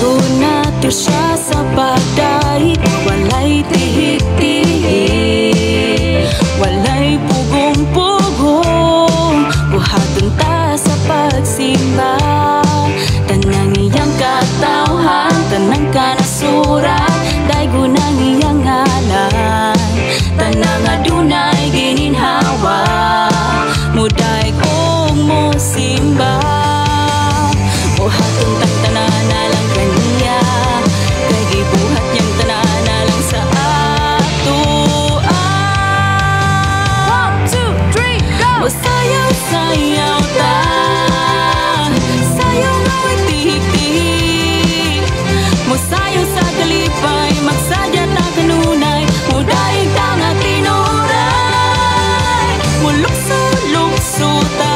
Daygon nato siya sa pagdaig, walay tihik-tihik, walay pugong-pugong. Buhaton ta sa pagsimba tanang iyang katawhan, tanang kanasuran. Daygon ang iyang ngalan, tanang adunay gininhawa, mudaig og mosimba. Buhaton tang tanan alang kaniya, kay gibuhat niyang tanan alang sa atoa. 1, 2, 3, go! Mosayaw-sayaw ta, sayaw nga way tihik-tihik, mosayaw sa kalipay, magsadya ta kanunay, mudaig ta nga tinuray. Mulukso-lukso ta,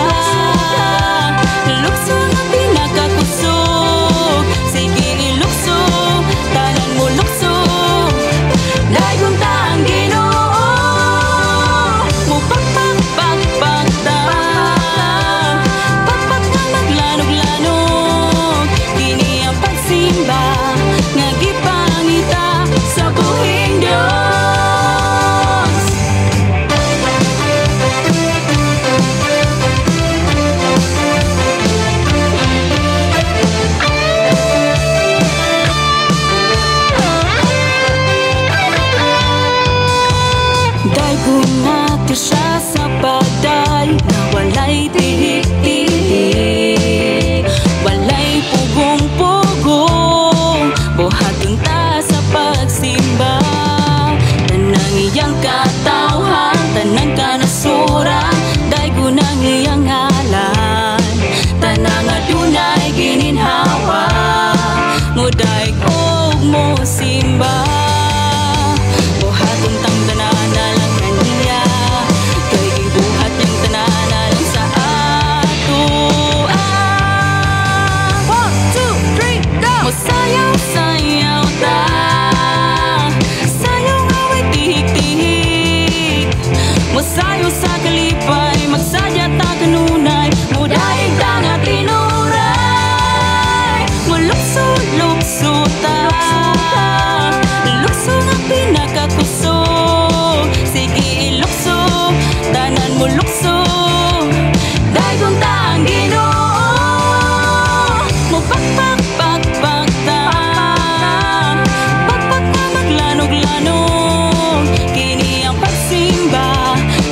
lukso nga pinakakusog. Sige ilukso, tanan mo lukso, daygon ta ang Ginoo. Mupakpak-pakpak ta, pakpak nga maglanog-lanog. Kini ang pagsimba nga gipangita sa buhing Dios. Daygon nato siya sa pagday na walay tihik-tihik, walay pugong-pugong. Buhaton ta sa pagsimba tanang iyang katawhan, tanang kanasuran. Daygon ang iyang ngalan, tanang adunay gininhawa, mudaig og mosimba. Buhaton tang tanan alang kaniya, kay gibuhat niyang tanan alang sa atoa. 1, 2, 3, go! Mosayaw-sayaw ta, sayaw nga way tihik-tihik, mosayaw sa kalipay, magsadya ta kanunay, mudaig ta nga tinuray. Mulukso-lukso ta, lukso nga pinakakusog. Sige ilukso, tanan mo lukso, daygon ta ang Ginoo. Mupakpak-pakpak ta, pakpak nga maglanog-lanog. Kini ang pagsimba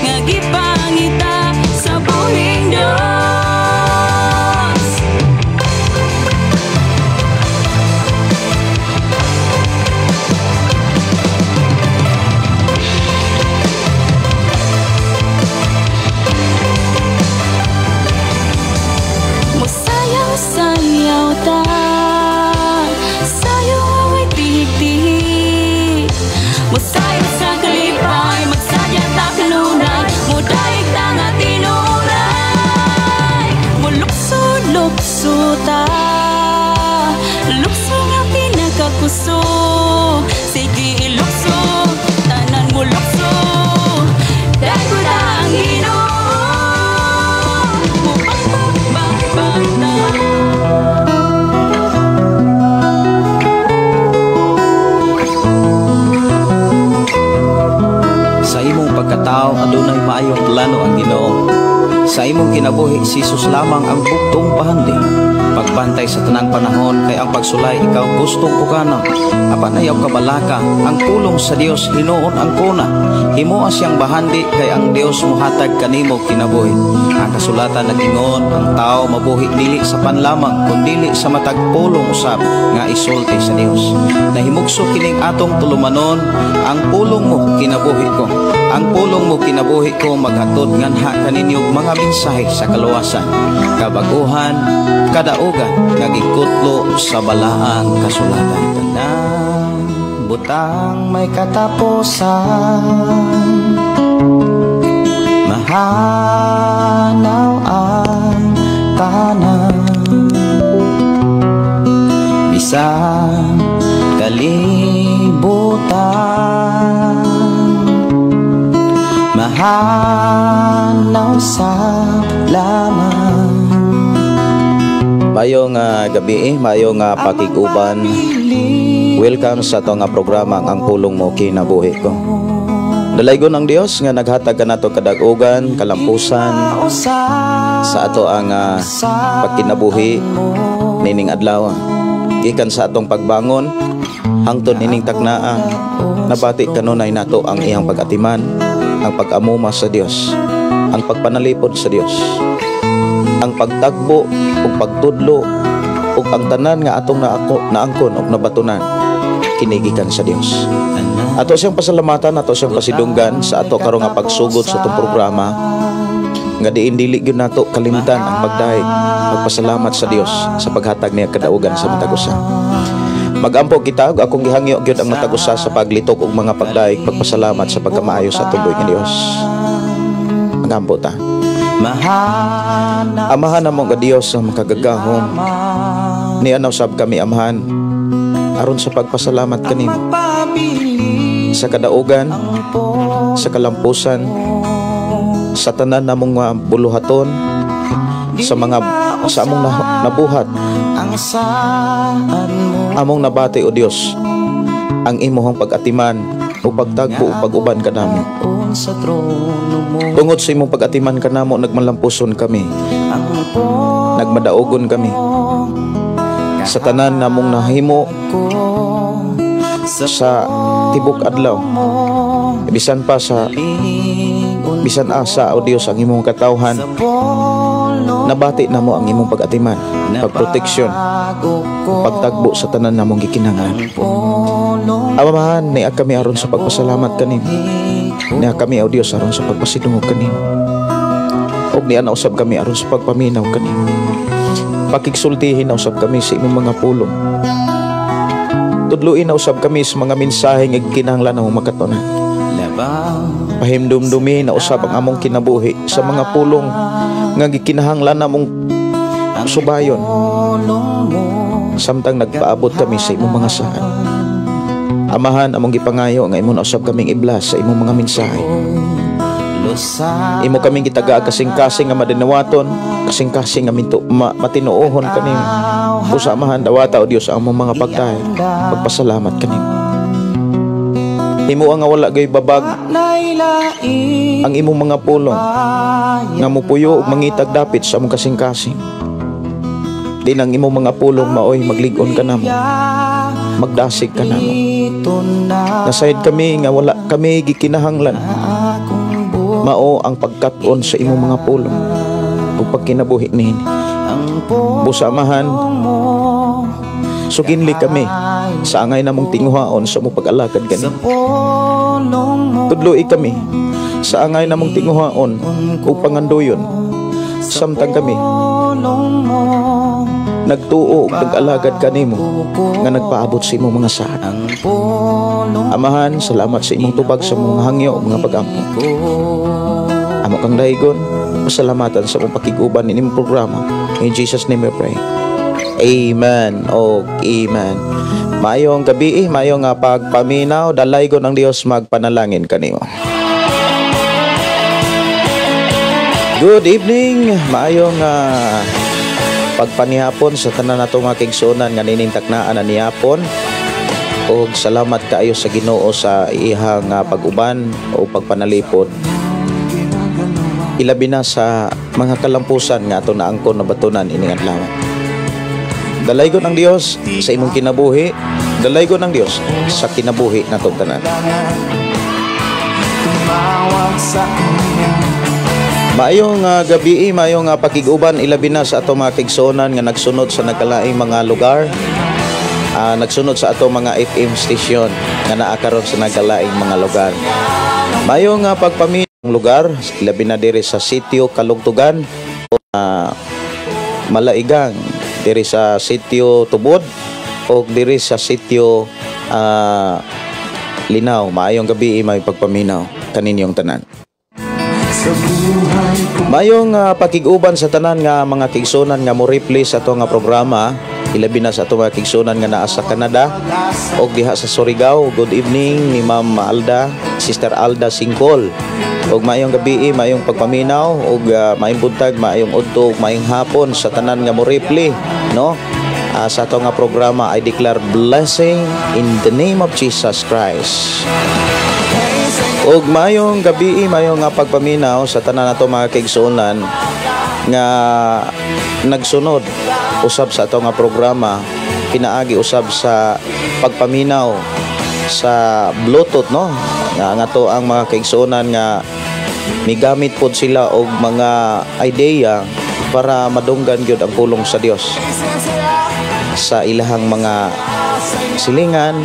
nga gipangita sa buhing Dios. Mosayaw-sayaw ta, sayaw nga way tihik-tihik, mosayaw sa kalipay, magsadya ta kanunay, mudaig ta nga tinuray. Mulukso-lukso ta, lukso nga pinakakusog. Sige ilukso, tanan mo lukso, daygon ta ang Ginoo. Mupakpak-pakpak ta. Sa imong pagkatao adunay maayong plano ang Ginoo. Sa imong kinabuhi si Jesus lamang ang bugtong bahandi. Pagbantay sa tanang panahon kay ang pagsulay ikaw gustong pugana. Apan ayaw kabalaka ang pulong sa Dios hinuon ang kuna. Himoa siyang bahandi kay ang Dios mohatag kanimo kinabuhi. Ang kasulatan nag-ingon ang tao mabuhi dili sa panlamang kundili sa matag pulong usab nga isulti sa Dios. Nahimugso kining atong tulumanon, ang pulong mo kinabuhi ko. Ang pulong mo kinabuhi ko maghatod nganha kaninyo mga mensahe sa kaluwasan, kabaguhan, kadaugan nga gikutlo sa balaang kasulatan. Tanang butang may katapusan, mahanaw ang tanan, bisan kalibutan, mahanaw sa laman. Maayong gabi, maayong pakig-uban. Welcome sa ato nga programa, Ang Pulong Mo Kinabuhi Ko. Dalaygon ang Dios nga naghatag kanato kadagugan, kalampusan sa ato ang pagkinabuhi nining adlaw. Gikan sa atong pagbangon hangtod nining taknaa, nabati kanunay nato ang iyang pag-atiman, ang pag-amuma sa Dios, ang pagpanalipod sa Dios, ang pagtagbo ug pagtudlo ug ang tanan nga atong naangkon ug nabatunan kini gikan sa Dios. Ato siyang pasalamatan, ato siyang pasidunggan sa ato karon nga pagsugod sa atong programa nga diin dili gyud nato kalimtan ang pagdayeg, pagpasalamat sa Dios sa paghatag niya kadaugan sa matag usa. Magampo kita ug akong gihangyo gyud ang matag usa sa paglitok og mga pagdayeg, pagpasalamat sa pagkamaayo sa atong buhi nga Dios. Magampo ta. Amahan namo nga Dios ang makagagahom. Niana usab kami, Amahan, aron sa pagpasalamat kanimo sa kadaugan, sa kalampusan, sa tanan namong mga buluhaton, sa mga sa among nabuhat, among nabati, o Dios, ang imuhang pag-atiman o pagtagbo o pag-uban kanamo. Tungod sa imong pag-atiman kanamo, nagmalampuson kami, nagmadaugon kami sa tanan namong nahimo sa tibok adlaw, bisan pa sa bisan asa, o Dios, ang imong katawhan. Nabati namo ang imong pag-atiman, pagproteksyon, pagtagbo sa tanan namong gikinahanglan. Amahan, nia kami aron sa pagpasalamat kanimo. Nia kami, o Dios, aron sa pagpasidungog kanimo. Ug niana usab kami aron sa pagpaminaw kanimo. Pakigsultihin na usab kami sa imong mga pulong. Tudluin na usab kami sa mga mensahe nga kinahanglan namong makatunan. Pahimdumdumi na usab ang among kinabuhi sa mga pulong nga gikinahanglan namong subayon samtang nagpaabot kami sa imong mga saad. Amahan, among gipangayo nga imo na usab kaming i-bless sa imong mga mensahe. Imo kaming gitaga kasing-kasing nga madinawaton, kasing-kasing nga minto, matinuohon kanimo. Busa, Amahan, dawata, o Dios, ang among mga pagtahi, pagpasalamat kanimo. Himo nga wala gay babag ang imong mga pulong nga mupuyo ug mangitag dapit sa among kasing-kasing. Di ang imong mga pulong maoy maglig-on kanamo, magdasig kanamo. Nasayod kami nga wala kami gikinahanglan mao ang pagkat-on sa imong mga pulong ug pagkinabuhi niini. Busa, Amahan, suginli kami sa angay namong tinguhaon sa among pag-alagad kanimo. Tudloi kami sa angay namong tinguhaon ug pangandoyon samtang kami nagtuo ug nag-alagad kanimo nga nagpaabot sa imong mga saad. Amahan, salamat sa imong tubag sa mga hangyo ug mga pagampo. Amo kang daygon, pasalamatan sa imong pakig-uban ining programa. In Jesus' name we pray. Amen o amen. Maayong gabi, maayong nga pagpaminaw, dalaygon ang Dios magpanalangin kanimo. Good evening, maayong pagpanihapon sa tanan nato mga kaigsuonan nga nining taknaan na nihapon. Og salamat kaayo sa Ginoo sa iyang pag-uban o pagpanalipod. Ilabi na sa mga kalampusan nga ato naangkon na batunan ining adlaw. Dalaygon ang Dios sa imong kinabuhi, dalaygon ang Dios sa kinabuhi natong tanan. Maayong gabi, maayong pakig-uban, ilabi na sa ato mga kaigsuonan nga nagsunod sa nagkalaing mga lugar, nagsunod sa ato mga FM station nga naa karon sa nagkalaing mga lugar. Maayong pagpaminaw lugar, ilabi na diri sa sitio Kalugtugan, Malaigang, diri sa sitio Tubod o diri sa sitio Linaw. Maayong gabi, may pagpaminaw kaninyong tanan. Maayong pakig-uban sa tanan nga mga kaigsuonan nga mo replay sa ato nga programa, ilabi na sa ato mga kaigsuonan nga naa sa Canada og diha sa Surigao. Good evening ni Ma'am Alda, Sister Alda Singkol. Og maayong gabi, maayong pagpaminaw og maayong buntag, maayong udto, maayong hapon sa tanan nga mo replay. no? Sa ato nga programa, I declare blessing in the name of Jesus Christ. Ug mayong gabi, mayong nga pagpaminaw sa tanan nato mga kaigsuonan nga nagsunod usab sa ato nga programa pinaagi usab sa pagpaminaw sa Bluetooth, no, nga nga to ang mga kaigsuonan nga migamit pod sila og mga idea para madunggan gyud ang pulong sa Dios sa ilahang mga silingan,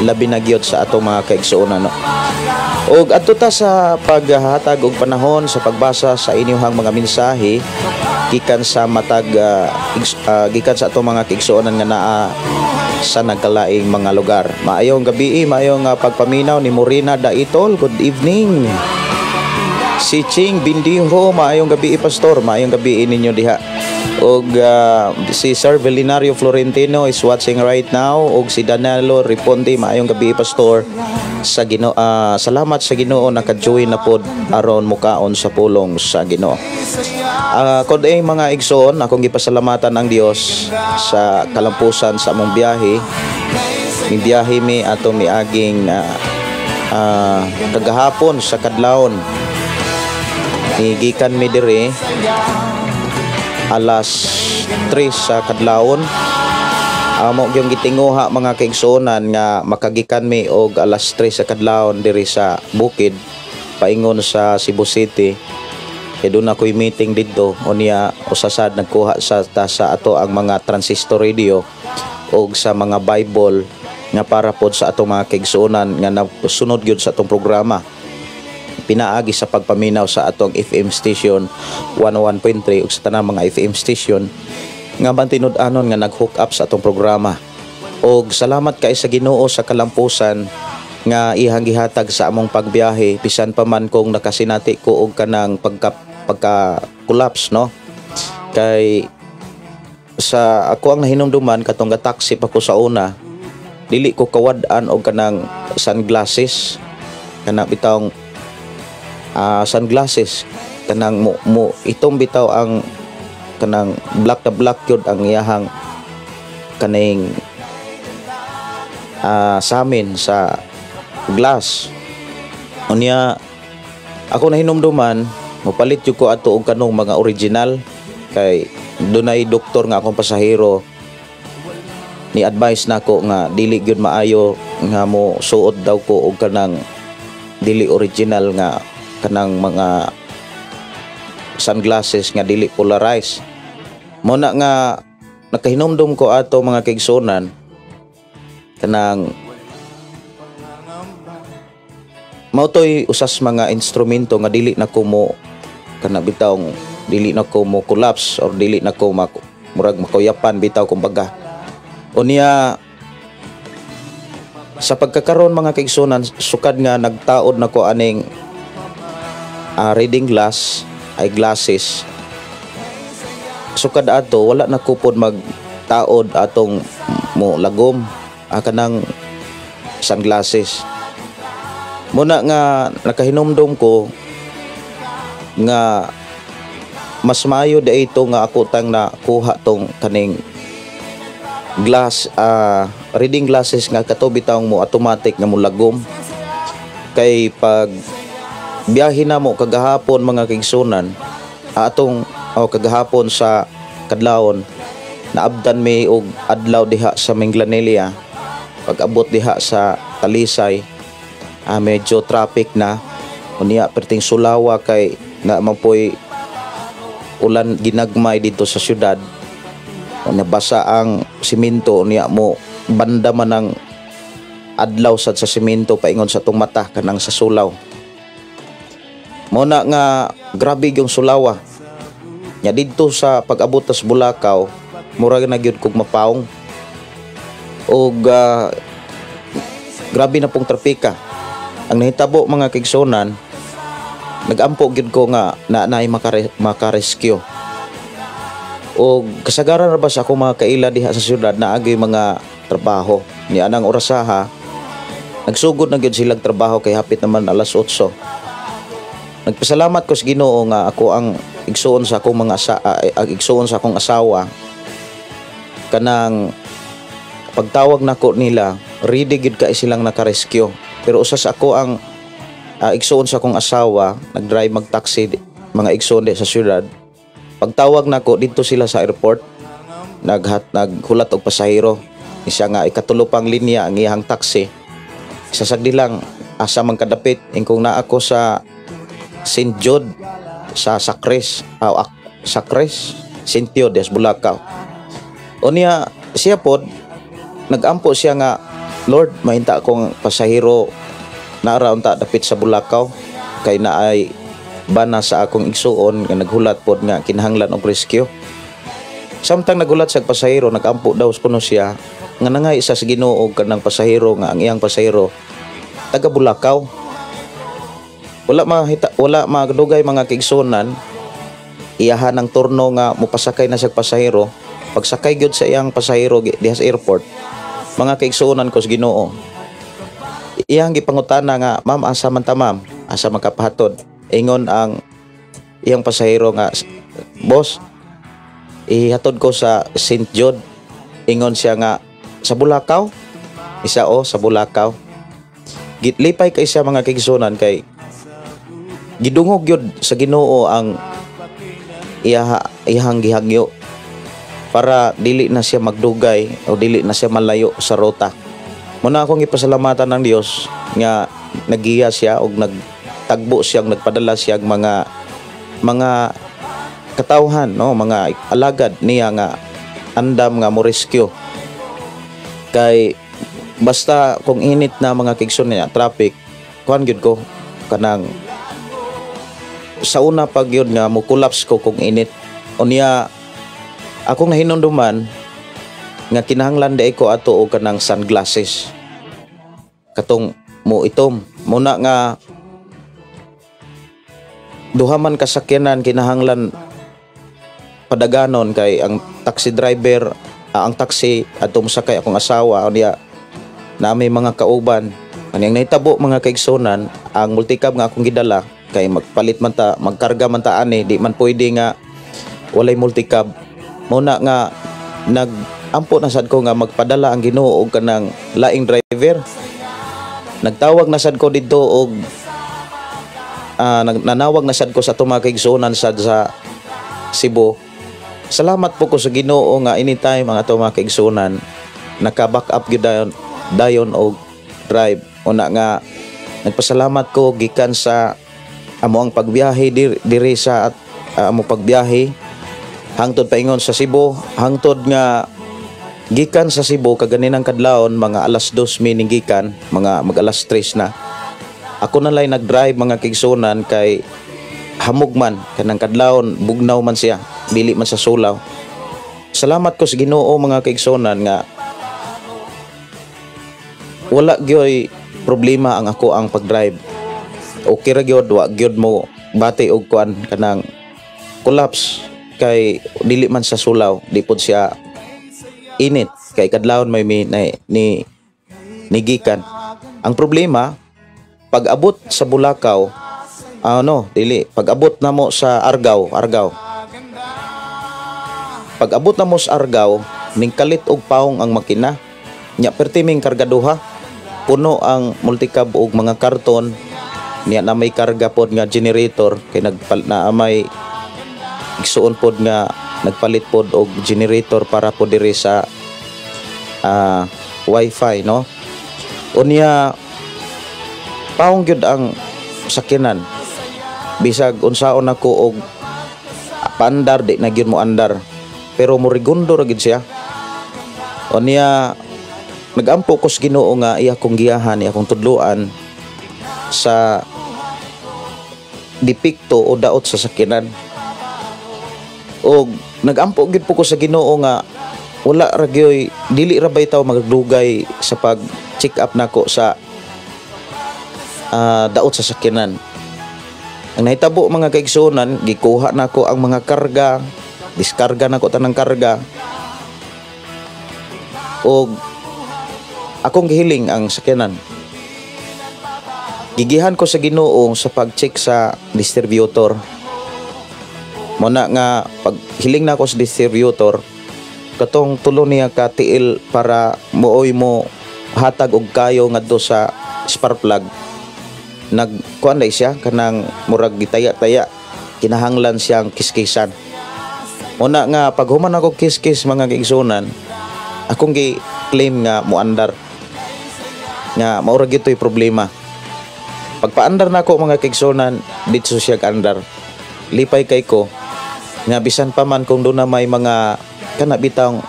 labi na gyud sa atong mga kaigsuonan, no. Og adto ta sa paghatag og panahon sa pagbasa sa inyong mga mensahe gikan sa matag gikan sa atong mga kaigsuonan nga naa sa nagkalaing mga lugar. Maayong gabi, maayong pagpaminaw ni Morena Daitol. Good evening. Si Ching Bindiho, maayong gabi, pastor, maayong gabi ninyo diha. Og si Sir Velinario Florentino is watching right now, og si Danilo Riponde, maayong gabi, pastor. Sa Ginoo, salamat sa Ginoo, naka-join na pod aron mukaon sa pulong sa Ginoo. Kod ay mga igsoon, akong gipasalamatan ang Dios sa kalampusan sa among biyahe. Mibiyahe mi ato miaging kagahapon sa kadlawon. Nigikan mi diri alas 3 sa kadlawon. Amo gyung gitinguha, mga kaigsuonan, nga makagikan mi og alas 3 sa kadlawon diri sa bukid paingon sa Cebu City. Kay doon ako'y meeting didto. Unya usasad nagkuha sa ta sa ato ang mga transistor radio og sa mga Bible nga para pod sa atong mga kaigsuonan nga nasunod gyud sa atong programa pinaagi sa pagpaminaw sa atong FM station 101.3 ug sa tanang mga FM station nga bantinud-anon nga nag-hook up sa atong programa. Og salamat kay sa Ginoo sa kalampusan nga ihang gihatag sa among pagbiyahe, bisan pa man kung nakasinati ko og kanang pagka pagka collapse, no, kay sa ako ang nahinumduman katong ga-taxi pa ko sa una, dili ko kawad-an og kanang sunglasses, kana bitawng sunglasses, kanang mo itong bitaw ang kanang black na black yun ang iyahang kaning samin sa glass. Unya ako nahinumduman mopalit jud ko ato og kanong mga original kay dunay doktor nga akong pasahero ni advice nako nga dili gyud maayo nga mo suot daw ko og kanang dili original nga kanang mga sunglasses nga dili polarized. Mo na nga nakahinumdum ko ato, mga kaigsuonan, kanang mao to'y usas mga instrumento nga dili na ko mo kana bitawng dili na ko mo collapse or dili na ko murag makuyapan bitaw kumbaga. Unya sa pagkakaron, mga kaigsuonan, sukad nga nagtaod na ko aning reading glass ay glasses, sukad ato wala na ko pod magtaod atong mo lagom kanang sunglasses. Muna nga nakahinumdum ko nga mas maayo da ito nga ako tang nakuha tong kaning glass reading glasses nga kato bitawng mo automatic nga mo lagom, kay pag biyahe na mo kagahapon, mga kaigsunan, atong oh, kagahapon sa kadlawon, naabdan mi og adlaw diha sa Minglanilla. Pag abot diha sa Talisay, medyo traffic na. Unya perting sulawa kay na man po'y ulan ginagmay dito sa syudad. Nabasa ang simento, unya mo banda man ang adlaw sad sa simento paingon sa tong mata kanang sa sulaw. Mo na nga grabe yung sulawa nya didto sa pag-abot tas Bulacau, murag na gyud kog mapawong og grabe na pong trapika. Ang nahitabo, mga kaigsunan, nagampo gyud ko nga na naay makarescue. Og kasagaran ra ba sa akong mga kaila diha sa syudad na agay mga trabaho ni anang orasaha, nagsugod na gyud silang trabaho kay hapit naman alas 8. Nagpasalamat ko sa Ginoo nga ako ang igsuon sa akong mga asa, igsuon sa akong asawa. Kanang pagtawag nako nila, ready gid kay silang naka-rescue. Pero usa sa ako ang igsuon sa akong asawa, nag-drive mag-taxi mga igsuon di sa syudad. Pagtawag nako didto sila sa airport, naghulat og pasahero. Isa nga ikatulo pang linya ang iyang taxi. Sa sagdi lang asa man kadapit, ingkong naa ko sa St. Jude sa Sacres, Sacres, St. Jude, des Bulacau. Unya siya pod nagampo siya nga, "Lord, mahinta akong pasahero naara unta dapit sa Bulacau kay naay bana sa akong igsuon nga naghulat pod nga kinahanglan og rescue." Samtang naghulat sa pasahero, nagampo daw kuno siya nga nangay isa sa Ginoo kanang pasahero nga ang iyang pasahero taga Bulacau. Wala mahita, wala magdugay, mga kaigsuonan, iyahan ang turno nga mopasakay na sa pasahero. Pagsakay gyud sa iyang pasahero diha sa airport, mga kaigsuonan ko sa Ginoo, iyang gipangutana nga, "Ma'am, asa man ta, ma'am? Asa man ka pahatod?" Ingon ang iyang pasahero nga, "Boss, ihatod ko sa St. Jude." Ingon siya nga, "Sa Bulacau?" Isa, "O, sa Bulacau." Gitlipay kay siya, mga kaigsuonan, kay gidungog gyud sa Ginoo ang iyahang gihangyo para dili na siya magdugay o dili na siya malayo sa ruta. Muna akong ipasalamatan ng Dios nga nagiya siya og nagtagbo siya, nagpadala siya og mga katawhan, no, mga alagad niya nga andam nga mo rescue. Kay basta kung init na, mga kaigsoon niya, traffic, kuan gyud ko, kanang sa una pag yun nga mo collapse ko kung init. Unya akong nahinumduman nga kinahanglan di ko ato og kanang sunglasses katong mo itom muna nga duha man kasakyanan kinahanglan padaganon kay ang taxi driver, ang taxi adto mosakay akong asawa, unya na may mga kauban. Kanyang nahitabo, mga kaigsunan, ang multicab nga akong gidala kay magpalit man ta, magkarga man ta ani, di man pwede nga walay multicab. Muna nga nag ampo na sad ko nga magpadala ang Ginoo og kanang laing driver. Nagtawag na sad ko didto og nanawag na sad ko sa atong mga kaigsuonan sad sa Cebu. Salamat po ko sa Ginoo nga anytime ang atong mga kaigsuonan naka-back up gyud dayon dayon og drive. Una nga nagpasalamat ko gikan sa amo ang pagbiyahe diri sa at amo pagbiyahe hangtod paingon sa Cebu, hangtod nga gikan sa Cebu kaganinang kadlawon, mga alas 2 mining gikan, mga mag alas 3 na. Ako na lay nag-drive, mga kaigsuonan, kay hamog man kanang kadlawon, bugnaw man siya, dili man sa sulaw. Salamat ko sa Ginoo, mga kaigsuonan, nga wala gyoy problema ang ako ang pag-drive. Okay ra gyud, wa gyud mo bati og kuan kanang collapse kay dili man sa sulaw, di pod siya init kay kadlawon may mi, na, ni nigikan. Ang problema, pag abot sa Bulacau, ano, dili, pag abot na mo sa Argao, Argao, pag abot na mo sa Argao, ning kalit og paong ang makina nya. Pertiming kargaduha, puno ang multicab og mga karton niya na may karga pod nga generator kay nagpal na may igsuon pod nga nagpalit pod og generator para pod diri sa wifi, no. Unya paong gyud ang sakyanan, bisag unsaon ako og paandar, di na gyud mo andar, pero morigundo ra gyud siya. Unya nagampo ko sa Ginoo nga iya kong giyahan, iya kong tudloan sa depekto o daot sa sakyanan. Og nagampo gyud po ko sa Ginoo nga wala ra gyoy, dili ra baytaw magdugay sa pag check up nako sa daot sa sakyanan. Ang nahitabo, mga kaigsuonan, gikuha nako ang mga karga, diskarga nako tanang karga og akong gihiling ang sakyanan. Gigihan ko sa Ginoo sa pag-check sa distributor. Muna nga pag hiling na ako sa distributor, Katong tulo niya ka tiil para mooy mo hatag og kayo ngadto sa spark plug, nag kuan day siya, kanang murag gitaya-taya, kinahanglan siyang kiskisan. Una nga pag human ako kiskis, mga kaigsuonan, akong gi claim nga muandar, nga maura gito'y problema. Pagpaandar nako, mga kaigsuonan, dito siya andar. Lipay kay ko nga bisan pa man kung doon na may mga kana bitang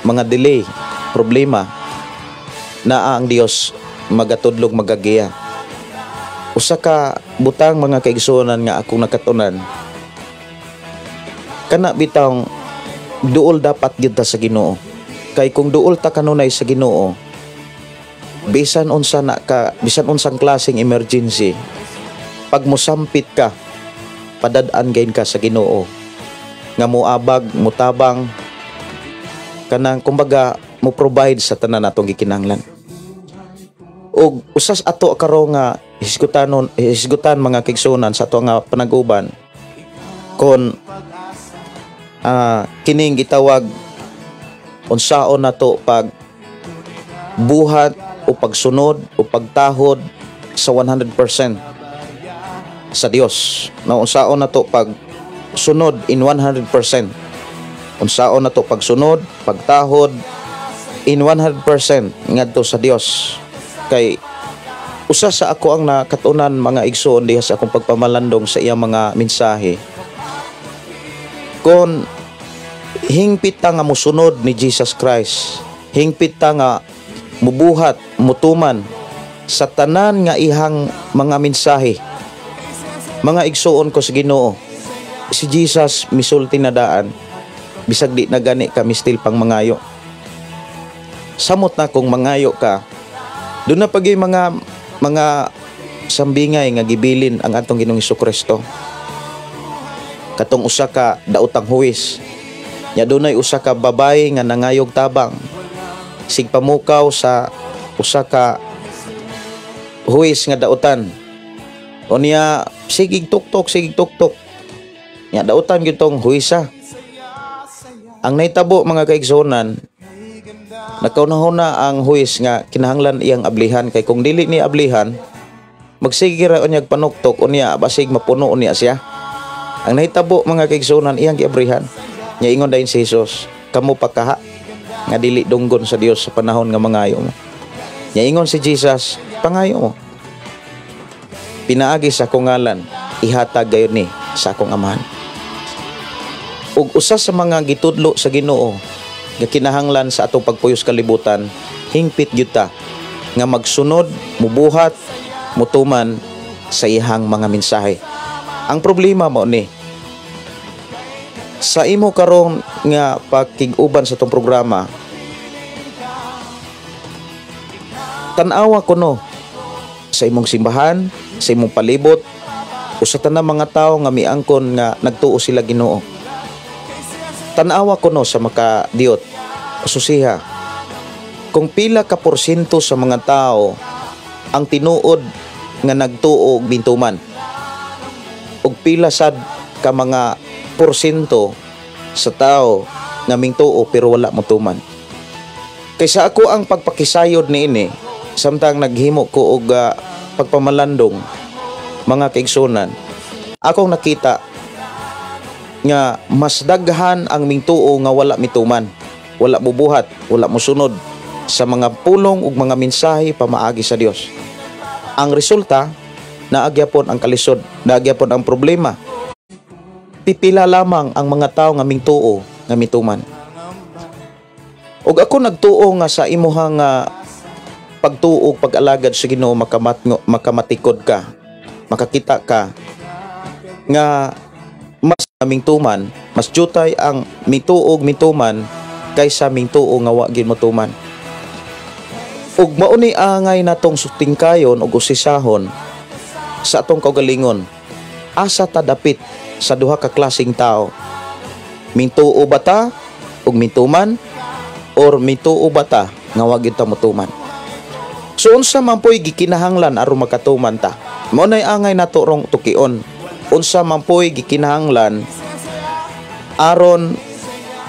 mga delay, problema, naa ang Dios magatudlog, magagiya. Usa ka butang, mga kaigsuonan, nga akong nakatunan, kana bitang duol dapat gyud ta sa Ginoo, kay kung duol ta kanunay sa Ginoo, bisan unsa na ka, bisan unsang klaseng emergency, pag mosampit ka, padad-an gain ka sa Ginoo nga moabag, mutabang, kanang kumbaga mo provide sa tanan natong gikinahanglan. Ug usas ato karon nga hisgutanon, hisgutan, mga kaigsuonan, sa ato nga panag-uban, kon kining gitawag unsaon nato pag buhat o pagsunod o pagtahod sa 100% sa Dios. No, unsaon nato pag sunod in 100%? Unsaon nato pagsunod, pagtahod in 100% ngadto sa Dios? Kay usa sa ako ang nakatunan, mga igsoon, diha sa akong pagpamalandong sa iyang mga mensahe, kon hingpit ta nga mosunod ni Jesus Christ, hingpit ta nga mubuhat, mutuman sa tanan nga ihang mga mensahe, mga igsoon ko sa Ginoo, si Jesus misulti na daan, bisag di na gani kami still pang mangayo. Samot na kung mangayo ka, doon na pag mga sambingay nga gibilin ang atong Ginoong Kristo. Katong usa ka daotang huwis nya, dunay usa ka babayi nga nangayog tabang, sig pamukaw sa usa ka huwis nga dautan. Unya sigig tuktok, sigig tuktok nya, dautan gyud tong huwisa. Ang nahitabo, mga kaigsuonan, nakaunahuna ang huwis nga kinahanglan iyang ablihan, kay kung dili ni ablihan, magsige ra unyag panuktok, unya basig mapuno unya siya. Ang nahitabo, mga kaigsuonan, iyang giabrihan. Nya ingon dayon si Jesus, "Kamo pa kaha nga dili dunggon sa Dios sa panahon nga mangayo mo." Nya ingon si Jesus, "Pangayo mo pinaagi sa akong ngalan, ihatag gayon ni sa akong Amahan." Ug usa sa mga gitudlo sa Ginoo nga kinahanglan sa atong pagpuyos kalibutan, hingpit gyud ta nga magsunod, mubuhat, mutuman sa iyang mga mensahe. Ang problema mo ni sa imo karon nga pakig-uban sa atong programa, tan-awa kuno sa imong simbahan, sa imong palibot, o sa tanang mga tawo nga miangkon nga nagtuo sila Ginoo. Tan-awa kuno sa makadiyot, susiha kung pila ka porsyento sa mga tao ang tinuod nga nagtuo og bintuman ug pila sad ka mga porsyento sa tao nga mingtuo pero wala motuman. Kay sa ako ang pagpakisayod niini samtang naghimo ko og pagpamalandong, mga kaigsunan, akong nakita nga mas daghan ang mingtuo nga wala mituman, wala mubuhat, wala musunod sa mga pulong ug mga mensahe pamaagi sa Dios. Ang resulta, naagyapon ang kalisod, naagyapon ang problema. Pipila lamang ang mga tao nga mingtuo nga mituman. Ug ako nagtuo nga sa imuhang pagtuo, pag-alagad sa Ginoo, makamatikod ka, makakita ka nga mas mingtuman, mas jutay ang mituog mituman kaysa mingtuo nga wa gyud motuman. Ug mao ni angay natong tingkayon ug usisahon sa atong kaugalingon. Asa ta dapit sa duha ka klaseng tao? Mingtuo ba ta ug mituman or mituo ba ta nga wa gyud ta motuman? So unsa man po'y gikinahanglan aron makatuman ta? Mao nay angay nato rong tukion. Unsa man po'y gikinahanglan aron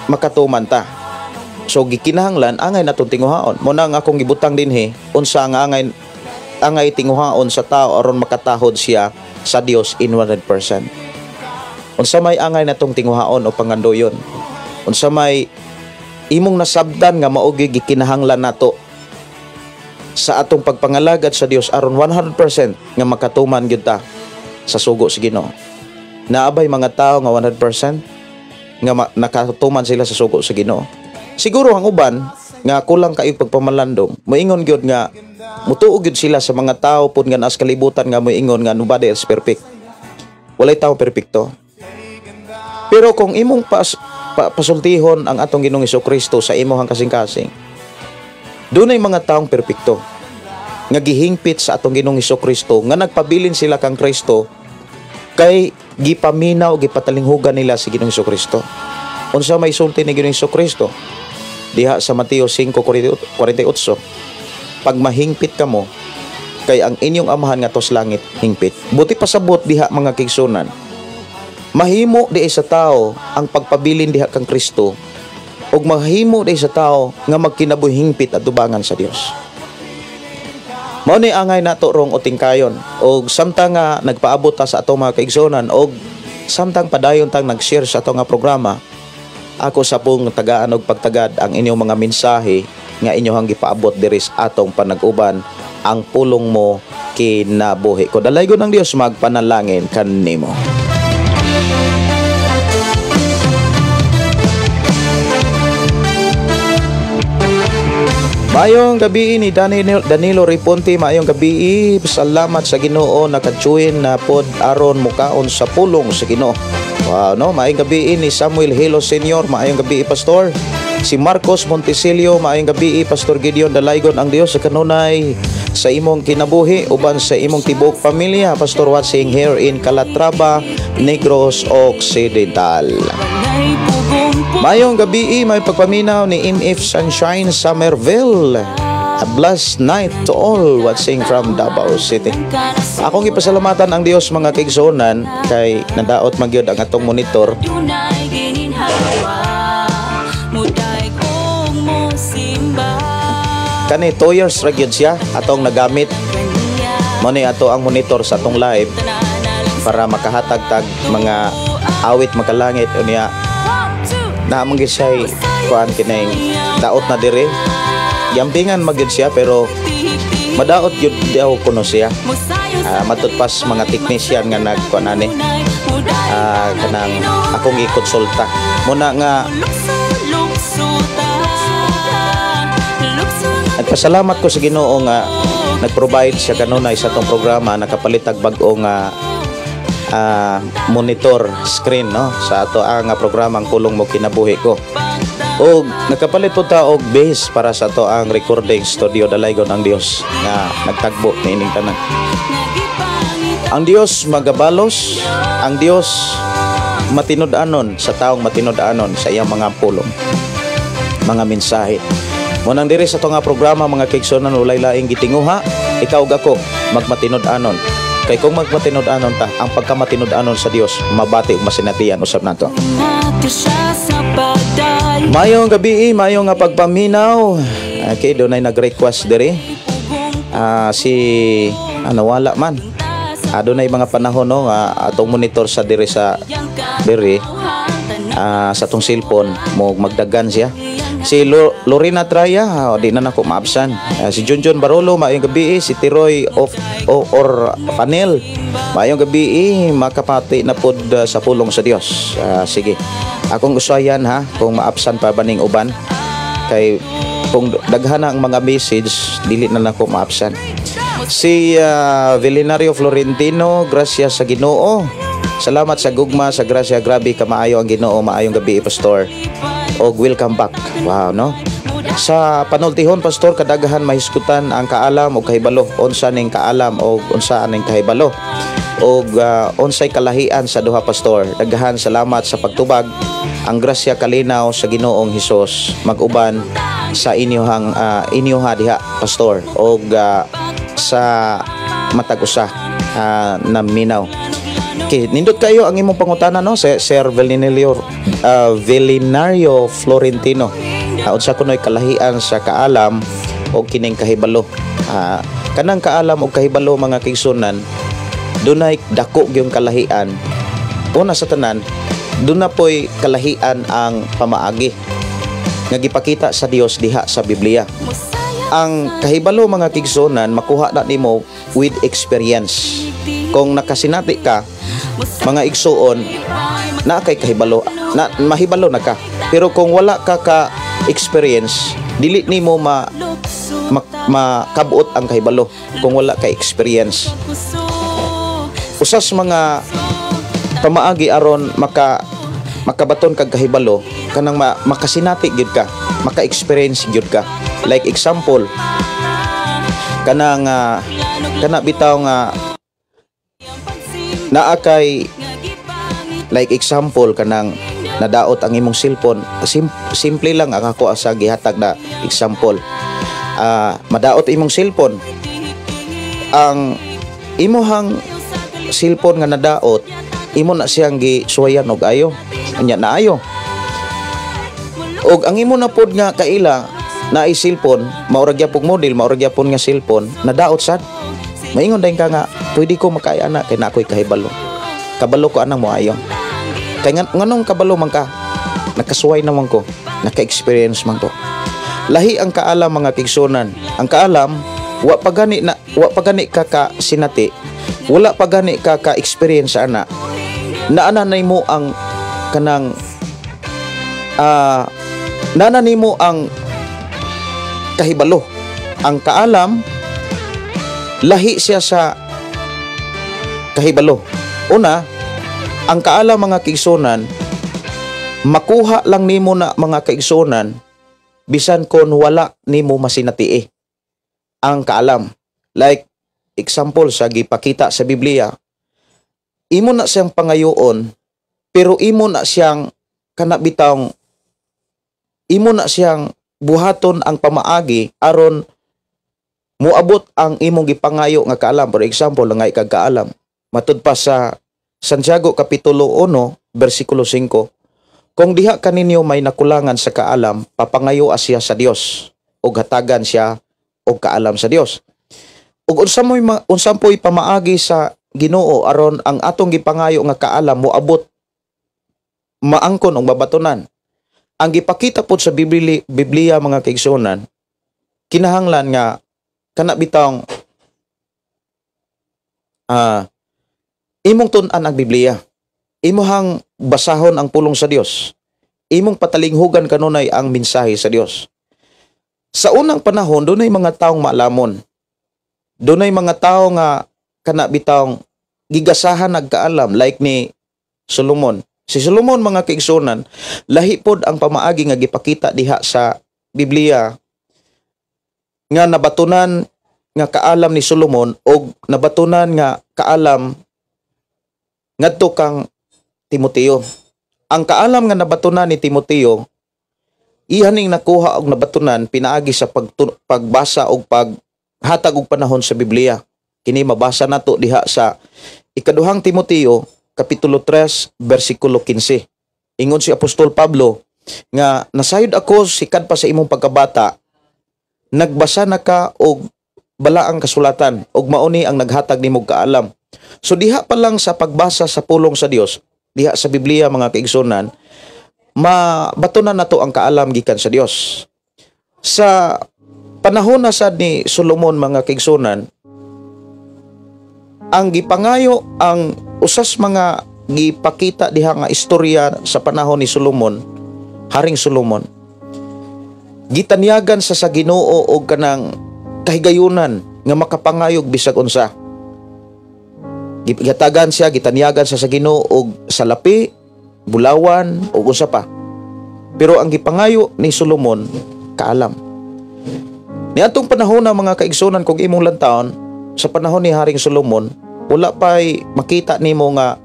makatuman ta? So gikinahanglan angay natong tinguhaon. Mo na ang akong gibutang dinhi, unsa ang angay tinguhaon sa tao aron makatahod siya sa Dios in 100%. Unsa may angay natong tinguhaon o pangandoyon? Unsa may imong nasabtan nga mao gyud gikinahanglan nato sa atong pagpangalagad sa Dios aron 100% nga makatuman gyud ta sa sugo sa Ginoo? Naabay mga tao nga 100% nga nakatuman sila sa sugo sa Ginoo? Siguro ang uban nga kulang kayo pagpamalandong, moingon gyud nga mutuo gyud sila sa mga tao pud nga naas kalibutan nga moingon nga nobody is perfect. Walay tao perpekto. Pero kung imong pasultihon ang atong Ginoong Kristo sa imong kasing-kasing, dunay mga taong perpekto nga gihingpit sa atong Ginoong Kristo, nga nagpabilin sila kang Kristo kay gipaminaw, gipatalinghugan nila si Ginoong Kristo. Unsa may sulti ni Ginoong Kristo diha sa Mateo 5:48? Pag mahingpit kamo, kay ang inyong amahan nga tos langit hingpit. Buti pasabot diha, mga kaigsunan, mahimo di sa tao ang pagpabilin diha kang Kristo ug mahimo di sa tao nga magkinabuhi hingpit at dubangan sa Dios. Mao ni angay nato rong utingkayon, og samtang nga nagpaabot ta sa atong mga kaigsunan og samtang padayon tang nag-share sa atong nga programa, ako sa pong tagaan og pagtagad ang inyong mga mensahe nga inyong gipaabot diri sa atong panag-uban, ang Pulong Mo Kinabuhi Ko. Dalaygon ng Dios magpanalangin kanimo. Maayong gabi ni Danilo Riponte, maayong gabi. Salamat sa Ginoo, naka-join na pod aron mukaon sa pulong sa Ginoo. Wow, no? Maayong gabi ni Samuel Helo Senior, maayong gabi, Pastor. Si Marcos Montesilio, maayong gabi, Pastor Gideon, dalaygon ang Dios sa kanunay sa imong kinabuhi uban sa imong tibuok pamilya, Pastor, watching here in Calatrava, Negros Occidental. Mayong gabi, may pagpaminaw ni MF Sunshine Somerville. A blessed night to all watching from Davao City. Akong ipasalamatan ang Dios, mga kaigsuonan, kay nadaot magyud ang atong monitor. Kani 2 years ra gyud siya atong nagamit. Mo ni ato ang monitor sa atong live para makahatag tag mga awit makalangit unya na man gyud siya kuan kining daot na dire. Yampingan magyud siya pero madaot gyud daw kuno siya. Matud pas mga technician nga nagkuan ani, kanang akong gikonsulta muna nga. Nagpasalamat ko sa Ginoo nga nag-provide siya kanunay sa atong programa, nakapalitag bag-o nga monitor screen, no, sa ato ang programang Pulong Mo Kinabuhi Ko. Og nakapalit po ta og base para sa ato ang recording studio. Dalaygon ang Dios nga nagtagbo niining tanan. Ang Dios magabalos, ang Dios matinud-anon sa taong matinud-anon sa iyang mga pulong, mga mensahe. Munang diri sa ato nga programa, mga kaigsuonan, walay laing gitinguha, ikaw ug ako magmatinud-anon. Kay kung magmatinud-anon ta, ang pagkamatinud-anon sa Dios mabati ug masinatian usab nato. Mayong gabi, mayong nga pagpaminaw. Okay, dunay nag-request diri. Si ano wala man. Dunay mga panahon, no, nga atong monitor sa diri sa diri sa atong cellphone mo magdagan siya. Si Lorena Traya, di na nako maabsan. Si Junjun Barolo, maayong gabi. Si Tiroy of or Fanel, maayong gabi, makapati na pod sa pulong sa Dios. Sige. Akong usayan ha kung maabsan pa ba ning uban, kay kung daghan na ang mga message dili na nako maabsan. Si Villinario Florentino, grasya sa Ginoo. Salamat sa gugma, sa grasya, grabe kamaayo ang Ginoo, maayong gabi, Pastor. Og welcome back. Wow, no? Sa panultihon, Pastor, kadaghan mahiskutan ang kaalam og kahibalo. Unsa ning kaalam og unsa ning kahibalo? Og unsay kalahian sa duha, Pastor? Daghan salamat sa pagtubag. Ang grasya kalinaw sa Ginoong Hesus mag-uban sa inyohang inyoha diha, Pastor, og sa matag usa na minaw. Okay, nindot kayo ang imong pangutana, no, Sir Villinario Florentino. Unsa kuno'y kalahian sa kaalam o kining kahibalo? Kanang kaalam o kahibalo, mga kaigsunan, dunay dako gyung kalahian. Una sa tanan, duna po'y kalahian ang pamaagi nga gipakita sa Dios diha sa Biblia. Ang kahibalo, mga kaigsunan, makuha na nimo with experience. Kung nakasinati ka, mga igsuon, na kay kahibalo na, mahibalo na ka. Pero kung wala ka ka experience, dili nimo ma makabot ang kahibalo kung wala ka experience. Usas mga pamaagi aron makabaton kag kahibalo, kanang makasinati gyud ka, maka-experience gyud ka. Like example, kanang kana bitaw nga naa kay, like example, kanang nadaot ang imong cellphone. Simple lang ang ako sa gihatag na example. Madaot imong cellphone, ang imuhang cellphone nga nadaot, imo na siyang gisuwayan og ayo, anya naayo. Og ang imo na pod nga kaila na ay cellphone, mao ra gyapon model, mao ra gyapon nga cellphone, nadaot sad, maingon dayon ka nga pwede ko makaya na kay na ako'y kahibalo, kabalo ko anang moayo. Kay nganong kabalo man ka? Nakasuway naman ko, naka-experience man ko. Lahi ang kaalam, mga kaigsunan. Ang kaalam, wa pa gani ka ka sinati, wala pa gani ka ka experience ana, naana mo ang kanang naana nimo ang kahibalo. Ang kaalam, lahi siya sa kahibalo. Una, ang kaalam, mga kaigsunan, makuha lang nimo na, mga kaigsunan, bisan kon wala nimo masinatii ang kaalam. Like example sa gipakita sa Biblia, imo na siyang pangayoon, pero imo na siyang kana bitawng imo na siyang buhaton ang pamaagi aron moabot ang imong gipangayo nga kaalam. For example, nga ikag kaalam. Matud pa sa Santiago kapitulo 1 bersikulo 5, "Kung diha kaninyo may nakulangan sa kaalam, papangayo siya sa Dios ug hatagan siya og kaalam sa Dios." Ug unsa po'y pamaagi sa Ginoo aron ang atong gipangayo nga kaalam moabot, maangkon ug mabatunan? Ang gipakita pod sa Biblia, mga kaigsuonan, kinahanglan nga kana bitawng imong tun-an ang Biblia. Imuhang basahon ang pulong sa Dios. Imong patalinghugan kanunay ang mensahe sa Dios. Sa unang panahon, dunay mga taong maalamon. Dunay mga tao nga kana bitawng gigasahan nagkaalam, like ni Solomon. Si Solomon, mga kaigsunan, lahi pod ang pamaagi nga gipakita diha sa Biblia nga nabatunan nga kaalam ni Solomon og nabatunan nga kaalam ngadto kang Timoteo. Ang kaalam nga nabatunan ni Timoteo, iya ning nakuha og nabatunan pinaagi sa pagbasa og paghatag og panahon sa Biblia. Kini mabasa nato diha sa Ikaduhang Timoteo kapitulo 3 bersikulo 15. Ingon si Apostol Pablo nga nasayod ako sikad pa sa imong pagkabata, nagbasa na ka og balaang kasulatan ug mauni ang naghatag nimo kaalam. So diha pa lang sa pagbasa sa pulong sa Dios, diha sa Biblia, mga kaigsunan, mabatunan nato ang kaalam gikan sa Dios. Sa panahon na sad ni Solomon, mga kaigsunan, ang gipangayo, ang usas mga gipakita diha nga istorya sa panahon ni Solomon, Haring Solomon, gitanyagan sa Ginoo og kanang kahigayunan nga makapangayog bisag unsa. Gihatagan siya, gitanyagan siya sa Ginoo og salapi, bulawan ug unsa pa. Pero ang gipangayo ni Solomon, kaalam. Niadtong panahon na, mga kaigsunan, kung imong lantawon, sa panahon ni Haring Solomon, wala pa'y makita nimo nga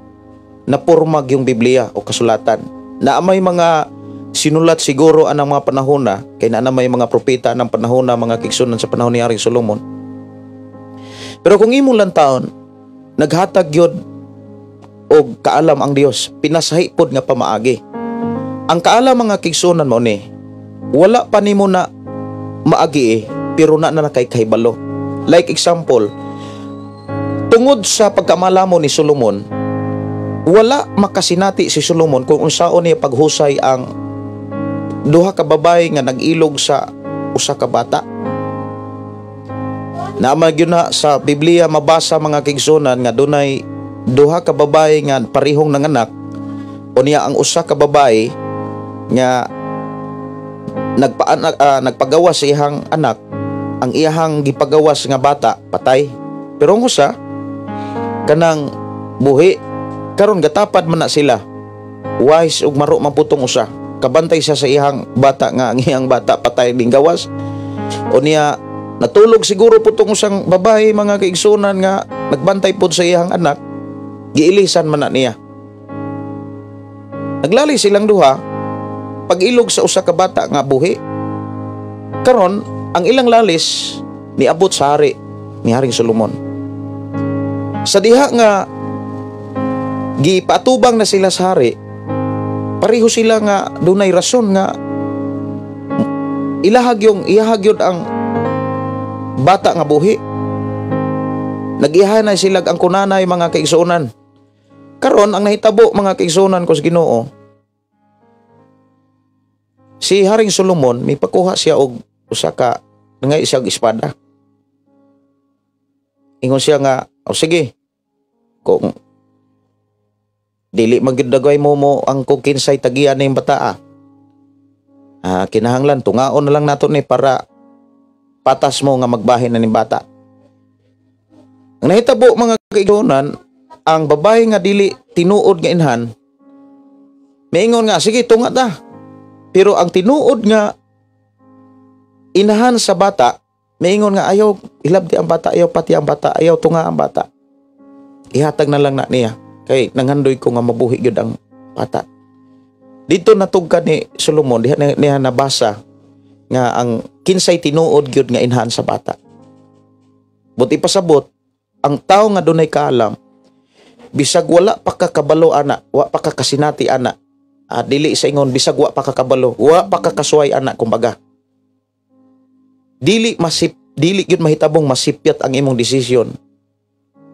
napurmag yung Biblia o kasulatan. Na may mga sinulat siguro anang mga panahon na, kay na may mga propeta ng panahon na, mga kaigsunan, sa panahon ni Haring Solomon. Pero kung imong lantawon, naghatag yun og kaalam ang Dios, pinasahi pod nga pamaagi. Ang kaalam, mga kaigsunan, mo ni Wala pa nimo na maagi eh, pero na na kay kahibalo. Like example, tungod sa pagkamalamo ni Solomon, wala makasinati si Solomon kung unsaon niya paghusay ang duha ka babae nga nag-ilog sa usa ka bata. Naa gyud na sa Biblia mabasa, mga kaigsuonan, nga dunay duha ka babae nga parihong nanganak, unya ang usa ka babae nga nagpaanak, nagpagawas sa iyang anak, ang iyahang gipagawas nga bata patay, pero ang usa kanang buhi. Karon gatapad man na sila, wise ug maro man putong usa, kabantay siya sa iyang bata nga ang iyang bata patay ding gawas. Unya natulog siguro putong usang babae, mga kaigsunan, nga nagbantay pod sa iyang anak, giilisan man na niya. Naglali silang duha, pag-ilog sa usa ka bata nga buhi. Karon ang ilang lalis niabot sa hari, ni Haring Solomon. Sa diha nga gipatubang na sila sa hari, pareho sila nga dunay rason nga ilahag yung ihag yun ang bata nga buhi. Nagiha na sila ang kunanay, mga kaigsuonan. Karon ang nahitabo, mga kaigsuonan ko sa Ginoo, si Haring Solomon may pakuha siya og usa ka nga siya og espada. Ingon siya nga, "O sige, kung dili man gyud dagway mo mo ang kung kinsay tagian ning bataa, kinahanglan tungaon na lang nato ni para patas mo nga magbahin na ning bata." Ang nahitabo, mga kaigsuonan, ang babae nga dili tinuod nga inhan, miingon nga, "Sige, tunga ta." Pero ang tinuod nga inahan sa bata, miingon nga, "Ayaw hilabti ang bata, ayaw pati ang bata, ayaw tunga ang bata. Ihatag na lang na niya kay nanghandoy ko nga mabuhi gyud ang bata." Dito natugka ni Solomon, diha niya nabasa nga ang kinsay tinuod gyud nga inhan sa bata. Buti pasabot, ang tao nga dunay kaalam, bisag wala pa ka kabalo ana, wa pa ka kasinati ana, dili sa ingon bisag wa pa ka kabalo, wa pa ka kasuway ana kumbaga. Dili gyud mahitabong masipyat ang imong desisyon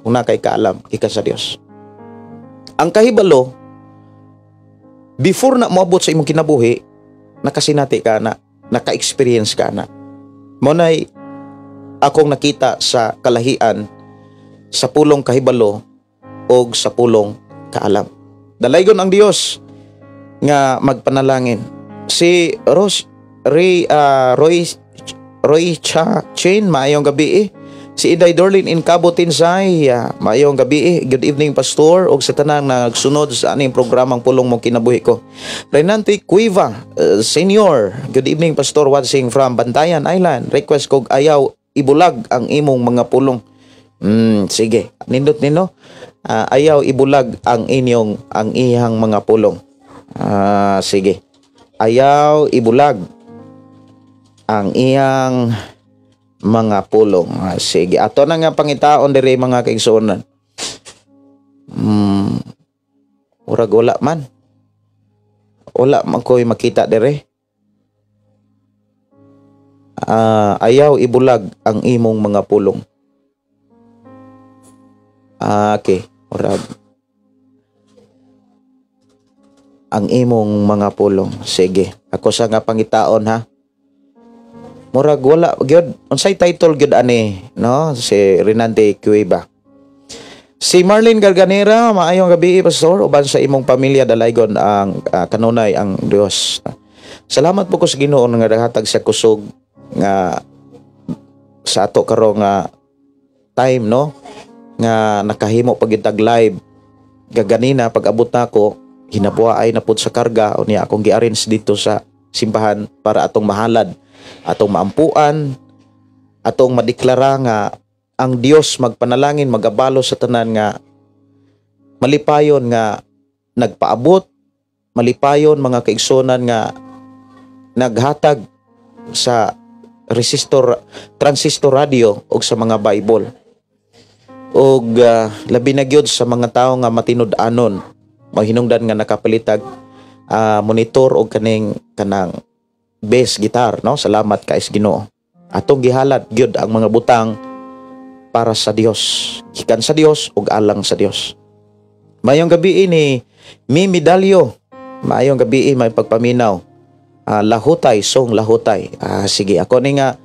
kung naa kay kaalam gikan sa Dios. Ang kahibalo, before na moabot sa imong kinabuhi, nakasinati ka na, naka-experience ka na. Mao nay akong nakita sa kalahian sa pulong kahibalo o sa pulong kaalam. Dalaygon ang Dios nga magpanalangin. Si Ros Ray Roy Roy Cha Chain, maayong gabi eh. Si Iday Dorlin in Cabo Tinsay, maayong gabi eh. Good evening, Pastor, ug sa tanang nagsunod sa aning programang Pulong Mo Kinabuhi Ko. Renante Cueva, Senior, good evening, Pastor, watching from Bantayan Island. Request kog Ayaw Ibulag Ang Imong Mga Pulong. Sige, nindot nino. Ayaw ibulag ang inyong ang iyang mga pulong. Sige. Ayaw Ibulag Ang Iyang Mga Pulong. Sige, ato na nga pangitaon diri, mga kaigsuonan. Murag wala man. Wala man ko'y makita dire. Ayaw Ibulag Ang Imong Mga Pulong. Okay. Murag ang imong mga pulong. Sige. Ako sa nga pangitaon ha. Murag wala gyud. Unsay title gyud ani, no? Si Renante Cueva. Si Marlene Garganera, maayong gabi, Pastor, uban sa imong pamilya, dalaygon ang kanunay ang Dios. Salamat po ko sa Ginoo nga naghatag sa kusog nga sa ato karon nga time, no, nga nakahimo pag tag live gaganina. Pag abot nako, hinabuay na pud sa karga, unya akong gi-arrange dito sa simbahan para atong mahalad, atong maampuan, atong madeklara nga ang Dios magpanalangin, magabalo sa tanan nga malipayon nga nagpaabot, malipayon, mga kaigsunan, nga naghatag sa resistor, transistor radio og sa mga Bible og labi na gyud sa mga tawo nga matinud-anon, mahinungdan nga nakapalitag monitor og kaning kanang bass guitar, no? Salamat kay Ginoo. Atong gihalad gyud ang mga butang para sa Dios, gikan sa Dios ug alang sa Dios. Maayong gabi ni Mimi Dalio. Maayong gabi, may pagpaminaw. Lahutay, song "Lahutay." Sige, ako ni nga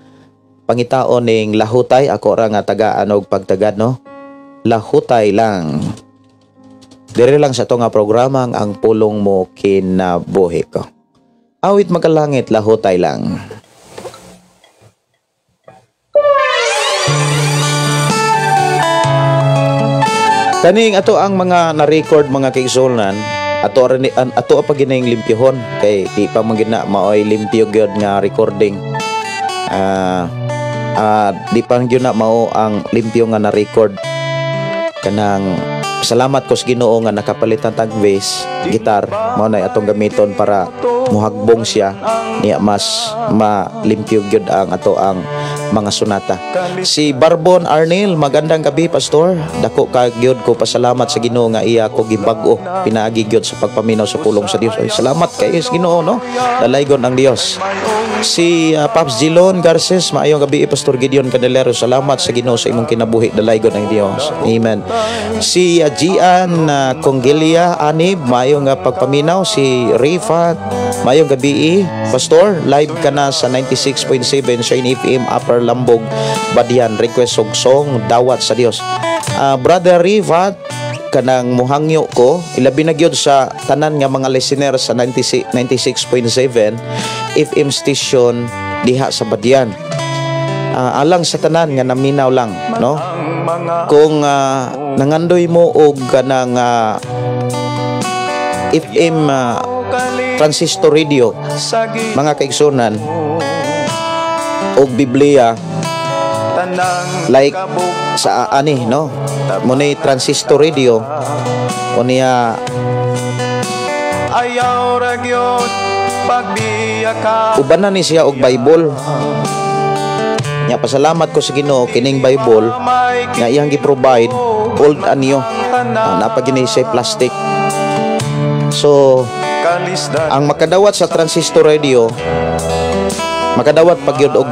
pangitaon ning "Lahutay", ako ra nga tagaan og pagtagad, no? "Lahutay Lang." Dire lang sa ato nga programa, "Ang Pulong Mo Kinabuhi Ko." Awit Makalangit, "Lahutay Lang." Kaning ato ang mga na-record, mga kaigsuonan, ato ra ni ato pa gining limpyohon kay di pa man gina maoy limpyo gyud nga recording. Di pa gyud na mao ang limpyo nga na-record. Kanang salamat ko sa Ginoo nga nakapalitan tag bass guitar, mao na atong gamiton para muhagbong siya niya, mas malimpyo gyud ang ato ang mga sonata. Si Barbon Arnel, "Magandang gabi, Pastor. Dako ka gyud ko pasalamat sa Ginoo nga iya ko gibag-o pinaagi gyud sa pagpaminaw sa pulong sa Dios." Ay, salamat kay sa Ginoo, no? Dalaygon ang Dios. Si Pops Gilon Garces, "Maayong gabi, Pastor Gideon Candelero. Salamat sa Ginoo sa imong kinabuhi. Dalaygon ang Dios. Amen." Si Gian Congelia Anib, "Maayong pagpaminaw." Si Rifat, "Maayong gabi, Pastor. Live ka na sa 96.7 Shine FM, Upper Lambog, Badian. Request og song 'Dawat sa Dios.'" Brother Rifat, kanang muhangyo ko ilabi na gyud sa tanan nga mga listener sa 96 96.7 FM station diha sa Badian. Alang sa tanan nga naminaw lang, no? Kung nangandoy mo og kanang FM transistor radio, mga kaigsunan, og Biblia like sa ani, no, mo ni transistor radio o niya. Ayaw ra gyud pagbiya ka. Ubanan ni siya og Bible nya. Pasalamat ko sa Ginoo, kining Bible nga iyang gi-provide, old anyo, naa pa gini siya plastic. So ang makadawat sa transistor radio, makadawat pag yun og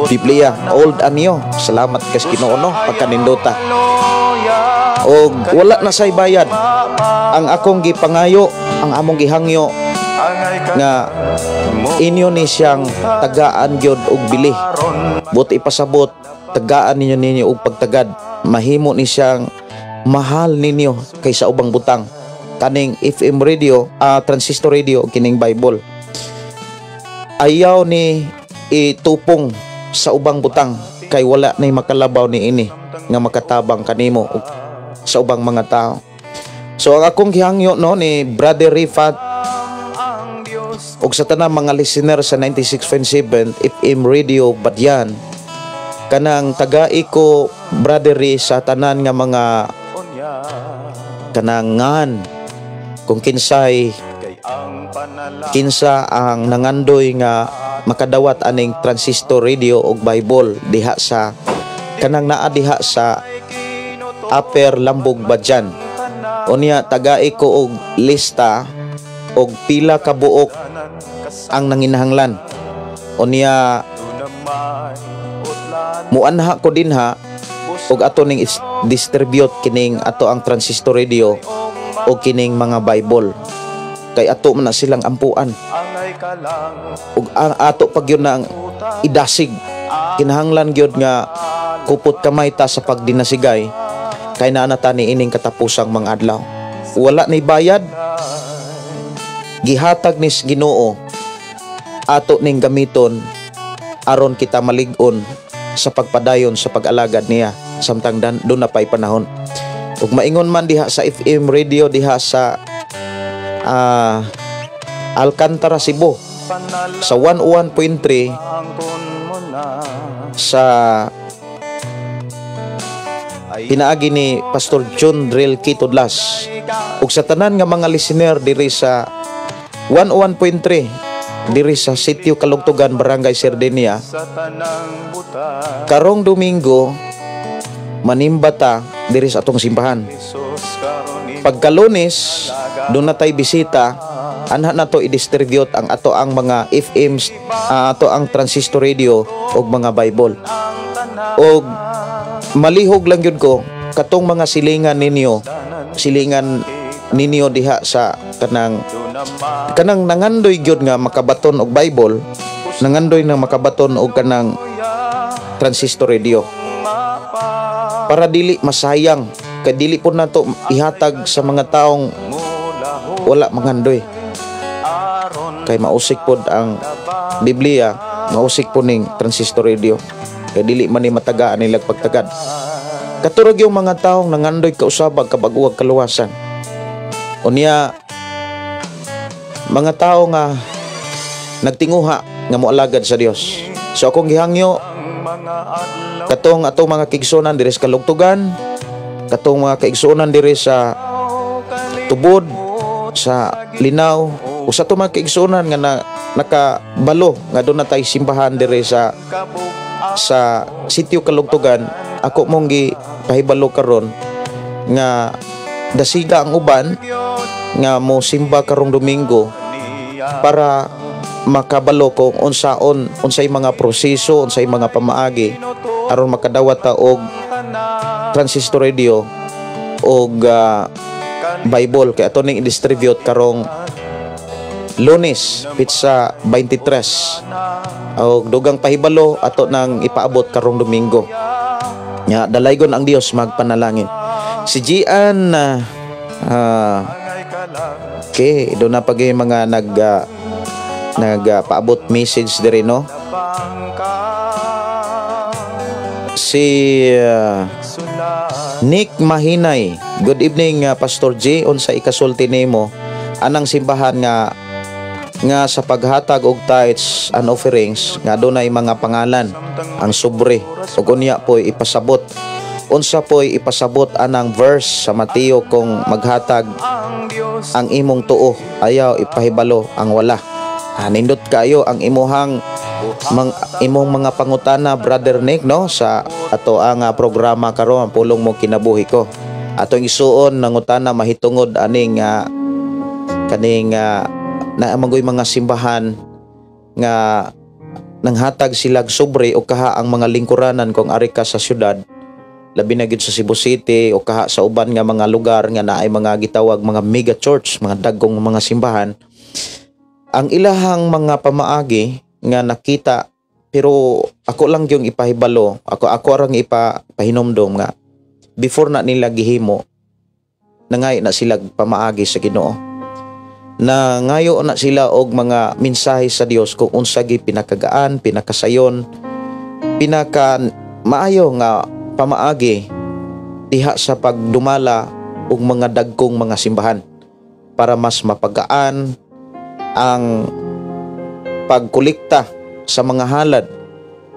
Biblia, old anyo. Salamat kas Ginoo, no, pagkanindota og wala na say bayad. Ang akong gipangayo, ang among gihangyo nga inyo ni siyang tagaan gyud og bili. But ipasabot, tagaan ninyo ninyo og pagtagad, mahimo ni siyang mahal ninyo kaysa ubang butang, kaning FM radio, transistor radio, kining Bible. Ayaw ni itupong sa ubang butang kay wala nay makalabaw ni ini nga makatabang kanimo ug sa ubang mga tao. So ang akong gihangyo, no, ni Brother Rifat ug sa tanang mga listener sa 96.7 FM Radio Badian, kanang tagai ko, Brother Ri, sa tanan nga mga kanangan kung kinsay kinsa ang nangandoy nga makadawat aning transistor radio og Bible diha sa kanang naa diha sa Upper Lambog, Badian. Unya tagai ko og lista og pila ka buok ang nanginahanglan. Unya muanha ko dinha og ato ning distribute kining ato ang transistor radio o kining mga Bible kay ato man na silang ampuan ug ang ato pag yun na ang idasig. Kinahanglan gyud nga kupot kamay ta sa pagdinasigay kay naa na ta ni ining katapusang mga adlaw. Wala ni bayad, gihatag ni Ginoo, ato ning gamiton aron kita malig-on sa pagpadayon sa pag-alagad niya samtang doon na pa'y panahon. Ug maingon man diha sa FM radio diha sa Alcantara, Cebu, sa 101.3 sa pinaagi ni Pastor John Dril Kitodlas, ug sa tanan nga mga listener diri sa 101.3 diri sa Sitio Kalugtugan, Barangay Sardenia, karong Domingo manimba ta diri sa atong simbahan. Pagka Lunes, doon na tay bisita. Anha nato i-distribute ang ato ang mga FM, ato ang transistor radio og mga Bible. Og malihog lang gyud ko katong mga silingan ninyo diha sa kanang kanang nangandoy gyud nga makabaton og Bible, nangandoy na makabaton og kanang transistor radio para dili masayang, kay dili po nato ihatag sa mga taong wala mangandoy, kay mausik pod ang Biblia, mausik po ning transistor radio, kay dili man ni matagaan nila pagtagad. Katurog yung mga taong nangandoy kausabag kabag-uwag kaluwasan. Unya mga tao nga nagtinguha nga moalagad sa Dios. So akong gihangyo katong atong mga kaigsuonan diri sa Kalugtugan, katong mga kaigsuonan diri sa Tubod, sa Linaw, usa to mga kaigsuonan nga nakabalo nga doon na tay simbahan diri sa sitio Kalugtugan, ako mong gi pahibalo karon nga dasiga ang uban nga mo simba karong Domingo para makabalo kung unsaon, unsay mga proseso, unsay mga pamaagi aron makadawat ta og transistor radio og Bible, kay ato ning i-distribute karong Lunes, petsa 23, og dugang pahibalo ato nang ipaabot karong Domingo. Nya dalaygon ang Dios, magpanalangin. Si Gian, okay, do na pag mga nag nagpaabot message diri, no? Si Nick Mahinay. "Good evening, Pastor J. Unsa ikasulti nimo anang simbahan nga nga sa paghatag og tithes and offerings nga dunay mga pangalan ang sobre ug unya po'y ipasabot? Unsa po'y ipasabot anang verse sa Mateo kung maghatag ang imong tuo, ayaw ipahibalo ang wala?" Ah, nindot kayo ang imuhang imong mga pangutana, Brother Nick, no, sa ato ang programa karon, ang Pulong Mo Kinabuhi Ko. Atong isuon nangutana mahitungod aning kaning naa man goy mga simbahan nga nanghatag silag sobre o kaha ang mga lingkuranan. Kung ari ka sa syudad, labi na gyud sa Cebu City o kaha sa uban nga mga lugar nga naay mga gitawag mga mega church, mga dagkong mga simbahan, ang ilahang mga pamaagi nga nakita. Pero ako lang yung ipahibalo, ako ako arang ipahinumdom nga before na nila gihimo, nangay na sila pamaagi sa Ginoo, na ngayo na sila og mga mensahe sa Dios kung unsa gi pinakagaan, pinakasayon, pinaka maayo nga pamaagi diha sa pagdumala og mga dagkong mga simbahan para mas mapagaan ang pagkolekta sa mga halad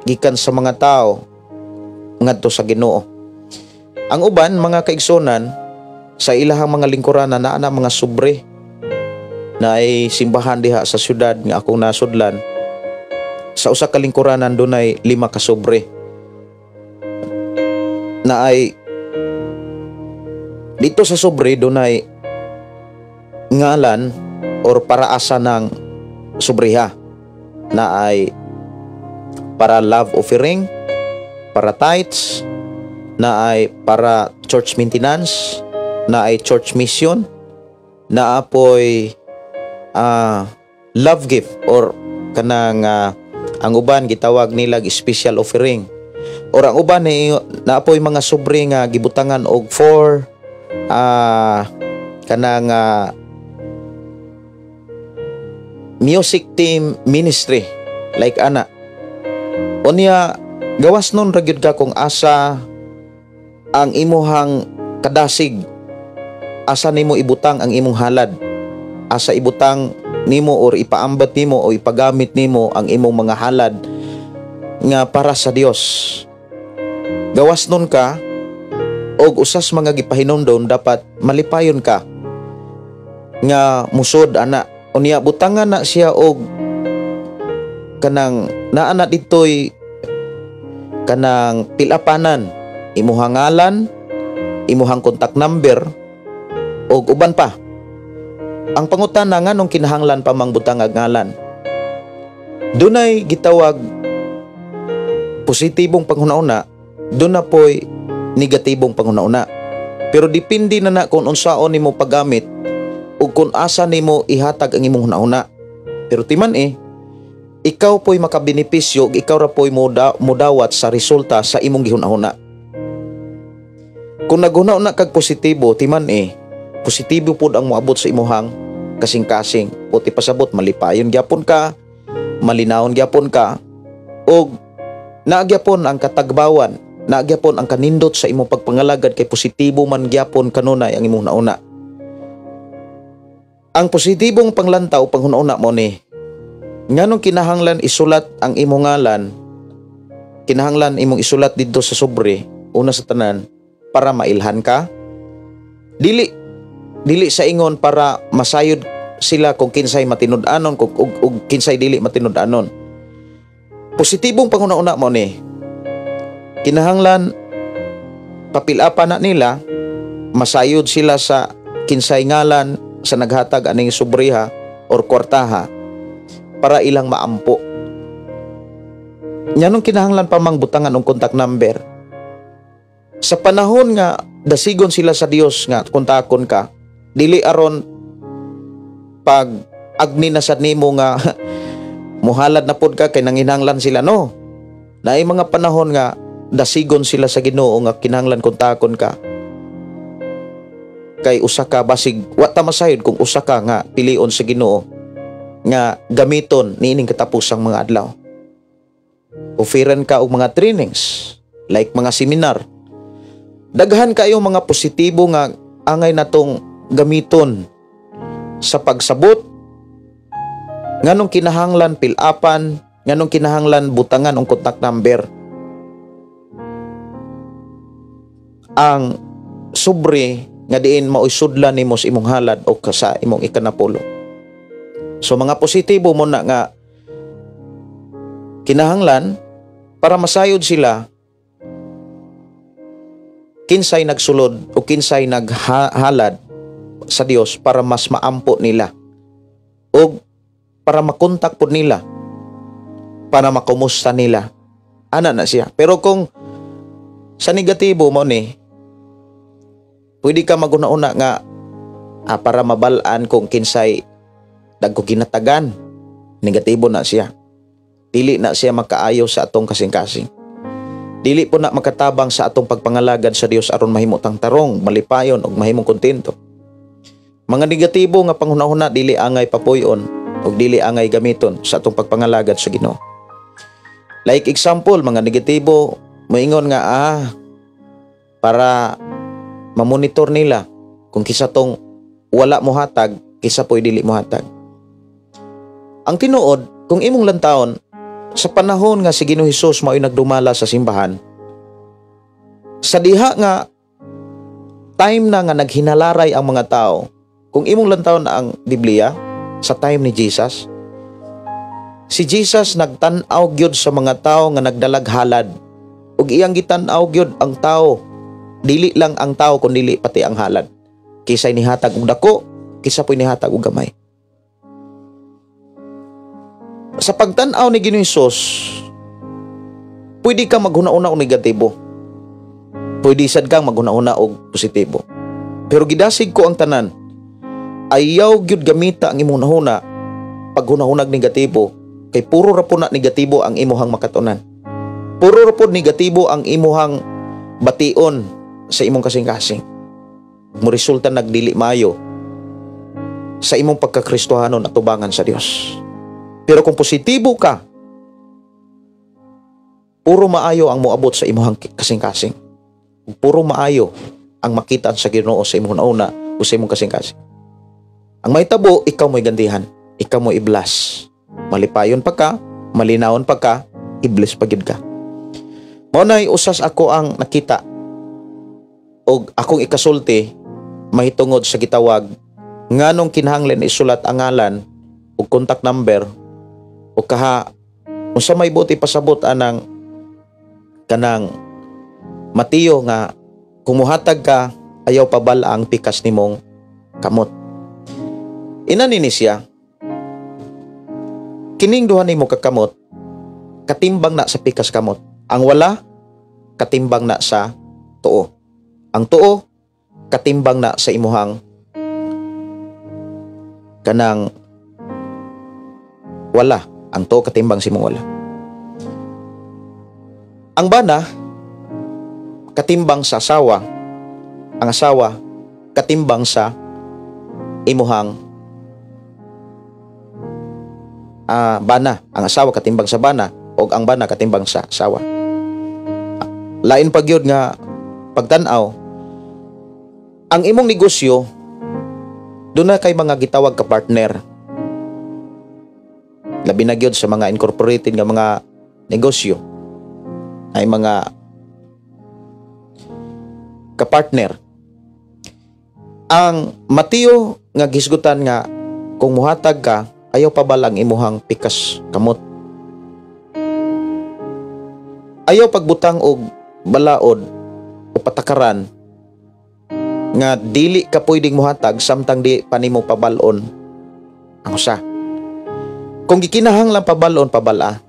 gikan sa mga tao ngadto sa Ginoo. Ang uban mga kaigsunan, sa ilahang mga lingkuranan naa na mga sobre na ay simbahan diha sa syudad nga akong nasudlan. Sa usa ka lingkuranan dunay lima ka sobre na ay dito sa sobre dunay ngalan or paraasa ng sobreha na ay para love offering, para tithes, na ay para church maintenance, na ay church mission, na apoy love gift or kanang ang uban gitawag nila special offering, or ang uban ni naapoy mga sobre nga gibutangan og for kanang music team ministry, like ana. Unya gawas nun ra gyud ka kung asa ang imuhang kadasig, asa nimo ibutang ang imong halad, asa ibutang nimo or ipaambat nimo o ipagamit nimo ang imong mga halad nga para sa Dios. Gawas nun ka og usas mga gipahinumdom, dapat malipayon ka nga musod ana. Unya butangan na siya og kanang naa na ditoy kanang pilapanan, imuhang ngalan, imuhang contact number ug uban pa. Ang pangutana, nganong kinahanglan pa mang butang ang ngalan? Dunay gitawag positibong panghuna-una, duna poy negatibong panghuna-una. Pero depende na na kung unsaon nimo paggamit ug kung asa nimo ihatag ang imong hunahuna. Pero timan eh, ikaw po'y makabenepisyo ug ikaw ra po'y mudawat sa resulta sa imong gihuna-huna. Kung naghuna-huna kag positibo, timan eh, positibo pod ang moabot sa imuhang kasing-kasing. Puti pasabot, malipayon gyapon ka, malinawon gyapon ka, ug naagyapon ang katagbawan, naagyapon ang kanindot sa imong pagpangalagad kay positibo man gyapon kanunay ang imong nauna. Ang positibong panglantaw panghuna-una mo ni, nganong kinahanglan isulat ang imong ngalan, kinahanglan imong isulat didto sa sobre, una sa tanan, para mailhan ka? Dili dili sa ingon para masayod sila kung kinsay matinud-anon kung ug kinsay dili matinud-anon. Positibong panghuna-una mo ni, kinahanglan papilapan na nila, masayod sila sa kinsay ngalan sa naghatag aning sobreha or kwartaha para ilang maampo. Nganong kinahanglan pa mang butangan og contact number? Sa panahon nga dasigon sila sa Dios nga kontakon ka, dili aron pag agni na sad nimo nga muhalad na pod ka kay nanginahanglan sila, no. Naay mga panahon nga dasigon sila sa Ginoo nga kinahanglan kontakon ka. Kay usa ka, basig wa ta masayod kung usa ka nga pilion sa Ginoo nga gamiton niining katapusang mga adlaw. Offeran ka og mga trainings like mga seminar. Daghan kayo mga positibo nga angay natong gamiton sa pagsabot nganong kinahanglan pilapan, nganong kinahanglan butangan og contact number ang sobre nga diin maoy sudlan nimo sa imong halad o sa imong ikanapulo. So mga positibo mo na nga kinahanglan para masayod sila kinsay nagsulod o kinsay naghalad sa Dios para mas maampo nila o para makontak pod nila, para makumusta nila. Ana na siya. Pero kung sa negatibo mo ni, pwede ka maguna-una nga para mabal-an kung kinsay dagko ginatagan. Negatibo na siya. Dili na siya makaayo sa atong kasing-kasing. Dili po na makatabang sa atong pagpangalagad sa Dios aron mahimo tang tarong, malipayon ug mahimong kontento. Mga negatibo nga panghuna-huna dili angay papuy-on ug dili angay gamiton sa atong pagpangalagad sa Ginoo. Like example, mga negatibo moingon nga para mamonitor nila kung kisa tong wala mohatag, kisa po'y dili mohatag. Ang tinuod, kung imong lantawon, sa panahon nga si Ginoong Hesus mao'y nagdumala sa simbahan, sa diha nga time na nga naghinalaray ang mga tao, kung imong lantawon ang Biblia sa time ni Jesus, si Jesus nagtan-aw gyud sa mga tao nga nagdalag halad. Ug iyang gitan-aw gyud ang tao, dili lang ang tao kundi pati ang halad. Kisay nihatag og dako, kisa po'y nihatag og gamay. Sa pagtan-aw ni Ginoong Hesus, pwede ka maghuna-una og negatibo. Pwede sad kang maghuna-una og positibo. Pero gidasig ko ang tanan, ayaw gyud gamita ang imong hunahuna paghunahunag negatibo, kay puro ra po na negatibo ang imuhang makatunan. Puro ra po negatibo ang imuhang bation sa imong kasing-kasing. Mo resulta nagdili mayo sa imong pagkakristohanon at tubangan sa Dios. Pero kung positibo ka, puro maayo ang moabot sa imong kasing-kasing. Puro maayo ang makita sa Ginoo sa imong nauna o sa imong kasing-kasing. Ang mahitabo, ikaw mo'y gandihan, ikaw mo'y i-bless. Malipayon pa ka, malinawon pa ka, i-bless pa gyud ka. Mao nay usas ako ang nakita og akong ikasulti mahitungod sa gitawag nganong kinahanglan isulat ang ngalan ug contact number o kaha unsa may buti pasabot anang kanang Mateo nga kung muhatag ka ayaw pabal ang pikas nimong kamot. Inani ni siya, kining duha nimo ka kamot katimbang na sa pikas kamot. Ang wala katimbang na sa tuo. Ang tuo katimbang na sa imuhang kanang wala. Ang tuo katimbang sa imong wala. Ang bana katimbang sa asawa. Ang asawa katimbang sa imuhang bana. Ang asawa katimbang sa bana o ang bana katimbang sa asawa. Lain pa gyud nga pagtan-aw, ang imong negosyo doon na kay mga gitawag ka partner. Labi na gyud sa mga incorporated nga mga negosyo ay mga kapartner. Ang Mateo nga gisgutan nga kung muhatag ka, ayaw pa balang imuhang pikas kamot. Ayaw pagbutang og balaod o patakaran nga dili ka pwedeng muhatag samtang di pa nimo pabalon ang usa. Kung gikinahanglan pabalon, pabala.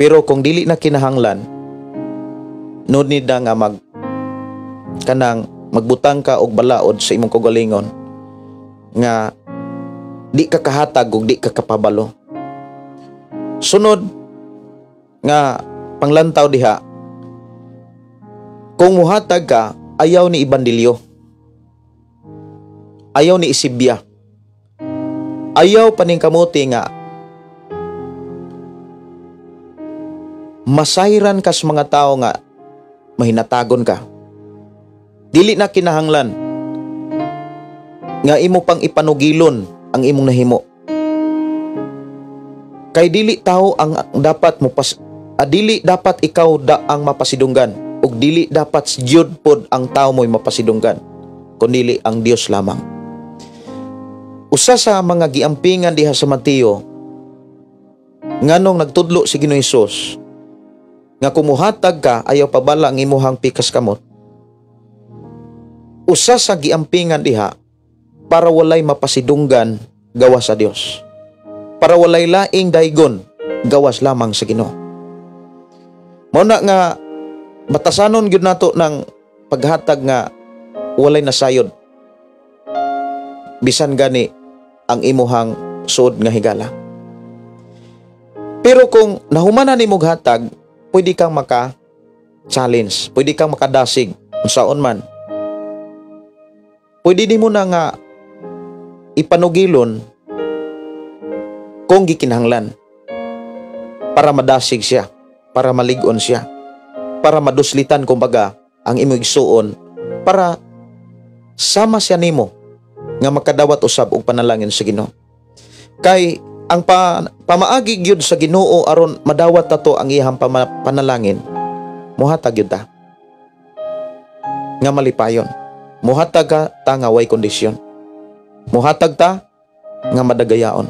Pero kung dili na kinahanglan, no need na nga kanang magbutang ka og balaod sa imong kaugalingon nga di ka kahatag ug di ka kapabalo. Sunod nga panglantaw diha, kung muhatag ka, ayaw ni ibandilyo, ayaw ni isibya, ayaw paningkamuti nga masayran ka sa mga tao nga mahinatagon ka. Dili na kinahanglan nga imo pang ipanugilon ang imong nahimo. Kay dili tao ang dapat mo pas, dili dapat ikaw da ang mapasidunggan, ug dili dapat jud pod ang tao mo'y mapasidunggan, kundili ang Dios lamang. Usa sa mga giampingan diha sa Mateo nganong nagtudlo si Ginoong Hesus nga kumuhatag ka, ayaw pabala ang imuhang pikas kamot. Usa sa giampingan diha para walay mapasidunggan gawas sa Dios, para walay laing daygon gawas lamang sa Ginoo. Mao na nga batasanon gyud nato ng paghatag nga walay nasayod bisan gani ang imuhang suod nga higala. Pero kung nahumanan nimo hatag, pwede kang maka-challenge, pwede kang makadasig unsaon man. Pwede nimo na nga ipanugilon kung gikinahanglan para madasig siya, para malig-on siya, para maduslitan kumbaga ang imong igsuon, para sama siya nimo nga makadawat usab og panalangin sa Ginoo. Kay ang pamaagi gyud sa Ginoo aron madawat tato ang iyang panalangin, muhatag gyud ta nga malipayon. Muhatag ka ta nga way kondisyon. Muhatag ta nga madagayaon,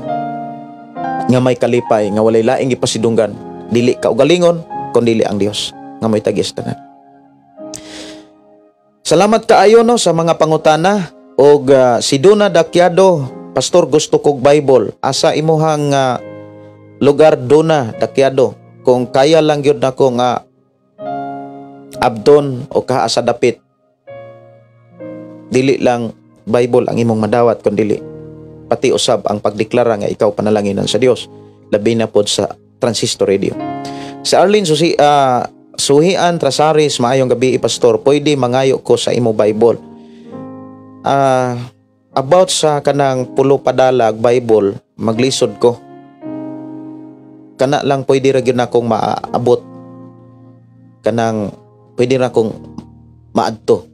nga may kalipay, nga walay laing gipasidunggan, dili ka ugalingon kun dili ang Dios nga may tagis tanan. Salamat kaayo no sa mga pangutana. Og si Duna Dakyado, "Pastor, gusto kog Bible. Asa imuhang lugar, Duna Dakyado? Kung kaya lang gyud nako nga abdon o kaa sa dapit." Dili lang Bible ang imong madawat, kun dili pati usab ang pagdeklara nga ikaw panalanginan sa Dios, labi na pod sa Transistor Radio. Sa Arlene Susi, Suhian Trasaris, "Maayong gabi, Pastor, pwede mangayo ko sa imo Bible?" About sa kanang pulo padalag Bible, maglisod ko. Kana lang pwede ra gyud nakong maabot. Kanang pwede ra akong maadto.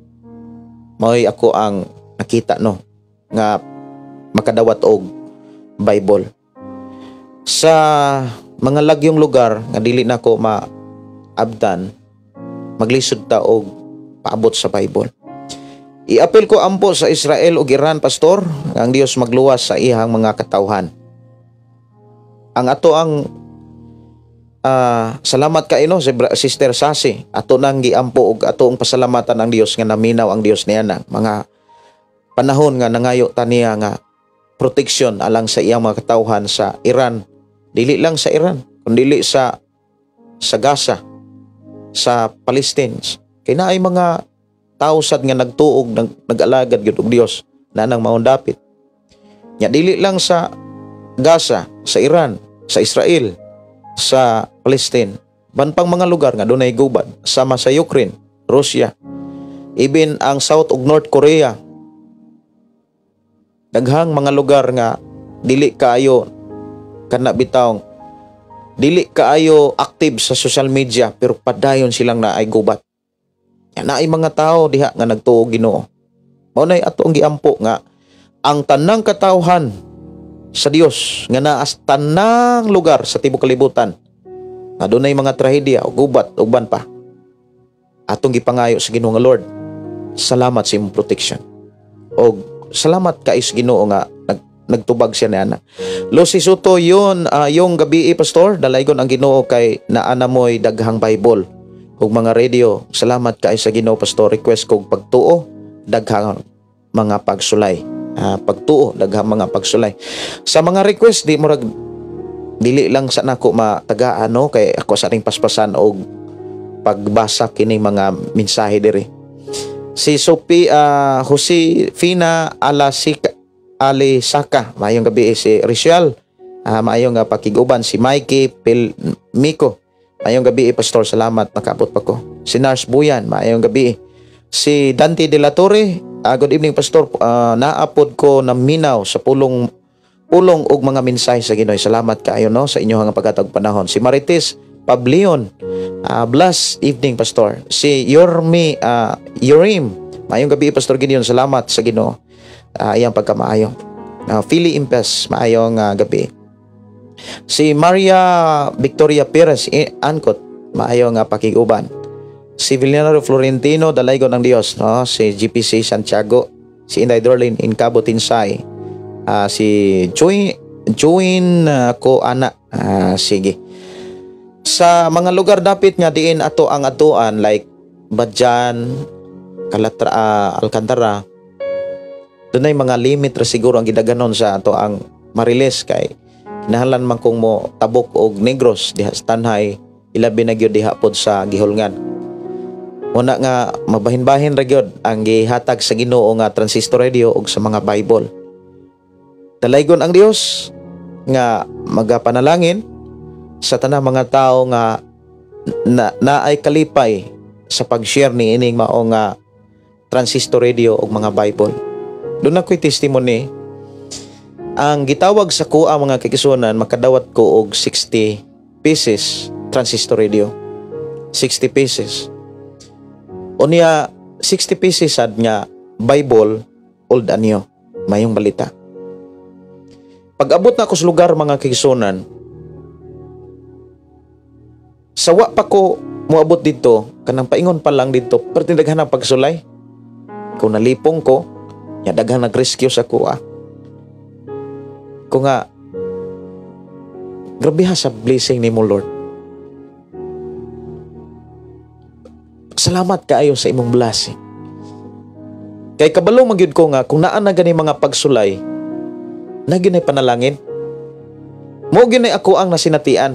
Mao'y ako ang nakita no nga makadawat og Bible. Sa mga lagyong lugar nga dili nako maabdan, maglisod ta og paabot sa Bible. "Iapil ko ampo sa Israel ug Iran, Pastor, nga ang Dios magluwas sa iyang mga katawhan." Ang ato ang salamat kay no si Sister Sasi. Ato nang giampo og atoong pasalamatan ang Dios nga naminaw ang Dios niya na mga panahon nga nangayo ta niya nga protection alang sa iyang mga katawhan sa Iran. Dili lang sa Iran, kundi sa Gaza, sa Palestines. Kay naay mga tao sad nga nagtuog, nag-alagad gyud og Dios na nang maong dapit. Nya dili lang sa Gaza, sa Iran, sa Israel, sa Palestine, ban pang mga lugar nga dunay gubat, sama sa Ukraine, Russia, even ang South ug North Korea. Daghang mga lugar nga dili kaayo kana bitaw, dili kaayo active sa social media, pero padayon silang naay gubat. Ya, naay mga tao diha nga nagtuo Ginoo. Mao nay ato ang giampo nga ang tanang katawhan sa Dios nga naa sa tanang lugar sa tibuok kalibutan nga dunay mga trahedya o gubat ug uban pa, atong gipangayo sa Ginoo nga, "Lord, salamat sa imong protection og salamat kay sa Ginoo nga nagtubag siya niana." Lucy Soto yun, yung gabi, pastor, dalaygon ang Ginoo kay naa namoy daghang Bible ug mga radio. Salamat kay sa Ginoo, pastor. Request kog pagtuo, daghang mga pagsulay. Pagtuo, daghang mga pagsulay. Sa mga request, di murag dili lang sa nako matagaan, no, kay ako sa ating paspasan og pagbasa kining mga mensahe diri. Si Sophie, Jose Fina Alasika Alisaka, maayong gabi. Si Richelle, maayong nga pakiguban. Si Mikey Pil Miko, maayong gabi, pastor, salamat nakaabot pa ko. Si Nars Buyan, maayong gabi. Si Dante De La Torre, good evening, pastor, naapod ko na minaw sa pulong pulong og mga mensahe sa Ginoo. Salamat kaayo, no, sa inyong paghatag panahon. Si Marites Pablion, blessed evening, pastor. Si Yormi Yorim, maayong gabi, Pastor Gideon, salamat sa Ginoo. Iyang pagkamaayo. Philly Impes, maayong gabi. Si Maria Victoria Perez Ancot, maayong pakiguban. Si Villanero Florentino, dalaygon ng Dios, no? Si GPC Santiago, si Inday Dorlin Incabo Tinsay, si Joy Join ko ana, sige. Sa mga lugar dapit nga diin ato ang atuan, like Badjan, Kalatra, Alcantara, dunay mga limit ra siguro ang gidaganon sa ato ang Mariles kay kinahanglan man kung mo tabok og Negros diha sa Tanjay, ilabi na gyud diha pod sa Gihulngan. Muna nga mabahin-bahin ra gyud ang gihatag sa Ginoo nga transistor radio ug sa mga Bible. Dalaygon ang Dios nga magapanalangin sa tanang mga tao nga na naay kalipay sa pag-share ni ining mao nga transistor radio ug mga Bible. Duna ko'y testimony. Ang gitawag sa kuha, mga kaigsuonan, makadawat ko og 60 pieces transistor radio. 60 pieces. Unya 60 pieces sad nga Bible, Old and New, Maayong Balita. Pag abot na ako sa lugar, mga kaigsuonan, sawa pa ko moabot dito, kanang paingon pa lang dito, pero daghan ang pagsulay. Kung nalipong ko, ya daghan nag-rescue sa kuha. Ko nga, grabe ha sa blessing nimo, Lord. Salamat kaayo sa imong blessing. Kay kabalo magyud ko nga kung naa na gani mga pagsulay, na ginay panalangin. Mo ginay ako ang nasinatian.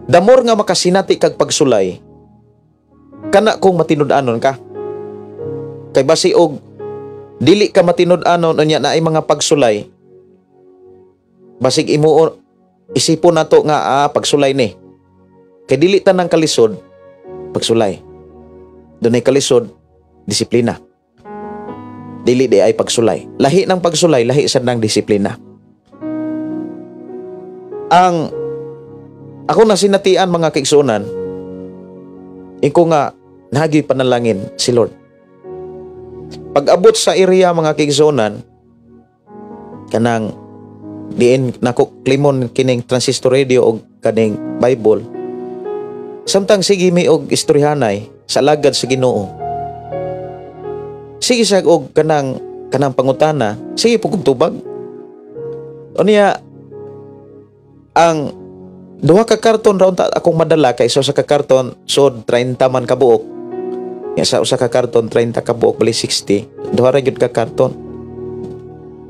Damor nga makasinati kag pagsulay, kana kung matinud-anon ka. Kay basi og dili ka matinud-anon unya naay mga pagsulay, basig imo isipon nato nga pagsulay ni. Kay dili tanang kalisod pagsulay. Dunay kalisod disiplina. Dili di ay pagsulay. Lahi ng pagsulay, lahi sad ng disiplina. Ang ako na sinatian, mga kaigsuonan, iko nga nagi panalangin si Lord. Pag-abot sa area, mga kaigsuonan, kanang diin nako klimon kining transistor radio og kaning Bible. Samtang sige mi og istoryahanay sa lagad sa Ginoo. Sige sa og kanang pangutana, sige po kog tubag. Unya ang duha ka karton ra unta akong madala kay sa usa ka karton sod 30 man ka buok. Ya sa usa ka karton 30 ka buok, bali 60. Duha ra gyud ka karton.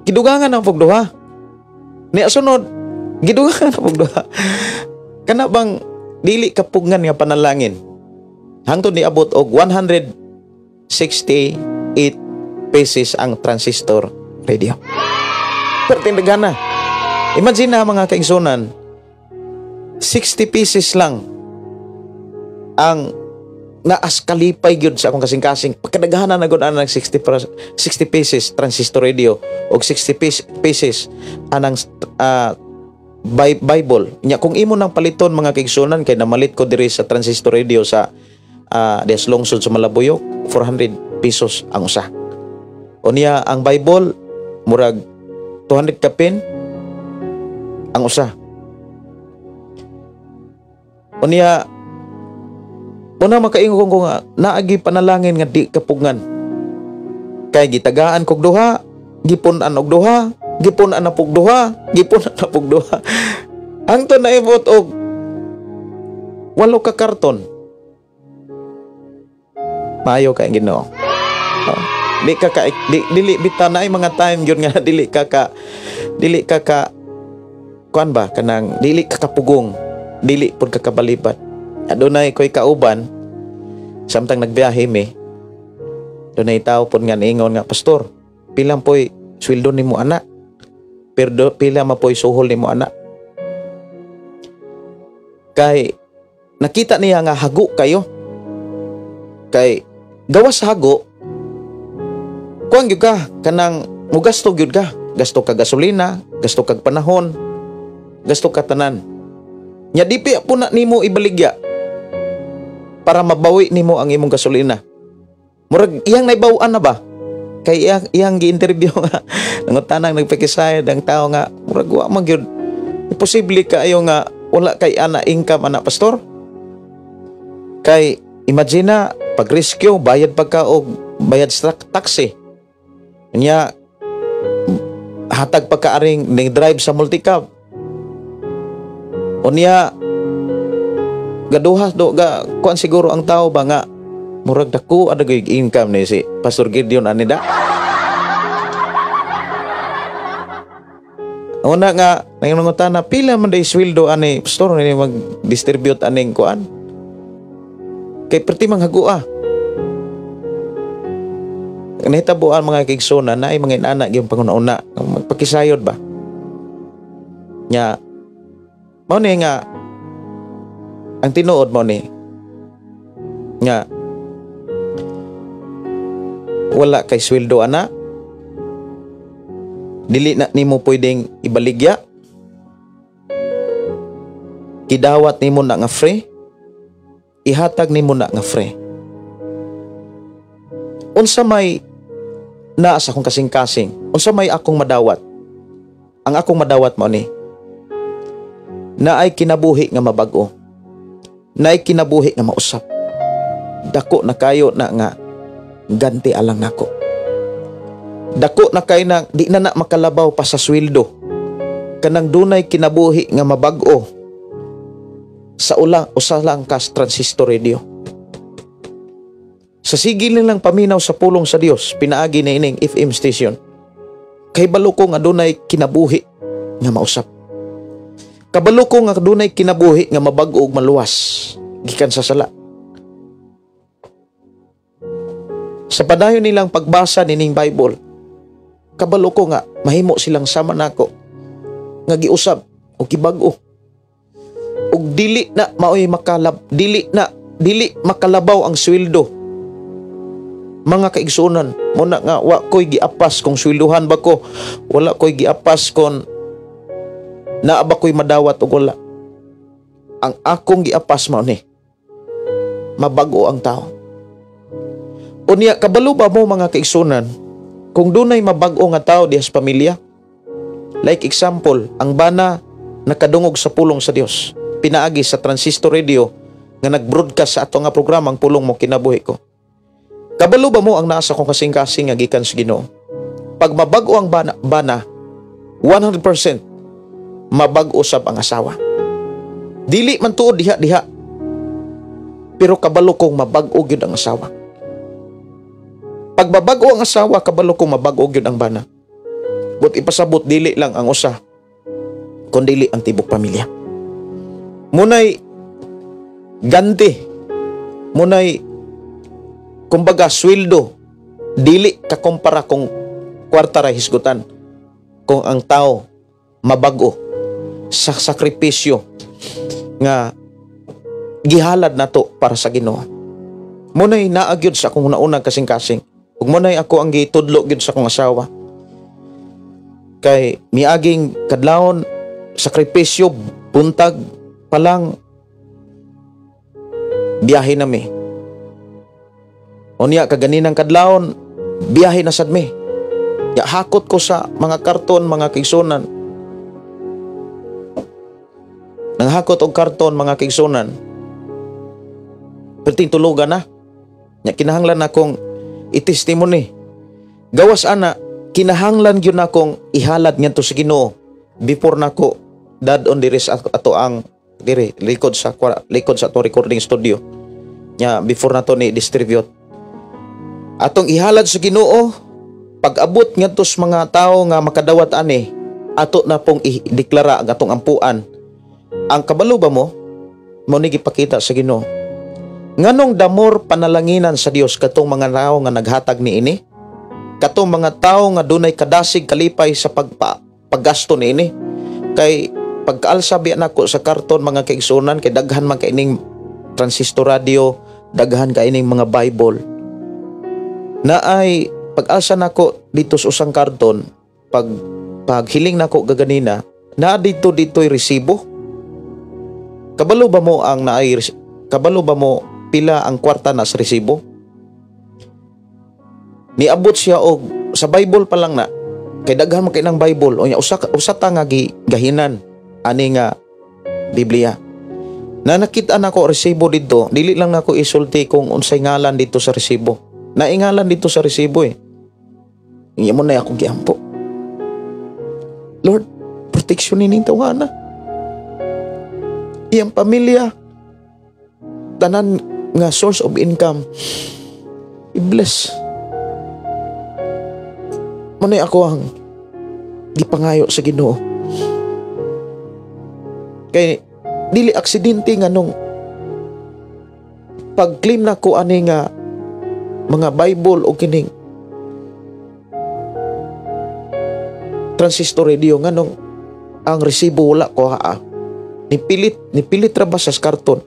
Gidugangan na pug duha. Ni sunod, gidugangan na pug duha. Kana bang dili kapugngan nga panalangin? Hangtod niabot og 168 pieces ang transistor radio. Pertindagan na. Imagine na, mga kaigsunan, 60 pieces lang ang naas kalipay gyud sa akong kasing-kasing. Pagkadaghanan na gud anang 60 pieces transistor radio og 60 pieces anang Bible. Nya kung imo nang paliton, mga kaigsunan, kay namalit ko diri sa transistor radio sa des lungsod sa Malabuyok, 400 pesos ang usa. Unya ang Bible murag 200 kapin ang usa. Unya una makaingon ko nga naagi panalangin nga di kapugngan. Kay gitagaan kog duha, gipun-an og duha, gipun-an na pug duha, gipun-an na pug duha. Hangtod naibot og 8 ka karton. Maayo kay Ginoo. Oh, di ka ka di, dili bitaw na ay mga time gyud nga dili ka ka kuan ba, kanang dili ka kapugong, dili pud ka kabalibat. Adunay ko'y kauban samtang nagbiyahe mi. Dunay tao pud nga niingon nga, "Pastor, pila po'y sweldo nimo ana? Pero pila ma po'y suhol nimo ana?" Kay nakita niya nga hago kayo. Kay gawas sa hago, kuan gyud ka, kanang mugasto gyud ka. Gasto ka gasolina, gasto kag panahon, gasto ka tanan. Nya di pa po na nimo ibaligya para mabawi nimo ang imong gasolina. Murag iyang naibaw-an na ba? Kay iyang gi-interview nga nangutanang nagpakisayod ang tao nga murag wa man gyud imposible kaayo nga wala kay ana income ana, pastor. Kay imagine na pag rescue, bayad pa ka og bayad sa taxi. Nya hatag pa ka aring ning drive sa multicab. Unya gaduha do ga kuan siguro ang tao ba nga murag dako ada gyud income ni si Pastor Gideon ani da. Una nga nangungutana, "Pila man day sweldo ani, pastor, ni mag-distribute aning kuan?" Kay perti manghagua. Nahitabuan, mga kaigsoon, na ay mga inana gyud panguna-una magpakisayod ba. Nya mao ni nga ang tinuod mo ni nga wala kay sweldo ana, dili na nimo pwedeng ibaligya, kidawat nimo na nga free, ihatag nimo na nga free. Unsa may naa sa akong kasing-kasing? Unsa may akong madawat? Ang akong madawat mao ni naay kinabuhi nga mabag-o, naay kinabuhi nga mausap. Dako na kayo na nga ganti alang nako. Dako na kay na di na na makalabaw pa sa sweldo. Kanang dunay kinabuhi nga mabag-o sa ulang usa lang kas transistor radio. Sa sige lang paminaw sa pulong sa Dios pinaagi na ining FM station. Kay balo ko nga dunay kinabuhi nga mausap. Kabalo ko nga dunay kinabuhi nga mabag-o ug maluwas gikan sa sala. Sa padayon nilang pagbasa nining Bible, kabalo ko nga mahimo silang sama nako nga giusab o gibag-o. Ug dili na maoy makalab, dili na dili makalabaw ang sweldo. Mga kaigsuonan, muna nga wa ko'y giapas kung swelduhan ba ko, wala ko'y giapas kon naa ba ko'y madawat o wala. Ang akong giapas mao ni mabag-o ang tao. Unya, kabalo ba mo, mga kaigsunan, kung dunay mabag-o nga tao diha sa pamilya? Like example, ang bana nakadungog sa pulong sa Dios, pinaagi sa transistor radio nga nag-broadcast sa ato nga programa ang Pulong Mo Kinabuhi Ko. Kabalo ba mo ang nasa kong kasing-kasing nga gikan sa Ginoo? Pag mabag-o ang bana, 100% mabag-o sab ang asawa. Dili man tuod diha-diha, pero kabalo kong mabag-o gyud ang asawa. Pag mabag-o ang asawa, kabalo kong mabag-o gyud ang bana. But ipasabot dili lang ang usa, kundili ang tibok pamilya. Munay ganti, munay kumbaga sweldo, dili kakumpara kung kwarta ra hisgutan, kung ang tao mabago sa sakripisyo nga gihalad nato para sa Ginoo. Munay naa gyud sa akong una kasing-kasing. Ug munay ako ang gitudlo gyud sa akong asawa. Kay miaging kadlawon sakripisyo, buntag pa lang biyahe na mi. Unya kaganinang kadlawon biyahe na sad mi. Ya hakot ko sa mga karton, mga kaigsunan. Nanghakot og karton, mga kaigsunan. Perting tulugan na. Nya kinahanglan akong i-testimony. Gawas ana, kinahanglan gyud nakong ihalad ngadto sa Ginoo before nako dad-on diri sa ato ang diri likod sa ato recording studio. Nya before nato ni distribute. Atong ihalad sa Ginoo, pag-abot ngadto sa mga tawo nga makadawat ani, ato na pong i-deklara ang atong ampuan. Ang kabalo ba mo, mo ni gipakita sa Ginoo. Nganong damor panalanginan sa Dios katong mga tawo nga naghatag niini? Katong mga tawo nga dunay kadasig kalipay sa paggasto niini? Kay pagkaalsa biya nako sa karton, mga kaigsunan, kay daghan man kaining transistor radio, daghan kaining mga Bible. Na ay pag-alsa nako dito sa usang karton, paghiling nako gaganina, naa dito'y resibo. Kabalo ba mo ang naay kabalo ba mo pila ang kwarta na sa resibo? Niabot siya og sa Bible pa lang na, kay daghan man kay ng Bible, unya usa usa ta nga gigahinan ani nga Biblia. Na nakita nako resibo didto, dili lang nako isulti kung unsay ngalan dito sa resibo. Naingalan dito sa resibo eh. Iya mo na ako giampo. Lord, protection ni tawana. Iyang pamilya, tanan nga source of income, i-bless. Muna ako ang gipangayo sa Ginoo. Kay dili aksidente nga nung pag-claim na ko ani nga mga Bible o kining transistor radio, nga nung ang resibo wala ko ha. Nipilit ra ba sa karton.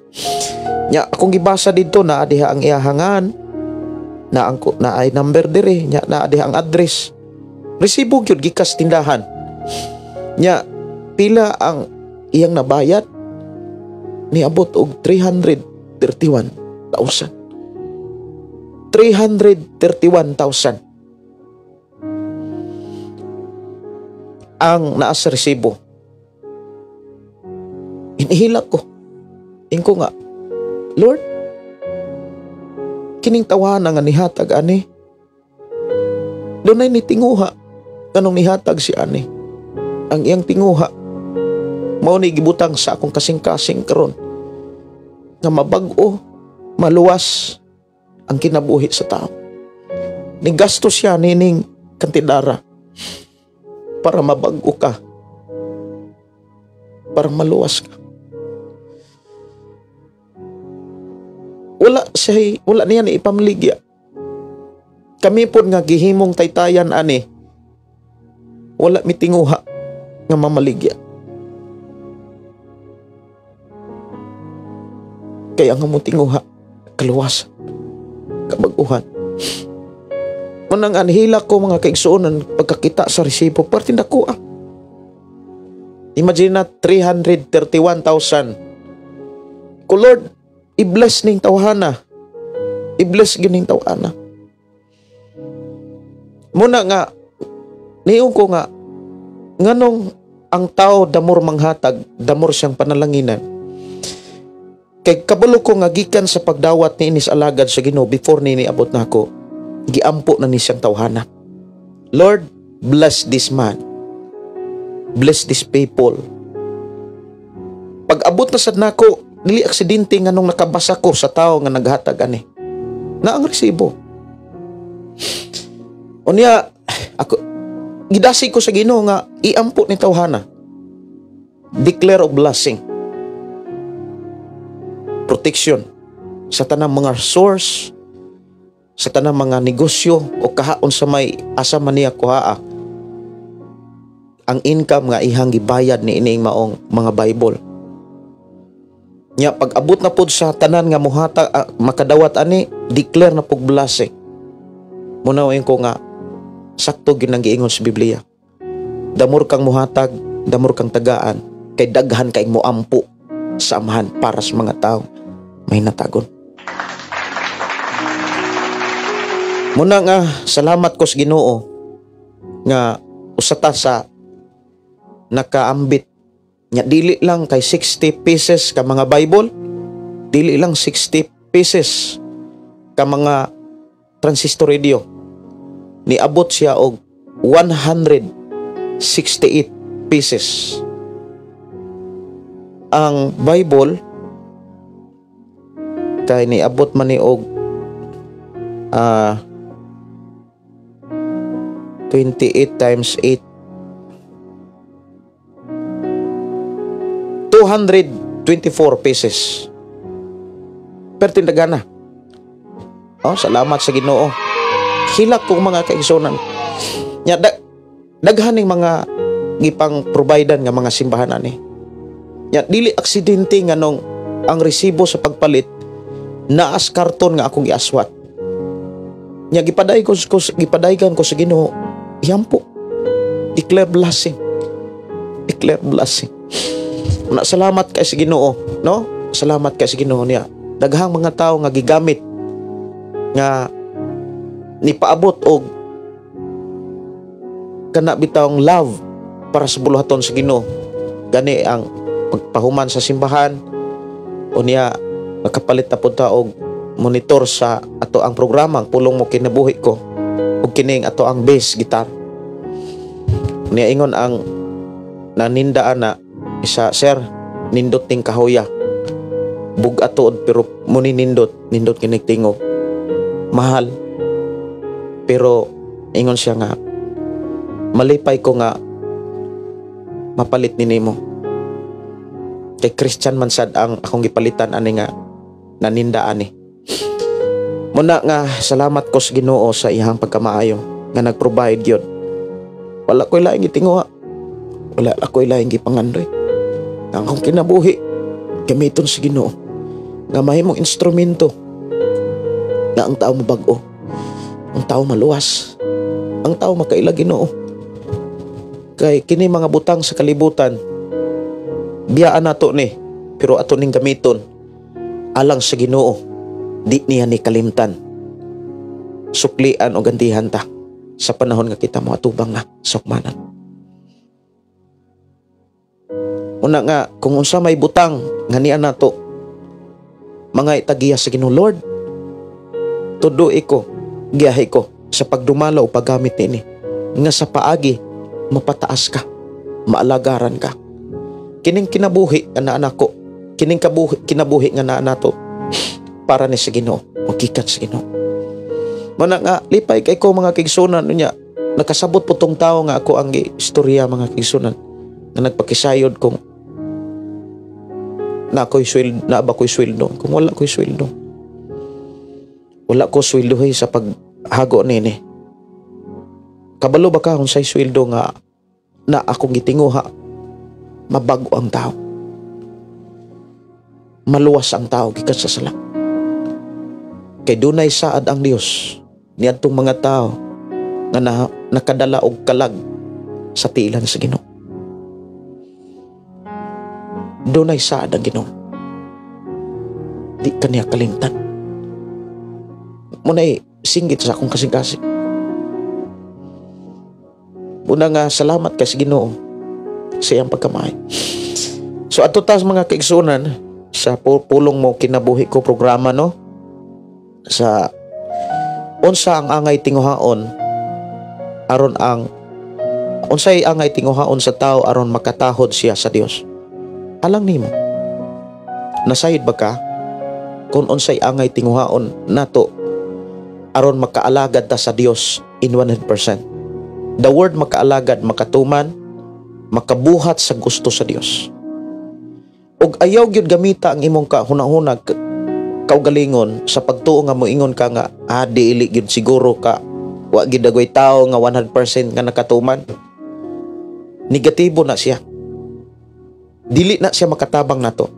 Nya akong gibasa didto na diha ang iyahangan, na ang na ay number dire, nya na diha ang address. Resibo gyud gikas tindahan. Nya pila ang iyang nabayad? Niabot og 331,000. 331,000 ang naa sa resibo. Inihilak ko. Ingko nga, Lord, kining tawana nga nihatag ani, dunay ni tinguha kanong nihatag si ani. Ang iyang tinguha mao ni gibutang sa akong kasing-kasing karon nga mabag-o, maluwas ang kinabuhi sa tao. Nigasto siya nining kantidara para mabag-o ka, para maluwas ka. Wala niya ni ipamligya. Kami pod nga gihimong taytayan ani, wala mitinguha nga mamaligya. Kaya nga mo tinguha, kaluwasan, kabag-uhan. Unang anhila ko, mga kaigsuonan, pagkakita sa resibo, parte dako ah. Imagine na 331,000. Ko Lord, i-bless ning tawhana. I-bless gyud ning tawhana. Muna nga, niyon ko nga, nganong ang tao damor manghatag, damor siyang panalanginan. Kay kabalo ko nga gikan sa pagdawat ni inis alagad sa Ginoo before ni niabot nako, giampo na ni siyang tawhana. Lord, bless this man. Bless these people. Pag abot na sad nako, dili aksidente nga nung nakabasa ko sa tao nga naghatag ani. Na ang resibo. Unya ako Gidasig ko sa Ginoo nga iampo ni tawhana. Declare of blessing. Protection sa tanang mga source, sa tanang mga negosyo o kahaon sa may asa man niya kuhaa ang income nga ihang gibayad ni ining maong mga Bible. Nya pag abot na pod sa tanan nga muhata makadawat ani, declare na pug blessing. Muna ko nga sakto gyud ang giingon sa Biblia. Damor kang muhatag, damor kang tagaan, kay daghan kay moampo sa Amahan para sa mga tao may natagon. Muna nga salamat ko sa Ginoo nga usa ta sa nakaambit nya dili lang kay 60 pieces ka mga Bible, dili lang 60 pieces ka mga transistor radio, niabot siya og 168 pieces. Ang Bible kay niabot man ni og 28 times 8, 224 pieces. Pertindagan na. Oh, salamat sa Ginoo. Hilak kong mga kaigsunan. Nya daghan ning mga gipang providean nga mga simbahan ani. Nya dili aksidente nga nung ang resibo sa pagpalit naas karton nga akong giaswat. Nya gipadaygan ko sa Ginoo. Yampo. Declare blessing. Declare blessing. Na salamat kay sa Ginoo, no? Salamat kay sa Ginoo niya. Daghang mga tawo nga gigamit nga nipaabot og kana bitawng love para sa buluhaton sa Ginoo. Gani ang pagpahuman sa simbahan unya nakapalit na pud ta og monitor sa ato ang programa Pulong Mo Kinabuhi Ko ug kining ato ang bass guitar. Niya ingon ang nanindaan na isa, sir, nindot ning kahoya. Bug-at tuod pero muni nindot, nindot kinig tingog. Mahal. Pero ingon siya nga malipay ko nga mapalit ni nimo. Kay Christian man sad ang akong gipalitan ani nga naninda ani. Muna nga salamat ko sa Ginoo sa iyang pagkamaayo nga nag-provide gyud. Wala ko'y laing gitinguha. Wala ako'y laing gipangandoy. Ang akong kinabuhi gamiton sa Ginoo nga mahimong instrumento nga ang tao mabag-o, ang tao maluwas, ang tao makaila Ginoo. Kay kini mga butang sa kalibutan biyaan nato ni, pero ato ning gamiton alang sa Ginoo. Di niya ni kalimtan. Suklian o gantihan ta sa panahon nga kita moatubang na sa hukmanan. Una nga kung unsa may butang nga niya nato mga itagiya sa Ginoo, Lord, tudui ko, giyahe ko sa pagdumala o paggamit niini nga sa paagi mapataas ka, maalagaran ka. Kining kinabuhi nga naa nako, kining kinabuhi nga naa nato para ni sa Ginoo, magikan sa Ginoo. Muna nga lipay kay ko mga kaigsunan unya nakasabot po tong tao nga ako ang istorya mga kaigsunan nga nagpakisayod kung na ako'y sweldo, na ba ko'y sweldo, kung wala ko'y sweldo. Wala ko sweldohi sa paghago nini. Kabalo ba ka kung sa'y sweldo nga na akong gitinguha, mabago ang tao. Maluwas ang tao gikan sa sala. Kay dunay saad ang Dios niadtong mga tao nga nakadala og kalag sa tiilan sa Ginoo. Dunay saad ang Ginoo. Di kaniya kalimtan. Muna'y singgit sa akong kasing-kasing. Una nga salamat kay sa Ginoo sa iyang pagkamay. So ato ta mga kaigsunan sa Pulong Mo Kinabuhi Ko programa, no? Sa unsa ang angay tinguhaon aron ang unsay angay tinguhaon sa tao aron makatahod siya sa Dios. Alang nimo. Nasayod ba ka kung unsay angay tinguhaon nato aron makaalagad ta sa Dios in 100%? The word makaalagad, makatuman, makabuhat sa gusto sa Dios. Ug ayaw gyud gamita ang imong kahuna-huna, kaugalingon sa pagtuo nga moingon ka nga dili gyud siguro ka, wa gyud agoy tawo nga 100% nga nakatuman. Negatibo na siya. Dili na siya makatabang nato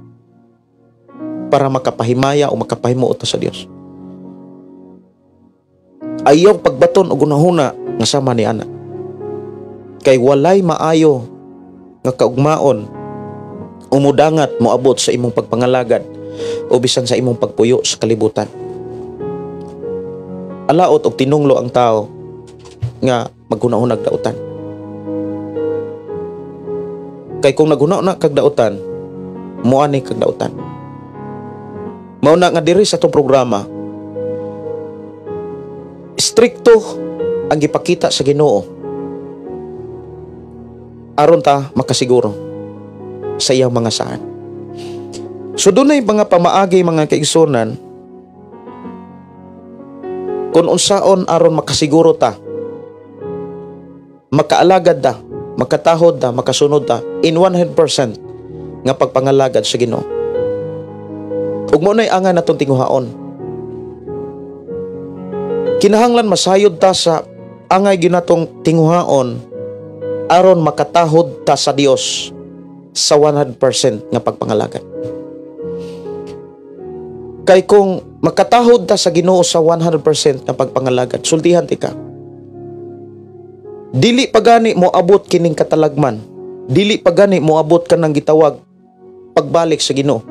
para makapahimaya o makapahimuot sa Dios. Ayaw pagbaton og hunahuna nga sama ni ana. Kay walay maayo nga kaugmaon umudangat moabot sa imong pagpangalagad o bisan sa imong pagpuyo sa kalibutan. Alaot og tinunglo ang tao nga maghunahunag dautan. Kay kung naghuna-huna kag dautan, moani kag dautan. Mao na nga diri sa atong programa, strikto ang gipakita sa Ginoo aron ta makasiguro sa iyang mga saan. So dunay mga pamaagi, mga kaigsunan, kung unsaon aron makasiguro ta, makaalagad ta, makatahod ta, makasunod ta in 100% nga pagpangalagad sa Ginoo. Ug mo na'y angan natong tinguhaon. Kinahanglan masayod ta sa angay ginatong tinguhaon aron makatahod ta sa Dios sa 100% nga pagpangalagad. Kay kung makatahod ta sa Ginoo sa 100% nga pagpangalagad, sultihan ti ka. Dili pa gani mo abot kining katalagman. Dili pa gani mo abot kanang gitawag pagbalik sa Ginoo.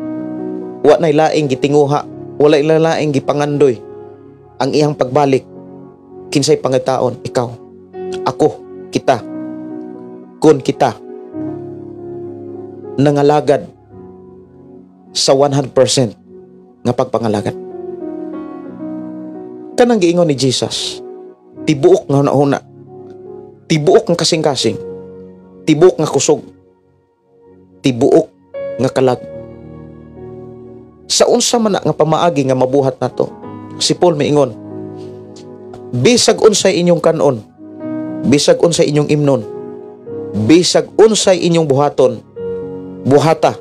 Wa nay laing gitinguha, wala laing gipangandoy ang iyang pagbalik. Kinsay pangitaon? Ikaw, ako, kita. Kun kita nangalagad sa 100% nga pagpangalagad. Kanang giingon ni Jesus, tibuok nga hunahuna, tibuok nga kasing-kasing, tibuok nga kusog, tibuok nga kalag. Sa unsa man na nga pamaagi nga mabuhat nato, si Paul miingon, bisag unsay inyong kanon, bisag unsay inyong imnon, bisag unsay inyong buhaton, buhata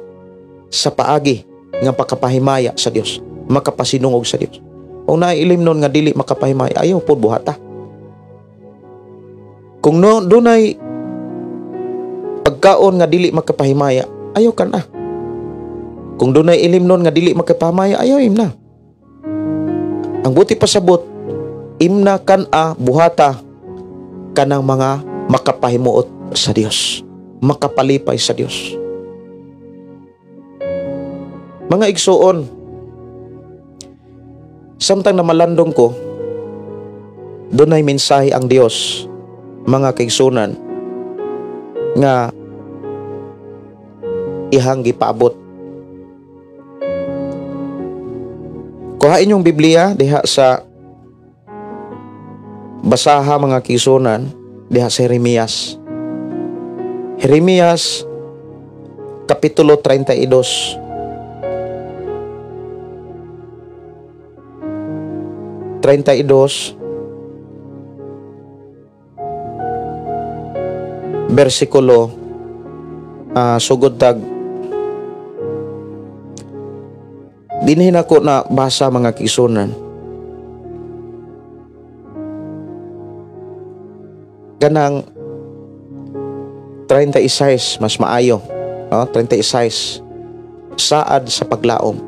sa paagi nga pakapahimaya sa Dios, makapasinungog sa Dios. Kung nailim nun nga dili makapahimaya, ayaw po buhata. Kung no, dunay pagkaon nga dili makapahimaya, ayaw ka na. Kung dunay ilim nun nga dili makapahimaya, ayaw imna. Ang buti pasabot, imna kan a buhata kanang mga makapahimuot sa Dios, makapalipay sa Dios. Mga igsuon, samtang namalandong ko, dunay mensahe ang Dios, mga kaigsunan, nga ihang gipaabot. Kuhain yung Biblia diha sa basaha, mga kaigsunan, diha sa Jeremias. Jeremias Kapitulo 32. 32 bersikulo sugod tag dinhin ako na basa, mga kisunan. Kanang 36 mas maayo, no? 36 saad sa paglaom.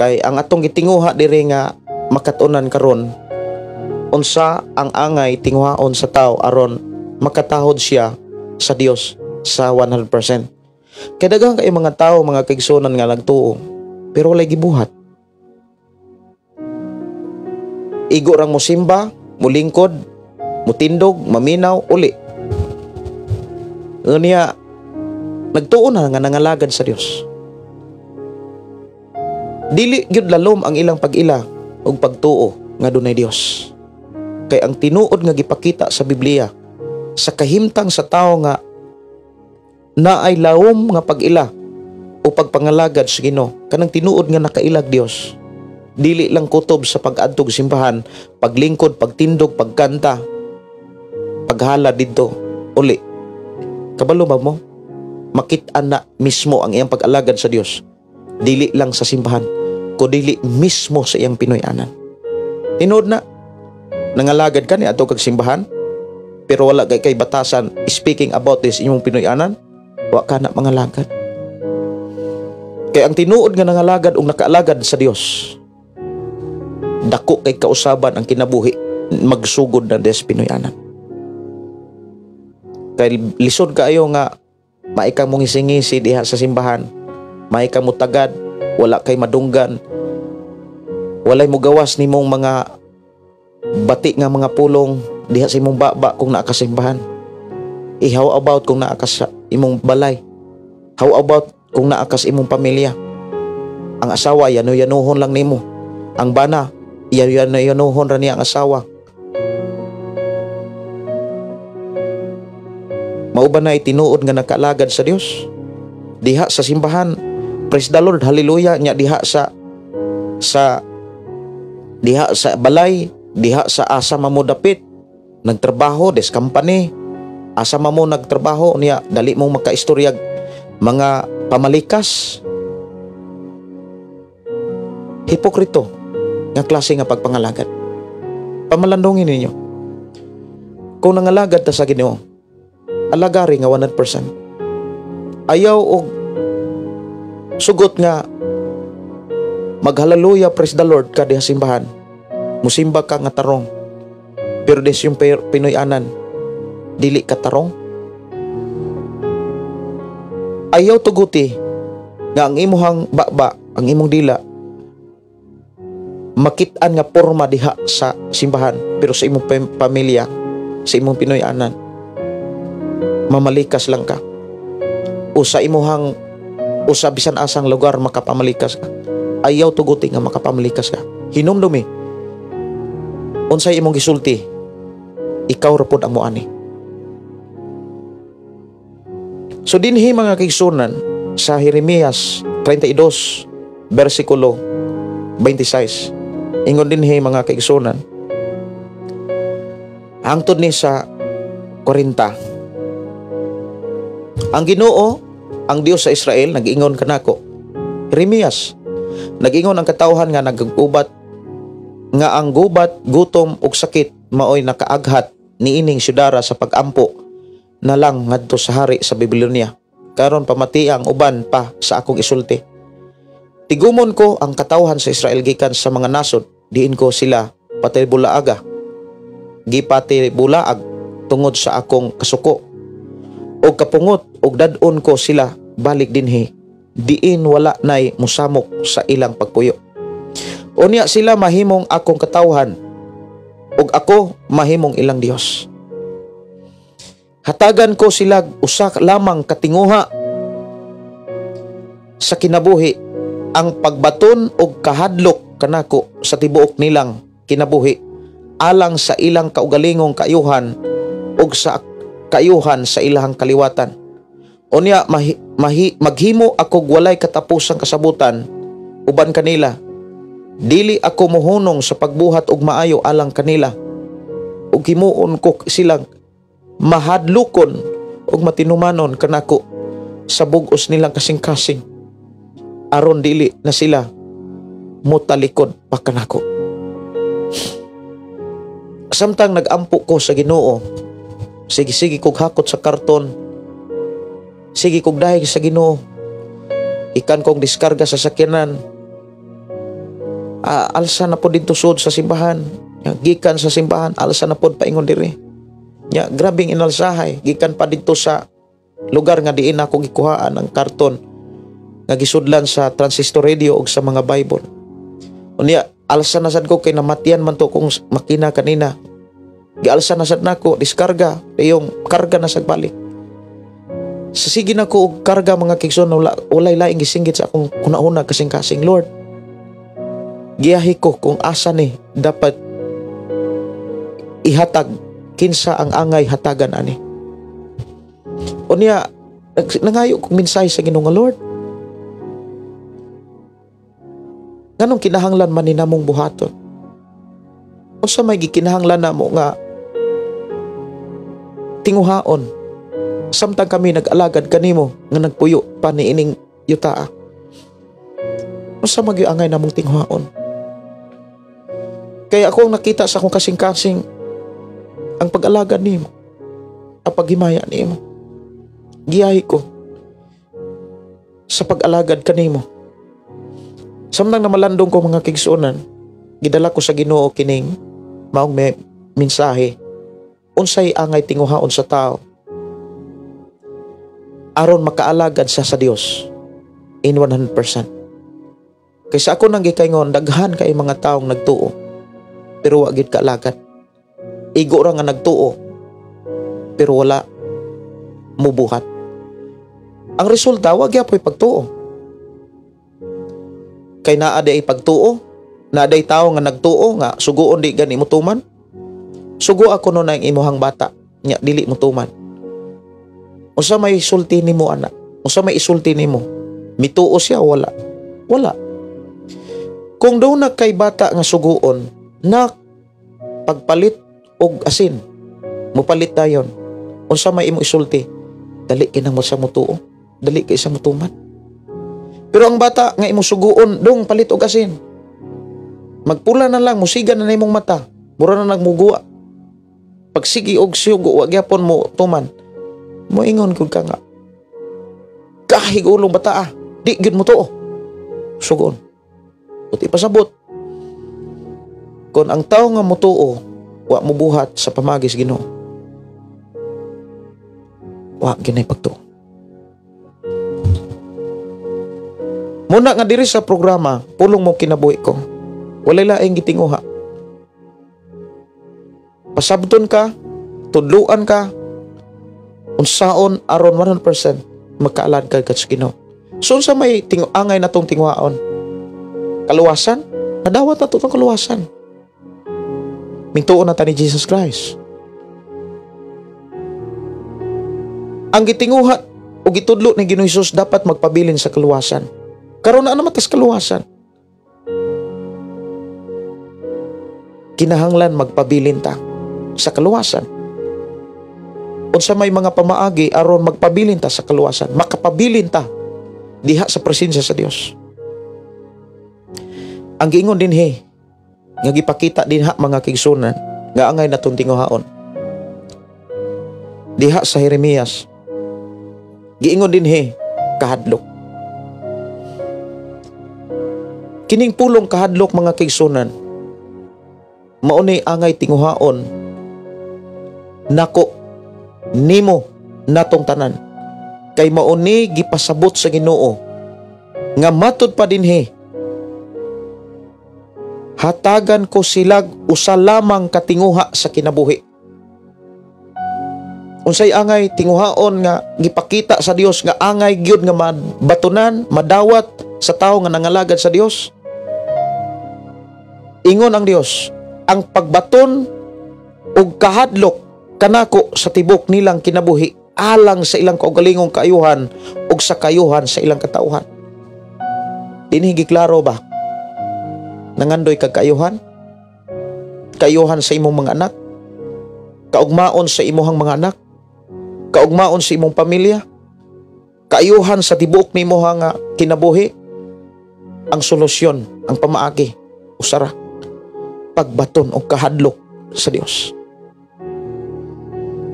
Kay ang atong gitinguha diri nga makatunan karon, unsa ang angay tinguhaon sa tao aron makatahod siya sa Dios sa 100%. Kay daghan kay mga tao, mga kaigsunan, nga nagtuo pero walay gibuhat. Igo rang mosimba, mulingkod, mutindog, maminaw, uli. Unya nagtuo na nga nangalagad sa Dios. Dili gyud lalom ang ilang pag-ila ug pagtuo nga dunay Dios. Kay ang tinuod nga gipakita sa Biblia sa kahimtang sa tawo nga naay lawom nga pag-ila o pagpangalagad sa Ginoo, kanang tinuod nga nakailag Dios. Dili lang kutob sa pag-adtog simbahan, paglingkod, pagtindog, pagkanta. Paghala didto uli. Kabalo ba mo? Makit-an na mismo ang iyang pag-alagad sa Dios. Dili lang sa simbahan, kundili mismo sa iyang Pinoy-anan. Tinuod na, nangalagad ka ni ato kag simbahan, pero wala kay batasan speaking about this imong Pinoy-anan, wa ka na mangalagad. Kay ang tinuod nga nangalagad og nakaalagad sa Dios, dako kay kausaban ang kinabuhi magsugod na des Pinoy-anan. Kay lisod kaayo nga maika mong ngisingisi diha sa simbahan, maika mo tagad, wala kay madunggan, walay mo gawas nimong mga bati nga mga pulong diha sa imong baba kung naa ka simbahan. How about kung naa ka sa imong balay? How about kung naa ka sa imong pamilya? Ang asawa, yano-yanuhon lang nimo. Ang bana, yano-yanuhon ra niya ang asawa. Mao ba na itinuod nga nakaalagad sa Dios? Diha sa simbahan, praise the Lord, hallelujah, nya diha sa diha sa balay, diha sa asa mamo dapit nagtrabaho des company, asa mamo nagtrabaho niya dali mong makaistoryag mga pamalikas. Hipokrito nga klase nga pagpangalagad. Pamalandongin ninyo. Kung nangalagad ta sa Ginoo, alagari nga 100%. Ayaw og sugot nga maghaleluya, praise the Lord ka diha simbahan. Musimba ka nga tarong. Pero des yung Pinoy-anan, dili ka tarong. Ayaw tuguti nga ang imuhang baba, ang imong dila, makit-an nga porma diha sa simbahan, pero sa imong pamilya, sa imong Pinoy-anan, mamalikas lang ka. O sa imuhang, o sa bisan asang lugar makapamalikas ka. Ayaw tuguti nga makapamalikas ka. Hinumdumi, unsay imong gisulti, ikaw ra pod ang moani. So dinhi mga kaigsunan sa Jeremias 32 versikulo 26. Ingon dinhi mga kaigsunan, hangtod ni sa 40. Ang Ginoo, ang Dios sa Israel, nag-ingon kanako. Jeremias, nag-ingon ang katawhan nga nagagubat, nga ang gubat, gutom ug sakit maoy nakaaghat niining syudara sa pagampo na lang ngadto sa hari sa Babylonia. Karon pamati ang uban pa sa akong isulti. Tigumon ko ang katawhan sa Israel gikan sa mga nasod, diin ko sila patibulaaga. Gipatibulaag tungod sa akong kasuko. Og kapungot og dad-on ko sila balik dinhi, diin wala nay musamok sa ilang pagpuyo. Unya sila mahimong akong katawhan ug ako mahimong ilang Dios. Hatagan ko sila usa lamang katinguha sa kinabuhi, ang pagbaton og kahadlok kanako sa tibuok nilang kinabuhi, alang sa ilang kaugalingong kaayuhan ug sa kaayuhan sa ilang kaliwatan. Unya maghimo ako walay katapusang kasabutan uban kanila. Dili ako mohunong sa pagbuhat og maayo alang kanila, ug himuon ko silang mahadlokon ug matinumanon kanako sa bug-os nilang kasing-kasing, aron dili na sila motalikod pa kanako. Samtang nagampo ko sa Ginoo, sige-sige kog hakot sa karton, sige kog dahig sa Ginoo, ikan kong diskarga sa sakyanan, alsa na pod didto sud sa simbahan, gikan sa simbahan alsa na pod paingon diri. Ya, grabing inalsahay, gikan pa didto sa lugar nga diin ako gikuhaan ang karton nga gisudlan sa transistor radio og sa mga Bible. Unya alsa na sad ko kay namatian man to kung makina kanina. Gialsa na sad nako, diskarga, iyong karga na sad balik. Sa sige na ko og karga mga kigsoon, walay laing gisinggit sa akong hunahuna kasing-kasing. Lord, giyahi ko kung asa ni dapat ihatag, kinsa ang angay hatagan ani. Unya nangayo kong mensahe sa Ginoo nga, Lord, nganong kinahanglan man ni namong buhaton? Unsa may gikinahanglan namo nga tinguhaon samtang kami nag-alagad kanimo nga nagpuyo pa niining yutaa? Unsa man gyud angay namong tinguhaon? Kaya ako ang nakita sa akong kasing-kasing ang pag-alagad nimo, ang paghimaya nimo. Giyahi ko sa pag-alagad kanimo. Samtang namalandong ko, mga kaigsuonan, gidala ko sa Ginoo kining maong may mensahe. Unsay angay tinguhaon sa tao aron makaalagad siya sa Dios in 100%? Kaysa ako nang gikaingon, daghan kay mga taong nagtuo pero wa gid kaalagad. Igo ra nga nagtuo pero wala mubuhat. Ang resulta, wa gyapoy pagtuo. Kay naa di ay pagtuo, naa day tao nga nagtuo nga suguon di gani mo tuman. Sugo ako no na ang imuhang bata, nya dili mo tuman. Unsa may sulti nimo, anak? Unsa may isulti nimo? Mituo siya o wala? Wala. Kung daw na kay bata nga suguon, na pagpalit og asin, mupalit dayon. Unsa may imo isulti? Dali kay nang mo sa mutuo. Dali kay sa mutuman. Pero ang bata nga imo suguon, dong palit og asin. Magpula na lang, musiga na na imong mata. Mura na nagmuguwa. Pagsigi og sugo, wa gyapon mo tuman. Moingon kung ka nga, "Kahig ulong bata ah, di gyud mo tuo." Sugoon. Ut ipasabot. Kung ang tao nga mutuo, wa mubuhat sa pamagi sa Ginoo, wa ginay pagtuo. Muna nga diri sa programa, Pulong Mo Kinabuhi Ko, walay laing gitinguha. Pasabton ka, tudluan ka, unsaon aron 100% magkaalad ka sa Ginoo. So unsa may angay natong tinguhaon? Kaluwasan? Nadawat na to itong kaluwasan. Mintuon na ta ni Jesus Christ. Ang gitinguha o gitudlo ni Ginoong Hesus dapat magpabilin sa kaluwasan. Karon na naman tas kaluwasan. Kinahanglan magpabilin ta sa kaluwasan. Unsa may mga pamaagi aron magpabilin ta sa kaluwasan, makapabilin ta diha sa presensya sa Dios. Ang giingon dinhi nga gipakita dinha, mga kaigsuonan, nga angay natong tinguhaon diha sa Jeremias, giingon dinhi kahadlok. Kining pulong kahadlok, mga kaigsuonan, mao ni angay tinguhaon nako, nimo, natong tanan, kay mao ni gipasabot sa Ginoo nga matud pa dinhi, hatagan ko silag usa lamang katinguha sa kinabuhi. Unsay angay tinguhaon nga gipakita sa Dios nga angay gyud nga mabatunan, madawat sa tawo nga nangalagad sa Dios? Ingon ang Dios, ang pagbaton og kahadlok kanako sa tibok nilang kinabuhi alang sa ilang kaugalingong kaayuhan ug sa kaayuhan sa ilang katauhan. Dinhi giklaro ba? Nangandoy kag kaayuhan? Kaayuhan sa imong mga anak? Kaugmaon sa imuhang mga anak? Kaugmaon sa imong pamilya? Kaayuhan sa tibuok nimo nga kinabuhi? Ang solusyon, ang pamaagi, usara, pagbaton og kahadlok sa Dios.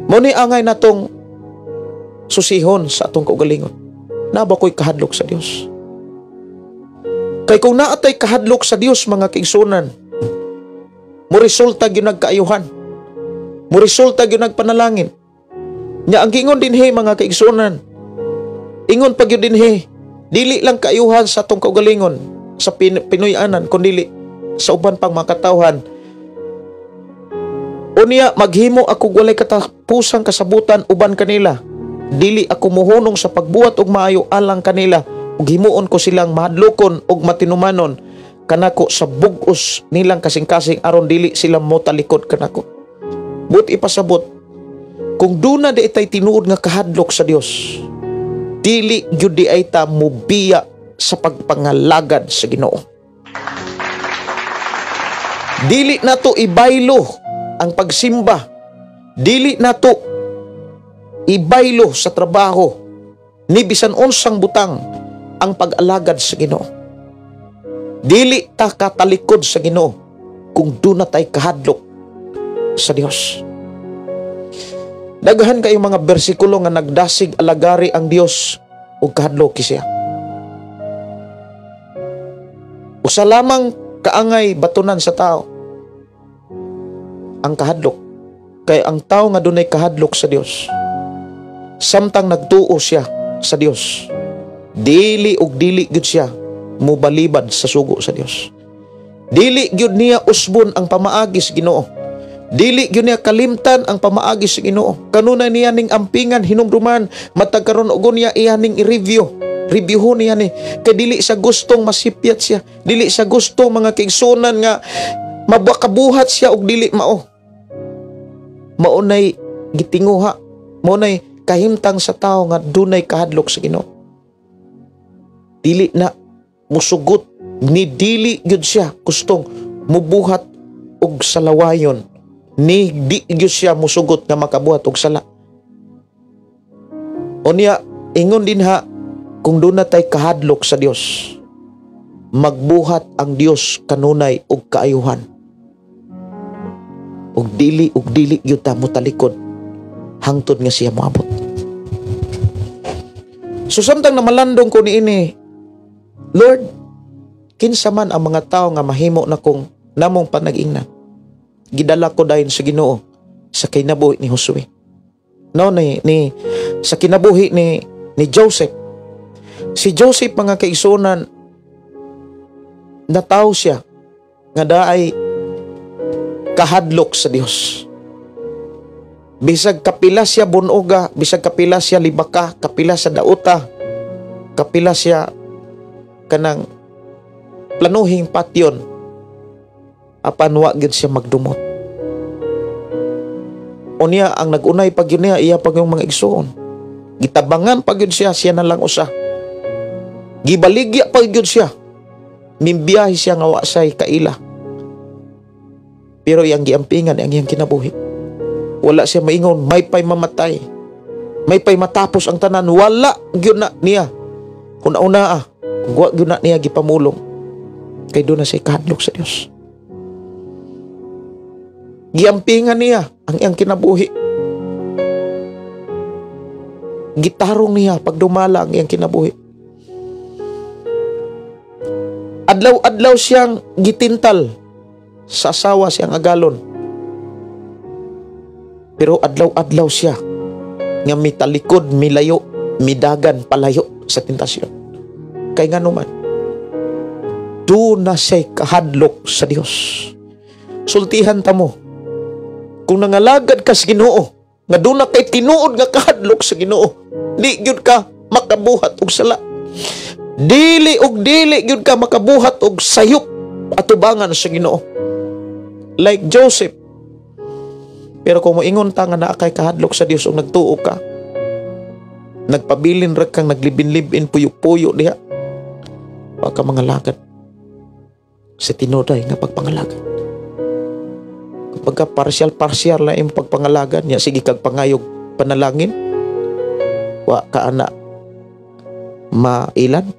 Mo ni angay natong susihon sa atong kaugalingon. Naa ba ko'y kahadlok sa Dios? Kay kung naatay kahadlok sa Dios, mga kaigsunan, mo resulta gyud nagkaayuhan. Mo resulta gyud nagpanalangin. Nya ang giingon dinhi, mga kaigsunan, ingon pa gyud dinhi, dili lang kaayuhan sa atong kaugalingon sa Pinoy-anan, kundi sa uban pang mga katawhan. Unya maghimo ako walay katapusang kasabutan uban kanila. Dili ako mohunong sa pagbuhat og maayo alang kanila, ug himuon ko silang mahadlokon ug matinumanon kanako sa bug-os nilang kasing-kasing aron dili sila motalikod kanako. But ipasabot, kung duna di itay tinuod nga kahadlok sa Dios, dili gyud di ay ta mobiya sa pagpangalagad sa Ginoo. Dili nato ibaylo ang pagsimba. Dili nato Ibaylo sa trabaho ni bisan unsang butang ang pag-alagad sa Ginoo. Dili ta katalikod sa Ginoo kung duna tay kahadlok sa Dios. Daghan kayo mga bersikulo nga nagdasig alagari ang Dios ug kahadlok siya. Usa lamang kaangay batunan sa tao ang kahadlok. Kay ang tao nga dunay kahadlok sa Dios, samtang nagtuo siya sa Dios, dili ug dili gyud siya mobalibad sa sugo sa Dios. Dili gyud niya usbon ang pamaagi sa Ginoo. Dili gyud niya kalimtan ang pamaagi sa Ginoo. Kanunay niya ning ampingan hinumduman, matag karon og niya iya ning i-review. Reviewhon niya ni kay dili sa gustong masipyat siya, dili sa gustong mga kaigsunan nga mabakabuhat siya og dili mao. Maunay gitinguha, maunay kahimtang sa tao nga dunay kahadlok sa Ginoo. Dili na musugot ni dili gyud siya gustong mubuhat og salawayon, ni di gyud siya musugot nga makabuhat og sala. Unya ingon din ha, kung doon na tay kahadlok sa Dios, magbuhat ang Dios kanunay og kaayuhan. Og dili gyud ta motalikod hangtod nga siya moabot. So samtang namalandong ko niini, Lord, kinsa man ang mga tawo nga mahimo na kong namong panag-ingnan, gidala ko dayon sa Ginoo sa kinabuhi ni Josue. No, ni sa kinabuhi ni Joseph. Si Joseph, mga kaigsunan, nataw siya nga daay kahadlok sa Dios. Bisag kapila siya bunoga, bisag kapila siya libaka, kapila sa dauta, kapila siya kanang planuhing patyon, apan wa gyud siya magdumot. Unya ang nagunay pag yun niya, iya pag yung mga igsoon. Gitabangan pag yun siya, siya na lang usa. Gibaligya pag yun siya. Mimbiyahe siya nga wa say kaila. Pero iyang giampingan ang iyang kinabuhi. Wala siya maingon, may pay mamatay, may pay matapos ang tanan. Wala gyud na niya. Una-una wa gyud na niya gipamulong. Kay doon na siya kahadlok sa Dios. Giampingan niya ang iyang kinabuhi. Gitarong niya pagdumala ang iyang kinabuhi. Adlaw-adlaw siyang gitintal sa asawa siyang agalon. Pero adlaw-adlaw siya nga mitalikod, milayo, midagan, palayo sa tentasyon. Kay nga naman, doon na siya'y kahadlok sa Dios. Sultihan ta mo, kung nangalagad ka sa Ginoo, nga doon na kay tinuod nga kahadlok sa Ginoo, di gyud ka makabuhat og sala. Dili og dili gyud ka makabuhat og sayop atubangan sa Ginoo. Like Joseph. Pero kung moingon ta nga naa kay kahadlok sa Dios ug nagtuo ka, nagpabilin ra kang naglibin-libin puyo-puyo diha, wa ka mangalagad sa tinuday nga pagpangalagad. Kapag ka partial-partial na imong pagpangalagad niya, sige kag pangayog panalangin, wa ka ana mailan.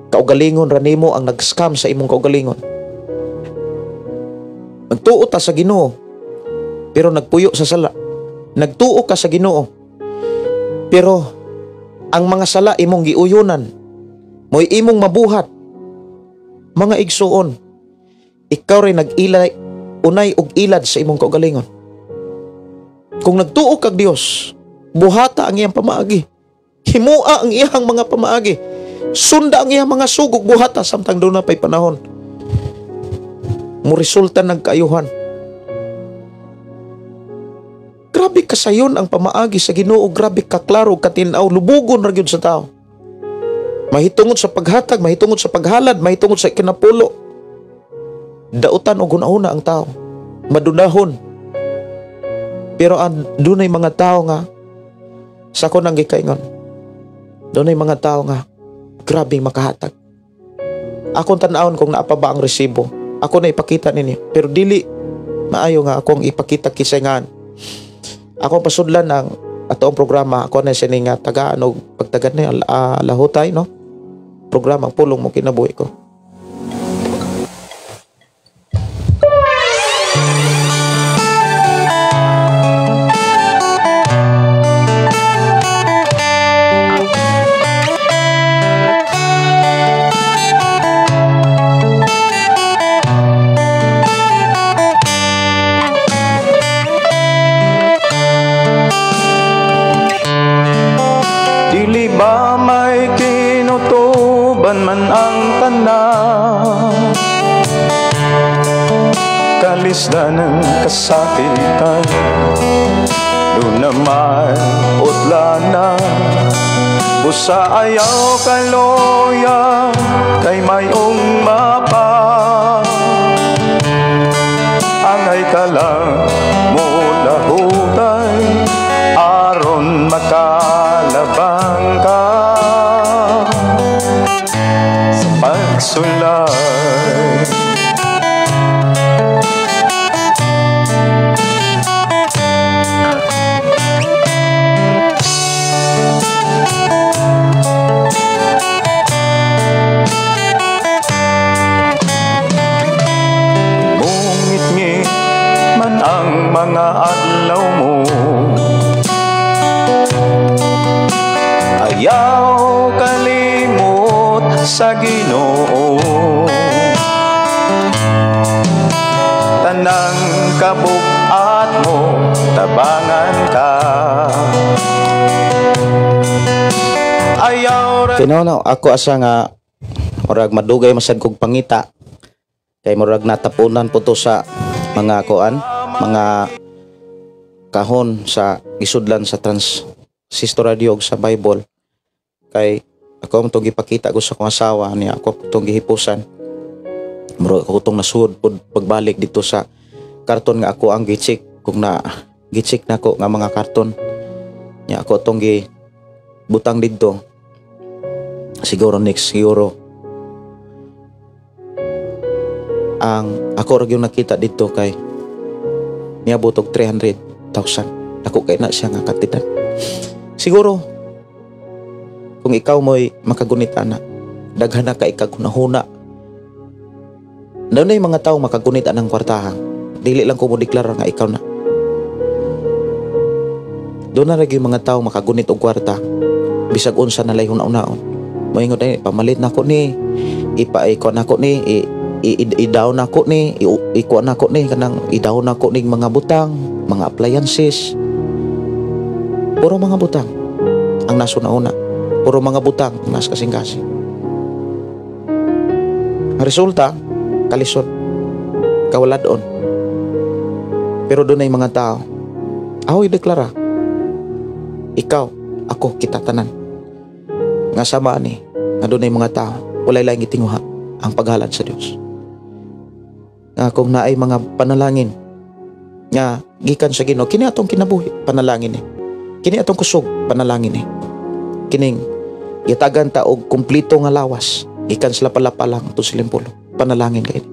Kaugalingon ra nimo ang nag-scam sa imong kaugalingon. Nagtuo ta sa Ginoo pero nagpuyo sa sala. Nagtuo ka sa Ginoo pero ang mga sala imong giuyunan, mo'y imong mabuhat. Mga igsuon, ikaw rin nag-ilay, unay og ilad sa imong kaugalingon. Kung nagtuo kag Dios, buhata ang iyang pamaagi. Himua ang iyang mga pamaagi. Sunda ang iyang mga sugog, buhata samtang doon na pa'y panahon. Muresulta ng kaayuhan. Grabe kasayon ang pamaagi sa Ginoo, grabe kaklaro, katinaw, lubugon ra gyud sa tao. Mahitungod sa paghatag, mahitungod sa paghalad, mahitungod sa ikinapulo. Dautan og hunahuna ang tao, madunahon. Pero ang dunay mga tao nga sa ako nang gikaingon, dunay mga tao nga grabing makahatag. Akong tan-awon kung naa pa ba ang resibo, ako na ipakita ninyo. Pero dili maayo nga akong ipakita kisayngan. Ako pasudlan ang ato ang programa, ako na siya nga tagaan og pagtagan ni lahutay, no? Programa ang pulong mo kinabuhi ko. Dili ba may kinutuban man ang tanan, kalisdan ng kasakitan, doon na may utlanan, busa ayaw kaloya, kay mayong mapa. Angay ka lang mulahutay, aron makalabang ka sa pagsulay. Mungit-ngit man ang mga adlaw mo, ayaw kalimot sa Ginoo. Tanang kabugat mo, tabangan ka. Ayaw ra. Tinono, ako asa nga murag madugay masad kog pangita kay murag natapunan po to sa mga kuan, mga kahon sa gisudlan sa Transistor Radio ug sa Bible. Kay ako ang itong gipakita ko sa akong asawa niya, ako itong gihipusan. Murag ako itong nasuod pod pagbalik dito sa karton nga ako ang gi-check, kung na gi-check na ko nga mga karton niya, ako itong gibutang didto. Siguro next, siguro ang ako ra gyud nakita dito kay niabot og 300,000. Dako kay na siya nga kantidad. Siguro kung ikaw mo'y makagunit ana, daghan na kay kagunahuna. Dunay mga tawo makagunit anang kwartaha, dili lang ko mo deklara nga ikaw na. Doon na ra gyud mga tawo makagunit og kwarta, bisag unsa na lay huna-hunaon. Moingon ay pamalit nako ni, ipa-ikuan nako ni, i-down nako ni, ikuan nako ni, kanang i-down nako ni mga butang, mga appliances. Puro mga butang ang nasuna-una. Puro mga butang ang nas kasing-kasing. Ang resulta, kalisod, kawaladon. Pero doon ay mga tao, ako ideklara, ikaw, ako, kita tanan. Nga sama ni, nga doon ay mga tao, walay laing gitinguha ang paghalad sa Dios. Nga kung naay mga panalangin nga gikan sa Ginoo, kini atong kinabuhi, panalangin ni. Kini atong kusog, panalangin ni. Kining gitagan ta og kumpleto nga lawas, gikan sa lapalapa lang to silimpulo, panalangin kay.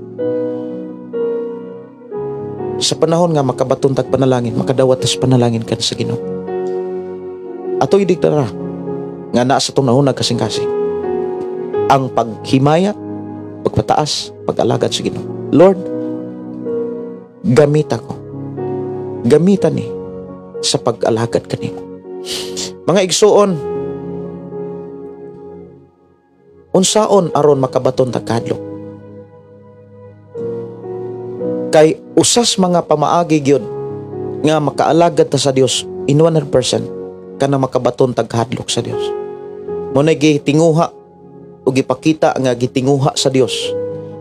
Sa panahon nga makabaton tag panalangin, makadawat tas panalangin kan sa Ginoo. Ato ideklara nga naa sa atong nauna kasing-kasing ang paghimaya, pagpataas, pag-alagad sa Ginoo. Lord, gamit ako. Gamitan ni sa pag-alagad kanimo. Mga igsuon, unsaon aron makabaton ta kadlok? Kay usas mga pamaagi gyud nga makaalagad ta sa Dios in 100% kana makabaton tag kahadlok sa Dios. Mo na gitinguha o gipakita nga gitinguha sa Dios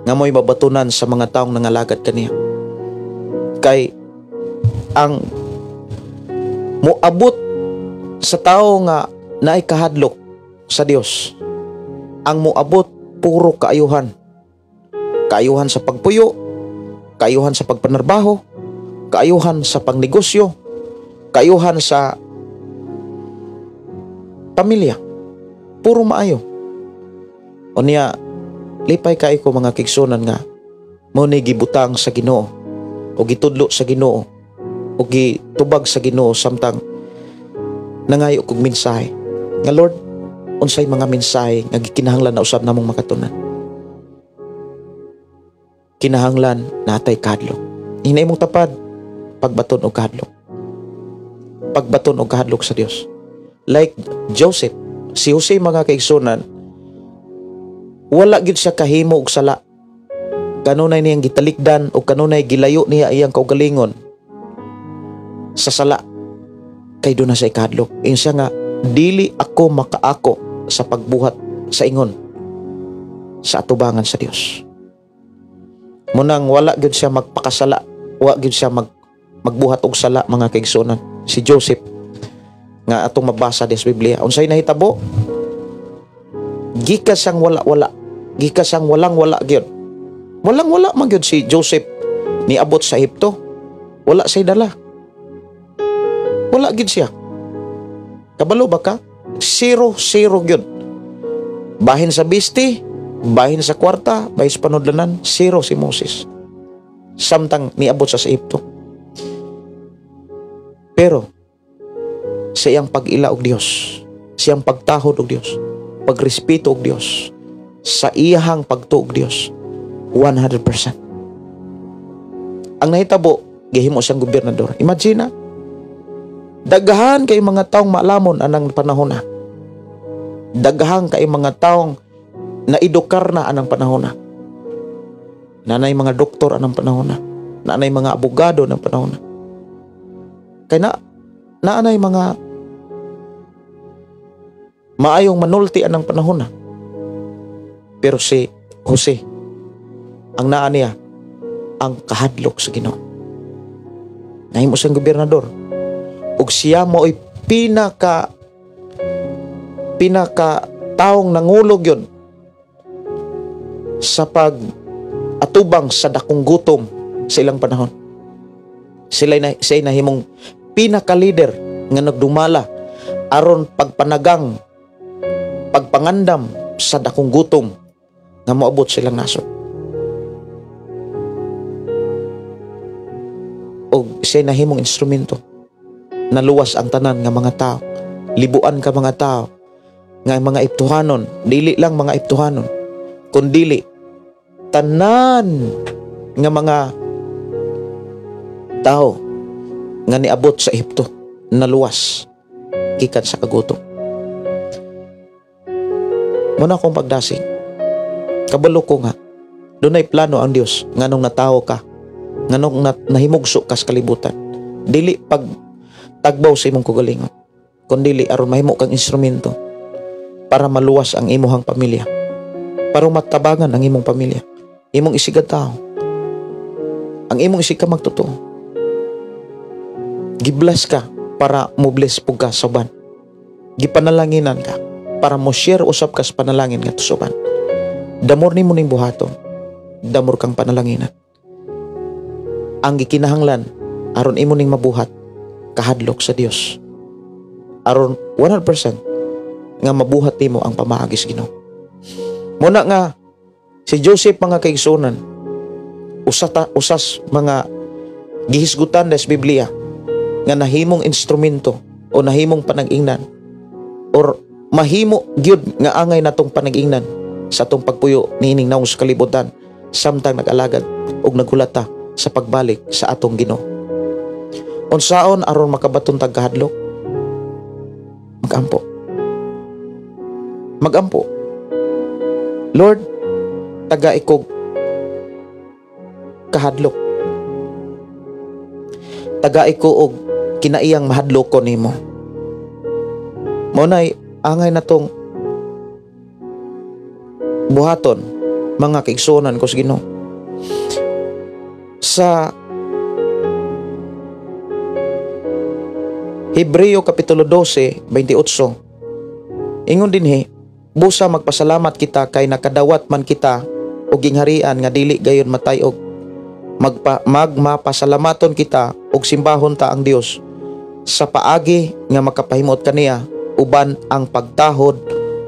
nga mo'y mabatunan sa mga taong nangalagad kaniya. Kay ang moabot sa tao nga naay kahadlok sa Dios, ang moabot puro kaayuhan. Kaayuhan sa pagpuyo, kaayuhan sa pagpanarbaho, kaayuhan sa pangnegosyo, kaayuhan sa pamilya. Puro maayo. O niya, lipay kay ko mga kigsunan nga mo ni gibutang sa Ginoo o gitudlo sa Ginoo ug gitubag sa Ginoo samtang nangayo kog mensahe. Nga Lord, unsay mga mensahe nga gikinahanglan na usab namong makatunan? Kinahanglan natay kahadlok. Hinay mong tapad, pagbaton og kahadlok. Pagbaton og kahadlok sa Dios. Like Joseph, si Jose, mga kaigsunan, wala gyud siya kahimo og sala. Kanunay niyang gitalikdan o kanunay gilayo niya iyang kaugalingon sa sala kay doon na sa ikahadlok. Ingon siya nga, dili ako makaako sa pagbuhat sa ingon sa atubangan sa Dios. Munang wala gyud siya magpakasala, wa gyud siya magbuhat og sala, mga kaigsunan. Si Joseph nga atong mabasa sa Biblia. Unsay nahitabo? Gikan siyang wala-wala. Gikan siyang walang-wala gyud. Walang-wala man gyud si Joseph niabot sa Ehipto. Wala siya dala. Wala gyud siya. Kabalo ba ka? Zero, zero gyud. Bahin sa bisti, bahin sa kwarta, bahin sa panudlanan, zero si Moses samtang niabot sa Ehipto. Pero sa iyang pag-ila og Dios, siyang pagtahod og Dios, pagrespeto og Dios, sa iyahang pagtuo og Dios, 100%. Ang nahitabo, gihimo siyang gobernador. Imagine na, daghan kay mga taong maalamon anang panahon na. Daghan kay mga taong naedukar na anang panahon na. Nanay mga doktor anang panahon na. Nanay mga abogado anang panahon na. Kay na naanay mga maayong manulti anang panahon na. Pero si Jose, ang naa niya, ang kahadlok sa Ginoo. Nahimo siyang gobernador. Ug siya mo'y pinaka pinaka taong nangulog yun sa pag atubang sa dakong gutom sa ilang panahon. Sila na, siya nahimong pinaka-leader nga nagdumala aron pagpanagang, pagpangandam sa dakong gutom nga moabot sa ilang nasod. Og siya nahimong instrumento naluwas ang tanan nga mga tao, libuan ka mga tao nga mga Ehiptohanon, dili lang mga Ehiptohanon kundili tanan nga mga tao nga niabot sa Ehipto naluwas gikan sa kagutom. Muna akong pagdasig. Kabalo ko nga dunay plano ang Dios nganong natawo ka, nganong nahimugso ka sa kalibutan. Dili pag tagbaw sa imong kaugalingon, kundili aron mahimo kang instrumento para maluwas ang imuhang pamilya, para matabangan ang imong pamilya, imong isigad tao, ang imong isig ka magtotoo. Gibless ka para mo bless pug ka sa uban. Gipanalanginan ka para mo share usab ka sa panalangin ngadto sa uban. Damor nimo ning buhaton, damor kang panalanginan. Ang gikinahanglan aron imo ning mabuhat, kahadlok sa Dios. Aron 100% nga mabuhat nimo ang pamaagi sa Ginoo. Muna nga si Joseph, mga kaigsunan, usas mga gihisgutan sa Biblia nga nahimong instrumento o nahimong panag-ingnan or mahimo gyud nga angay natong panag-ingnan sa atong pagpuyo niining naong sa kalibutan samtang nag-alagad og naghulata sa pagbalik sa atong Ginoo. Unsaon aron makabaton tag kahadlok? Magampo. Magampo. Lord, taga ikog kahadlok. Taga ko og kinaiyang mahadlok ko nimo. Mao nay angay natong buhaton, mga kaigsuonan ko sa Ginoo. Sa Hebreo kapitulo 12:28, ingon dinhi, busa magpasalamat kita kay nakadawat man kita og gingharian nga dili gayon matayog. Magmapasalamaton kita og simbahon ta ang Dios sa paagi nga makapahimuot kaniya uban ang pagtahod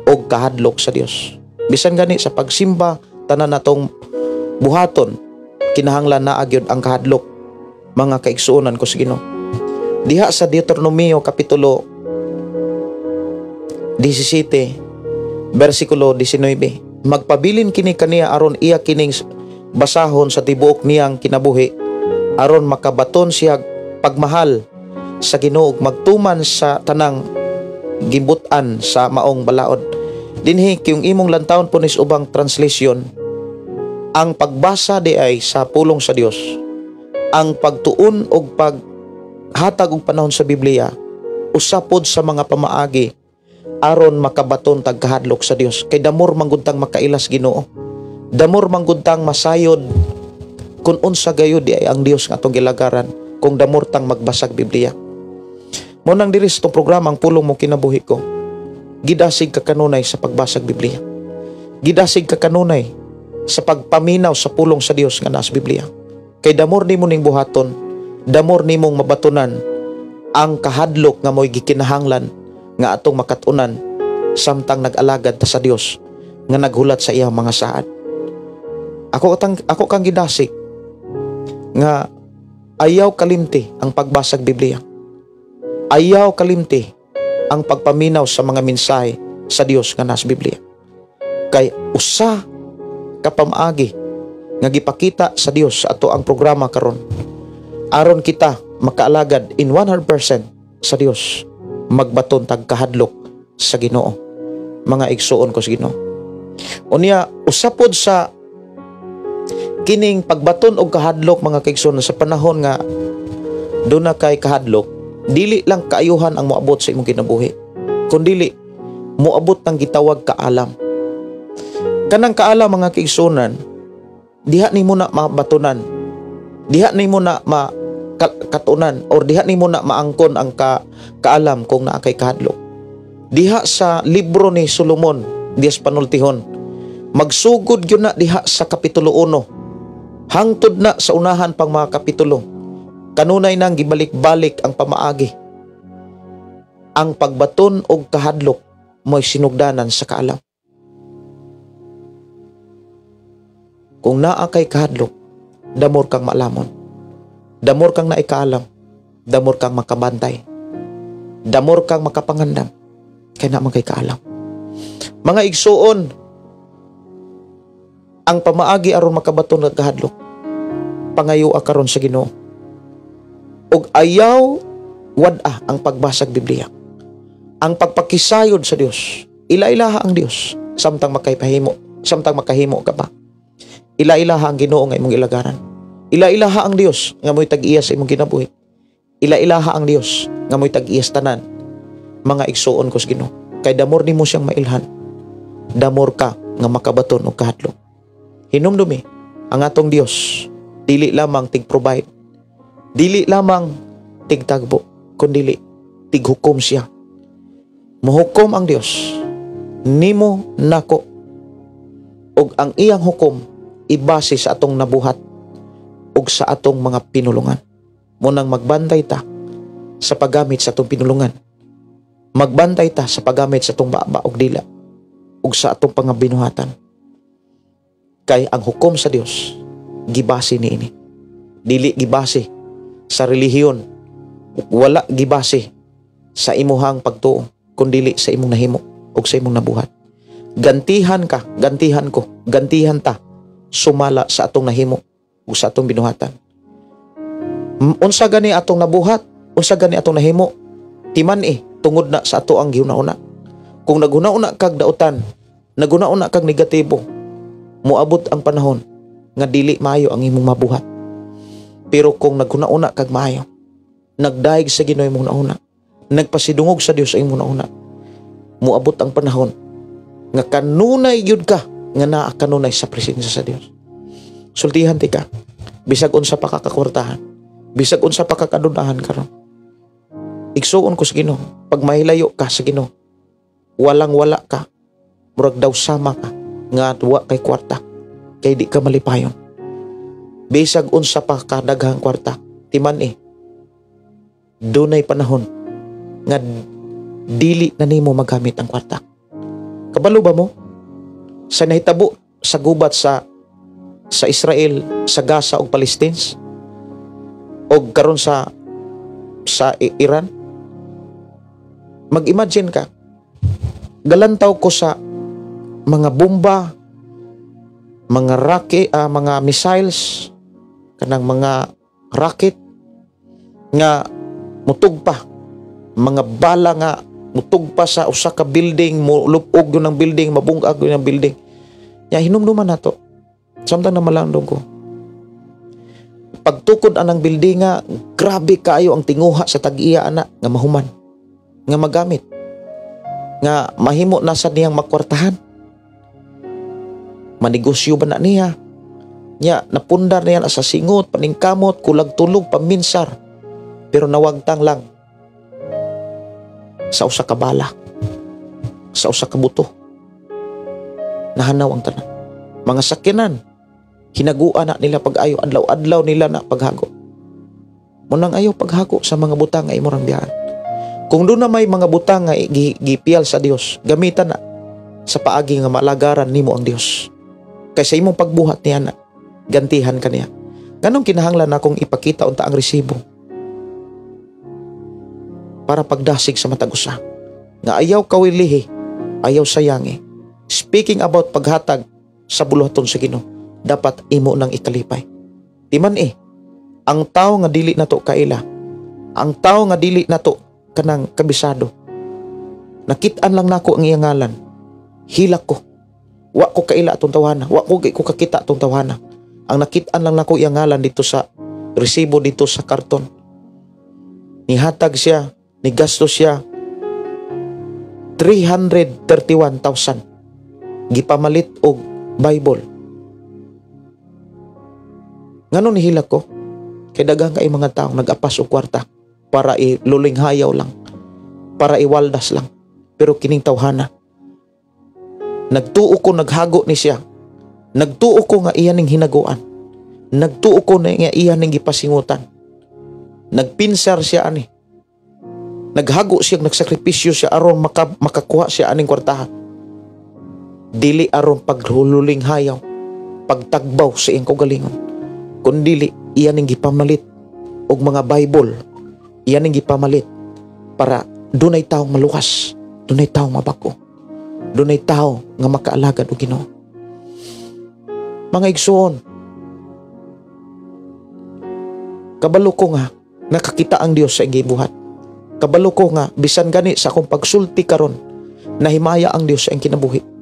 og kahadlok sa Dios. Bisan gani sa pagsimba, tanan natong buhaton kinahanglan naa gyud ang kahadlok, mga kaigsuonan ko sa Ginoo. Diha sa Deuteronomio kapitulo 17 bersikulo 19, magpabilin kini kaniya aron iya kining basahon sa tibuok niyang kinabuhi, aron makabaton siya pagmahal sa Ginoo, magtuman sa tanang gibutan sa maong balaod. Dinhi kung imong lantawon po nis ubang translation, ang pagbasa di ay sa pulong sa Dios, ang pagtuon og paghatag og panahon sa Biblia, usa pod sa mga pamaagi aron makabaton tag kahadlok sa Dios. Kay the more man gud tang makailas Ginoo, the more man gud tang masayod kung unsa gayud di ay ang Dios nga atong gilagaran, kung the more tang magbasag Biblia. Mo nang diri sa itong programa, Ang Pulong Mo Kinabuhi Ko, gidasig ka kanunay sa pagbasag Biblia, gidasig ka kanunay sa pagpaminaw sa pulong sa Dios nga nasa Biblia. Kay the more nimo ning buhaton, the more nimong mabatunan ang kahadlok nga mo'y gikinahanglan nga atong makatunan samtang nag-alagad ta sa Dios nga naghulat sa iyang mga saad. Ako kang gidasig nga ayaw kalimti ang pagbasag Biblia. Ayaw kalimti ang pagpaminaw sa mga mensahe sa Dios nga nasa Biblia. Kay usa ka pamaagi nga gipakita sa Dios sa ato ang programa karon aron kita makaalagad in 100% sa Dios, magbaton tag kahadlok sa Ginoo, mga igsuon ko sa Ginoo. Unya, usa pod sa kining pagbaton og kahadlok, mga kaigsoon, sa panahon nga duna kay kahadlok, dili lang kaayuhan ang moabot sa imong kinabuhi, kundili moabot ng gitawag kaalam. Kanang kaalam, mga kaigsuonan, diha nimo na mabatunan, diha nimo na ma katunan or diha nimo na maangkon ang kaalam kung naa kay kahadlok. Diha sa libro ni Solomon, diha sa panultihon, magsugod gyud na diha sa kapitulo 1 hangtod na sa unahan pang mga kapitulo, kanunay nang gibalik-balik ang pamaagi: ang pagbaton og kahadlok mo'y sinugdanan sa kaalam. Kung naa kay kahadlok, the more kang maalamon, the more kang naikaalam, the more kang makabantay, the more kang makapangandam, kay naa man kay kaalam. Mga igsuon, ang pamaagi aron makabaton og kahadlok, pangayo karon sa Ginoo. Ug ayaw wad-a ang pagbasag Biblia. Ang pagpakisayod sa Dios, ila-ilaha ang Dios samtang makapahimo, samtang makahimo ka pa. Ila-ilaha ang Ginoo nga imong ilagaran. Ila-ilaha ang Dios nga mo'y tag-iya sa imong kinabuhi. Ila-ilaha ang Dios nga mo'y tag-iya sa tanan. Mga igsuon ko sa Ginoo, kay the more nimo siyang mailhan, the more ka nga makabaton og kahadlok. Hinumdumi, ang atong Dios dili lamang tig-provide, dili lamang tigtagbo, kundili tighukom siya. Muhukom ang Dios nimo nako, ug ang iyang hukom ibase sa atong nabuhat ug sa atong mga pinulungan. Munang magbantay ta sa paggamit sa atong pinulungan. Magbantay ta sa paggamit sa atong baba ug dila ug sa atong pangabinuhatan. Kay ang hukom sa Dios gibase niini. Dili gibase sa relihiyon, wala gibase sa imuhang pagtuo, kundili sa imong nahimo ug sa imong nabuhat. Gantihan ka, gantihan ko, gantihan ta sumala sa atong nahimo ug sa atong binuhatan. Unsa gani atong nabuhat, unsa gani atong nahimo, timan tungod na sa ato ang gihuna-una. Kung naghuna-una kag dautan, naghuna-una kag negatibo, moabot ang panahon nga dili maayo ang imong mabuhat. Pero kung naghuna-una kag maayo, nagdayeg sa Ginoo imong nauna, nagpasidungog sa Dios ang imong nauna, moabot ang panahon nga kanunay gyud ka nga naa kanunay sa presensya sa Dios. Sultihan ti ka, bisag unsa pa ka kakwartahan, bisag unsa pa ka kadunahan karon. Igsuon ko sa Ginoo, pag mahilayo ka sa Ginoo, walang wala ka, murag daw sama ka nga wa kay kwarta, kay di ka malipayon. Bisag unsa pa ka daghang kwarta, timan dunay panahon nga dili na nimo magamit ang kwarta. Kabalo ba mo sa nahitabo sa gubat sa Israel, sa Gaza ug Palestines, og karon sa sa Iran. Mag-imagine ka, galantaw ko sa mga bomba, mga rocket, mga missiles, kanang mga rocket nga mutugpa, mga bala nga mutugpa sa usa ka building, mulupog yun ang building, mabungag yun ang building. Ya, hinumduman nato. Samtang na malandong ko. Pagtukod anang building nga, grabe kaayo ang tinguha sa tag-iya ana nga mahuman, nga magamit, nga mahimo na sa niyang makwartahan. Manegosyo ba na niya? Nya, napundar niya na sa singot, paningkamot, kulag tulog, paminsar. Pero nawagtang lang sa usa ka bala, sa usa ka buto. Nahanaw ang tanan. Mga sakyanan, hinaguan na nila pag-ayo, adlaw-adlaw nila na paghago. Munang ayaw paghago sa mga butang nga imong biyaan. Kung doon na may mga butang nga gipiyal sa Dios, gamitan na sa paagi nga malagaran nimo ang Dios. Kaysa imong pagbuhat niya na, gantihan ka niya. Ganong kinahanglan akong ipakita unta ang resibo para pagdasig sa matag usa. Nga ayaw kawilihi, ayaw sayangi. Speaking about paghatag sa buluhaton sa Ginoo, dapat imo nang ikalipay. Timan ang tao nga dili nato kaila, ang tao nga dili nato kanang kabisado. Nakit-an lang nako ang iyang ngalan. Hilak ko. Wa ko kaila atong tawhana, wa ko ko kakita atong tawhana. Ang nakit-an lang nako iyang ngalan dito sa resibo, dito sa karton. Nihatag siya, nigasto siya 331,000. Gipamalit og Bible. Ngano nihilak ko? Kay daghang kay mga taong nag-apas og kwarta para iluling hayaw lang, para iwaldas lang. Pero kining tawhana, nagtuo ko naghago ni siya. Nagtuo ko nga iya ning hinaguan. Nagtuo ko na nga iya ning gipasingutan. Nagpinsar siya ani. Naghago siya, nagsakripisyo siya aron makakuha siya aning kwartaha. Dili aron paghululing hayaw, pagtagbaw sa iyang kaugalingon, kundili iya ning gipamalit og mga Bible, iya ning gipamalit para dunay taong malukas, dunay taong mabag-o, dunay tao nga makaalagad og Ginoo. Mga igsuon, kabalo ko nga nakakita ang Dios sa iyang gibuhat. Kabalo ko nga bisan gani sa akong pagsulti karon nahimaya ang Dios sa iyang kinabuhi.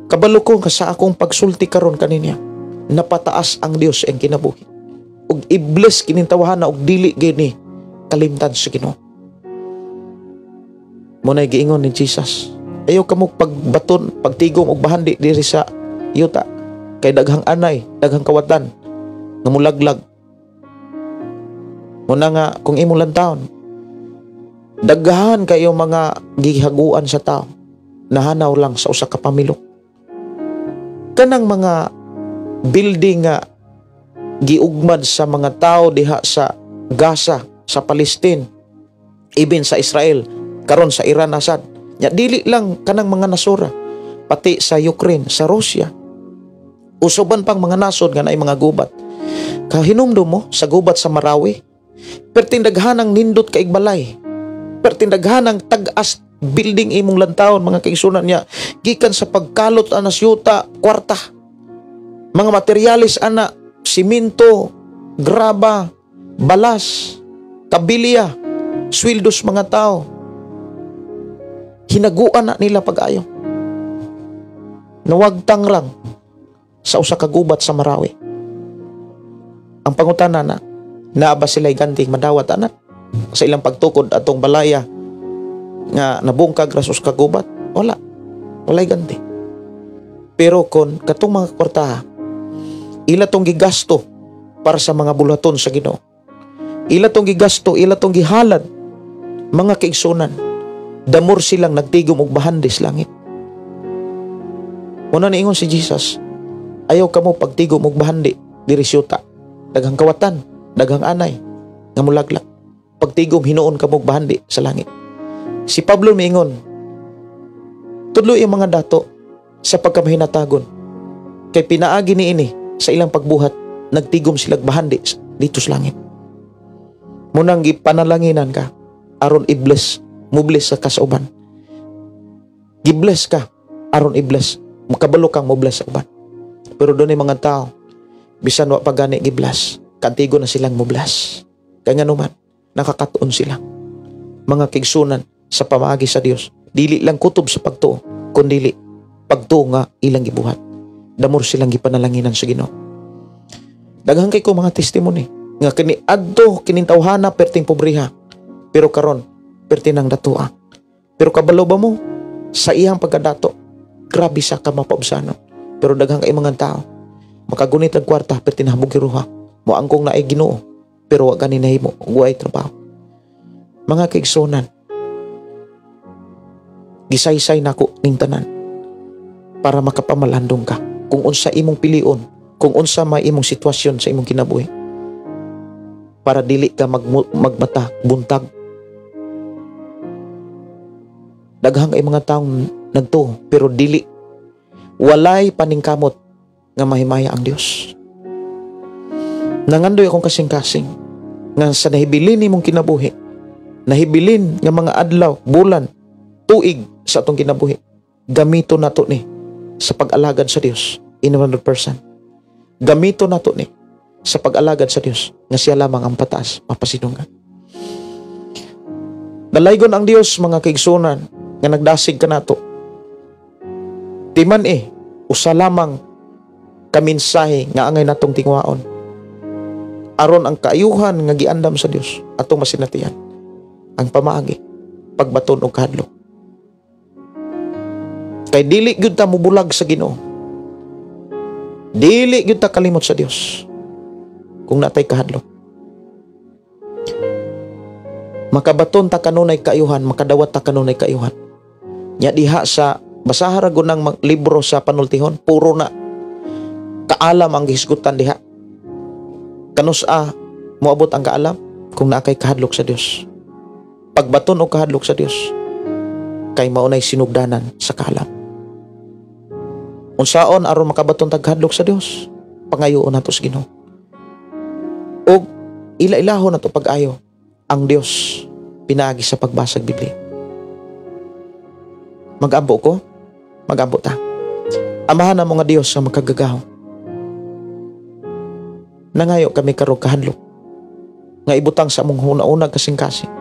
Kabalo ko nga sa akong pagsulti karon kaninya napataas ang Dios sa iyang kinabuhi. Ug i-bless kining tawhana og dili gini kalimtan sa Ginoo. Muna'y giingon ni Jesus, ayaw kamo pagbaton, pagtigom og bahandi diri sa yuta kay daghang anay, daghang kawatan nga mulaglag. Muna nga kung imong lantawon, daghan kayo mga gihaguan sa tao, nahanaw lang sa usa ka pamilok. Kanang mga building nga giugmad sa mga tao diha sa Gaza, sa Palestine, even sa Israel, karon sa Iran nasad. Nya dili lang kanang mga nasura, pati sa Ukraine, sa Russia. Usoban pang mga nasod nga naay mga gubat. Kahinumdum mo sa gubat sa Marawi, pertindaghanang nindot kaig balay, pertindaghanang tag-as building imong lantawon mga kaigsunan niya, gikan sa pagkalot ana syuta, kwarta, mga materyales ana, simento, graba, balas, kabilia, sweldos mga tao, hinaguan na nila pag-ayo. Nawagtang lang sa usa ka gubat sa Marawi. Ang pangutana na, naa ba sila'y ganting madawat anak sa ilang pagtukod atong balaya nga nabungkag ra sa usa ka gubat? Wala. Walay ganti. Pero kon katong mga kwartaha, ila tong gigasto para sa mga buluhaton sa Ginoo. Ila tong gigasto, ila tong gihalad, mga kaigsunan, damor silang nagtigom og bahandi sa langit. Muna niingon si Jesus, ayaw kamo pagtigom og bahandi diri syuta, daghang kawatan, daghang anay nga mulaglag. Pagtigom hinuon kamo og bahandi sa langit. Si Pablo miingon, tudlo yung mga dato sa pagkamahinatagon, kay pinaagi niini sa ilang pagbuhat, nagtigom silag bahandi dito sa langit. Munang gipanalanginan ka aron i-bless, mo-bless sa kauban. Gi-bless ka aron i-bless, makabalo kang mo-bless sa uban. Pero dunay mga tao, bisan wa pa gani gi-bless, kantigo na silang mo-bless. Kaya nga naman, nakakatuon sila. Mga kaigsuonan, sa pamaagi sa Dios, dili lang kutob sa pagtuo, kundili pagtuo nga ilang gibuhat. Damor silang gipanalanginan sa Ginoo. Daghan kay ko mga testimony nga kini adto kining tawhana perting pobreha, pero karon perti nang datoa. Pero kabalo ba mo sa iyang pagkadato, grabe sa ka mapaubsanon. Pero daghan kay mga tao makagunit ang kwarta perti nahabog ruha. Moangkong naay Ginoo pero wa gani nahimo ug way trabaho. Mga kaigsuonan, gisaysay nako ning tanan para makapamalandong ka kung unsa imong pilion, kung unsa may imong sitwasyon sa imong kinabuhi, para dili ka magmata buntag. Daghang kay mga taong nagtuo pero dili, walay paningkamot nga mahimaya ang Dios. Nangandoy akong kasing-kasing nga sa nahibilin nimong kinabuhi, nahibilin nga mga adlaw, bulan, tuig sa atong kinabuhi, gamito nato ni sa pag-alagad sa Dios in 100%. Gamito nato ni sa pag-alagad sa Dios nga siya lamang ang pataas mapasinungan. Dalaygon ang Dios, mga kaigsuonan, nga nagdasig kanato. Timan usa lamang kaminsahe nga angay natong tingwaon aron ang kaayuhan nga giandam sa Dios atong masinatian ang pamaagi pagbaton og kahadlok. Kay dili gyud ta mobulag sa Ginoo. Dili gyud ta kalimot sa Dios kung natay kahadlok. Makabaton ta kanunay kaayuhan, makadawat ta kanunay kaayuhan. Nya diha sa basaha ra gud nang libro sa panultihon, puro na kaalam ang gihisgutan diha. Kanusa moabot ang kaalam kung naa kay kahadlok sa Dios. Pagbaton og kahadlok sa Dios kay maunay sinugdanan sa kaalam. Unsaon aron makabaton tag kahadlok sa Dios? Pangayoon nato sa Ginoo. Og ila-ilahon nato pag-ayo ang Dios pinaagi sa pagbasag Biblia. Mag-ampo ko, mag-ampo ta. Amahan na mo nga Dios nga makagagaw. Nangayo kami karong kahadlok nga ibutang sa among huna-una kasing-kasing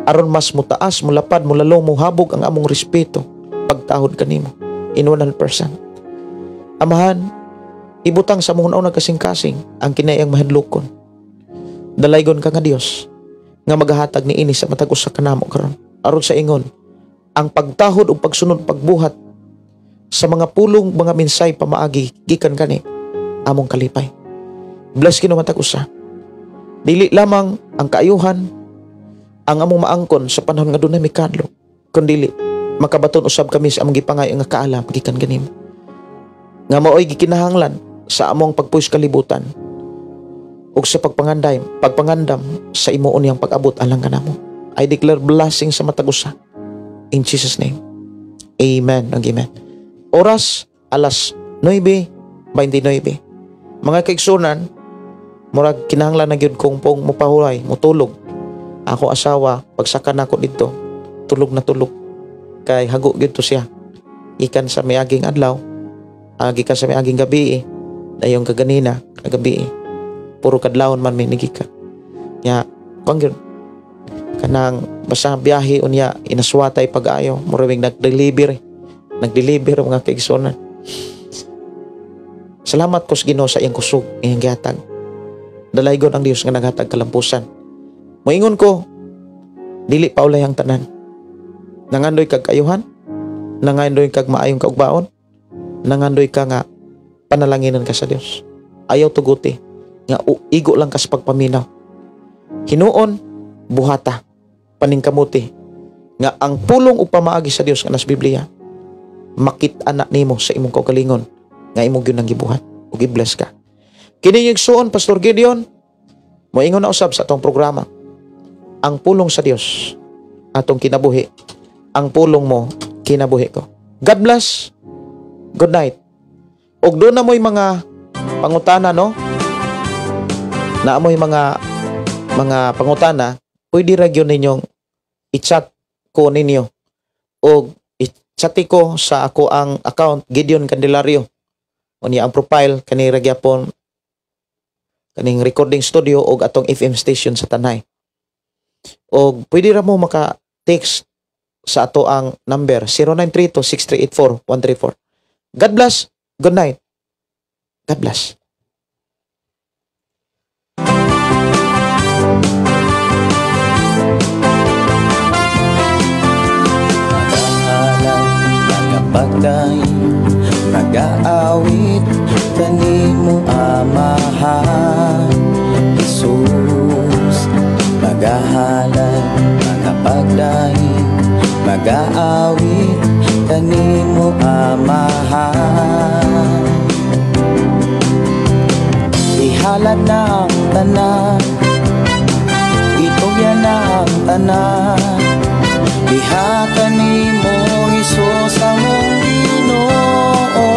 aron mas mutaas, mulapad, mulalo, muhabog ang among respeto pagtahod kanimo in 100%. Amahan, ibutang sa among huna-una kasing-kasing ang kinayang mahadlokon. Dalaygon ka nga Dios nga magahatag niini sa matag usa kanamo karon aron sa ingon ang pagtahod ug pagsunod pagbuhat sa mga pulong mga minsay pamaagi gikan kani among kalipay. Bless Ginoo matag usa. Dili lamang ang kaayuhan ang among maangkon sa panahon nga dunay mikadlok, kundi makabaton usab kami sa among gipangayo nga kaalam gikan kanimo. Nga maoy gikinahanglan sa among pagpuys kalibutan ug sa pagpangandam sa imo unyang pag-abot alang kanamo. I declare blessing sa matag usa. In Jesus name. Amen and amen. Oras alas 9:29. Mga kaigsuonan, murag kinahanglan na gyud kong pong mopahuray, motulog. Ako asawa, pagsaka nako didto, tulog na tulog. Kay hago gyud to siya. Gikan sa miaging adlaw, gikan sa miaging gabi, dayong kaganina, kagabi. Puro kadlawon man may nigikan. Nya, kuan gyud kanang basta biyahe unya inaswatay pag-ayo, murag nag-deliver. Nag-deliver mga kaigsuonan. Salamat ko sa Ginoo sa iyang kusog iyang gihatag. Dalaygon ang Dios nga naghatag kalampusan. Moingon ko, dili paulay ang tanan. Nangandoy kag kaayuhan, nangandoy kag maayong kaugbaon, nangandoy ka nga panalanginan ka sa Dios. Ayaw tuguti nga igo lang ka sa pagpaminaw. Hinuon buhata paningkamuti nga ang pulong ug pamaagi sa Dios nga nas Biblia makit-a na nimo sa imong kaugalingon nga imong gyud nang gibuhat ug i-bless ka. Kini yung igsuon Pastor Gideon, moingon na usab sa atong programa. Ang pulong sa Dios atong kinabuhi, ang pulong mo kinabuhi ko. God bless. Good night. Og doon na mo'y mga pangutana, no? Na mo'y mga mga pangutana, pwede ra gyud ninyong i-chat ko ninyo o i-chat ko sa ako ang account, Gideon Candelario. Unya ang profile kani ra gyapon kaning recording studio og atong FM station sa Tanay. Og pwede ra mo maka text sa ato ang number 0932-6384-134. God bless. Good night. God bless. Magahalay, magapagday, magaawit kanimo, Amahan Jesus. Magahalay, magapagday, magaawit kanimo, Amahan. Ihalad na ang tanan, itugyan na ang tanan, diha kanimo, Hesus, among Ginoo.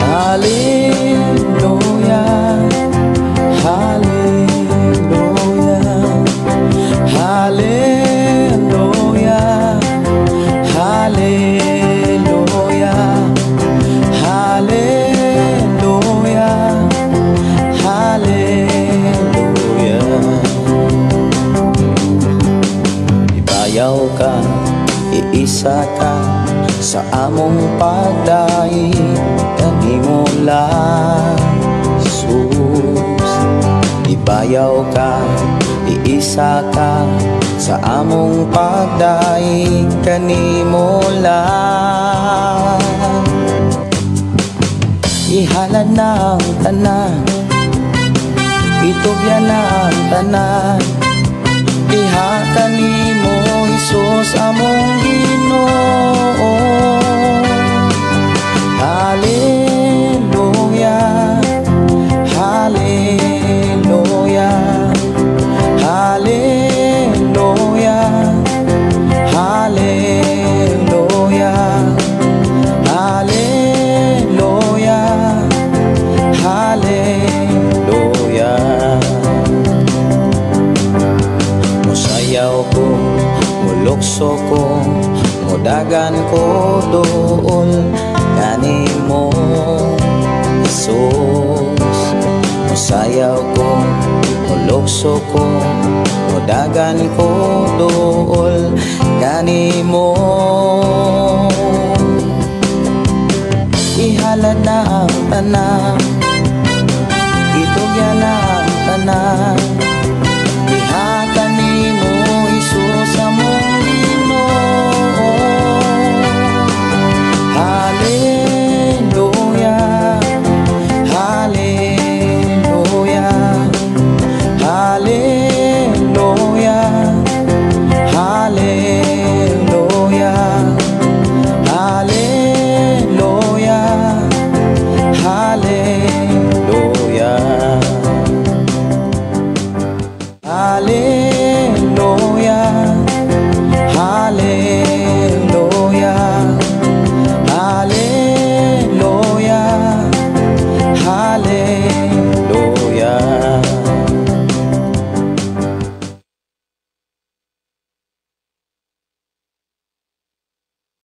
Hallelujah, Hallelujah, Hallelujah, Hallelujah, Hallelujah, Hallelujah. Ibayaw ka, iisa ka sa among pagdaig kanimo lang, Jesus. Ibayaw ka, iisa ka sa among pagdaig kanimo lang. Ihalad na ang tanan, itugyan na ang tanan, diha kanimo, Hesus, among Ginoo. Hallelujah, Hallelujah, Hallelujah, Hallelujah, Hallelujah, Hallelujah. Musayaw ko, mulukso ko, mudagan ko dool kanimo, Jesus. Musayaw ko, mulukso ko, mudagan ko dool kanimo. Ihalad na ang tanan.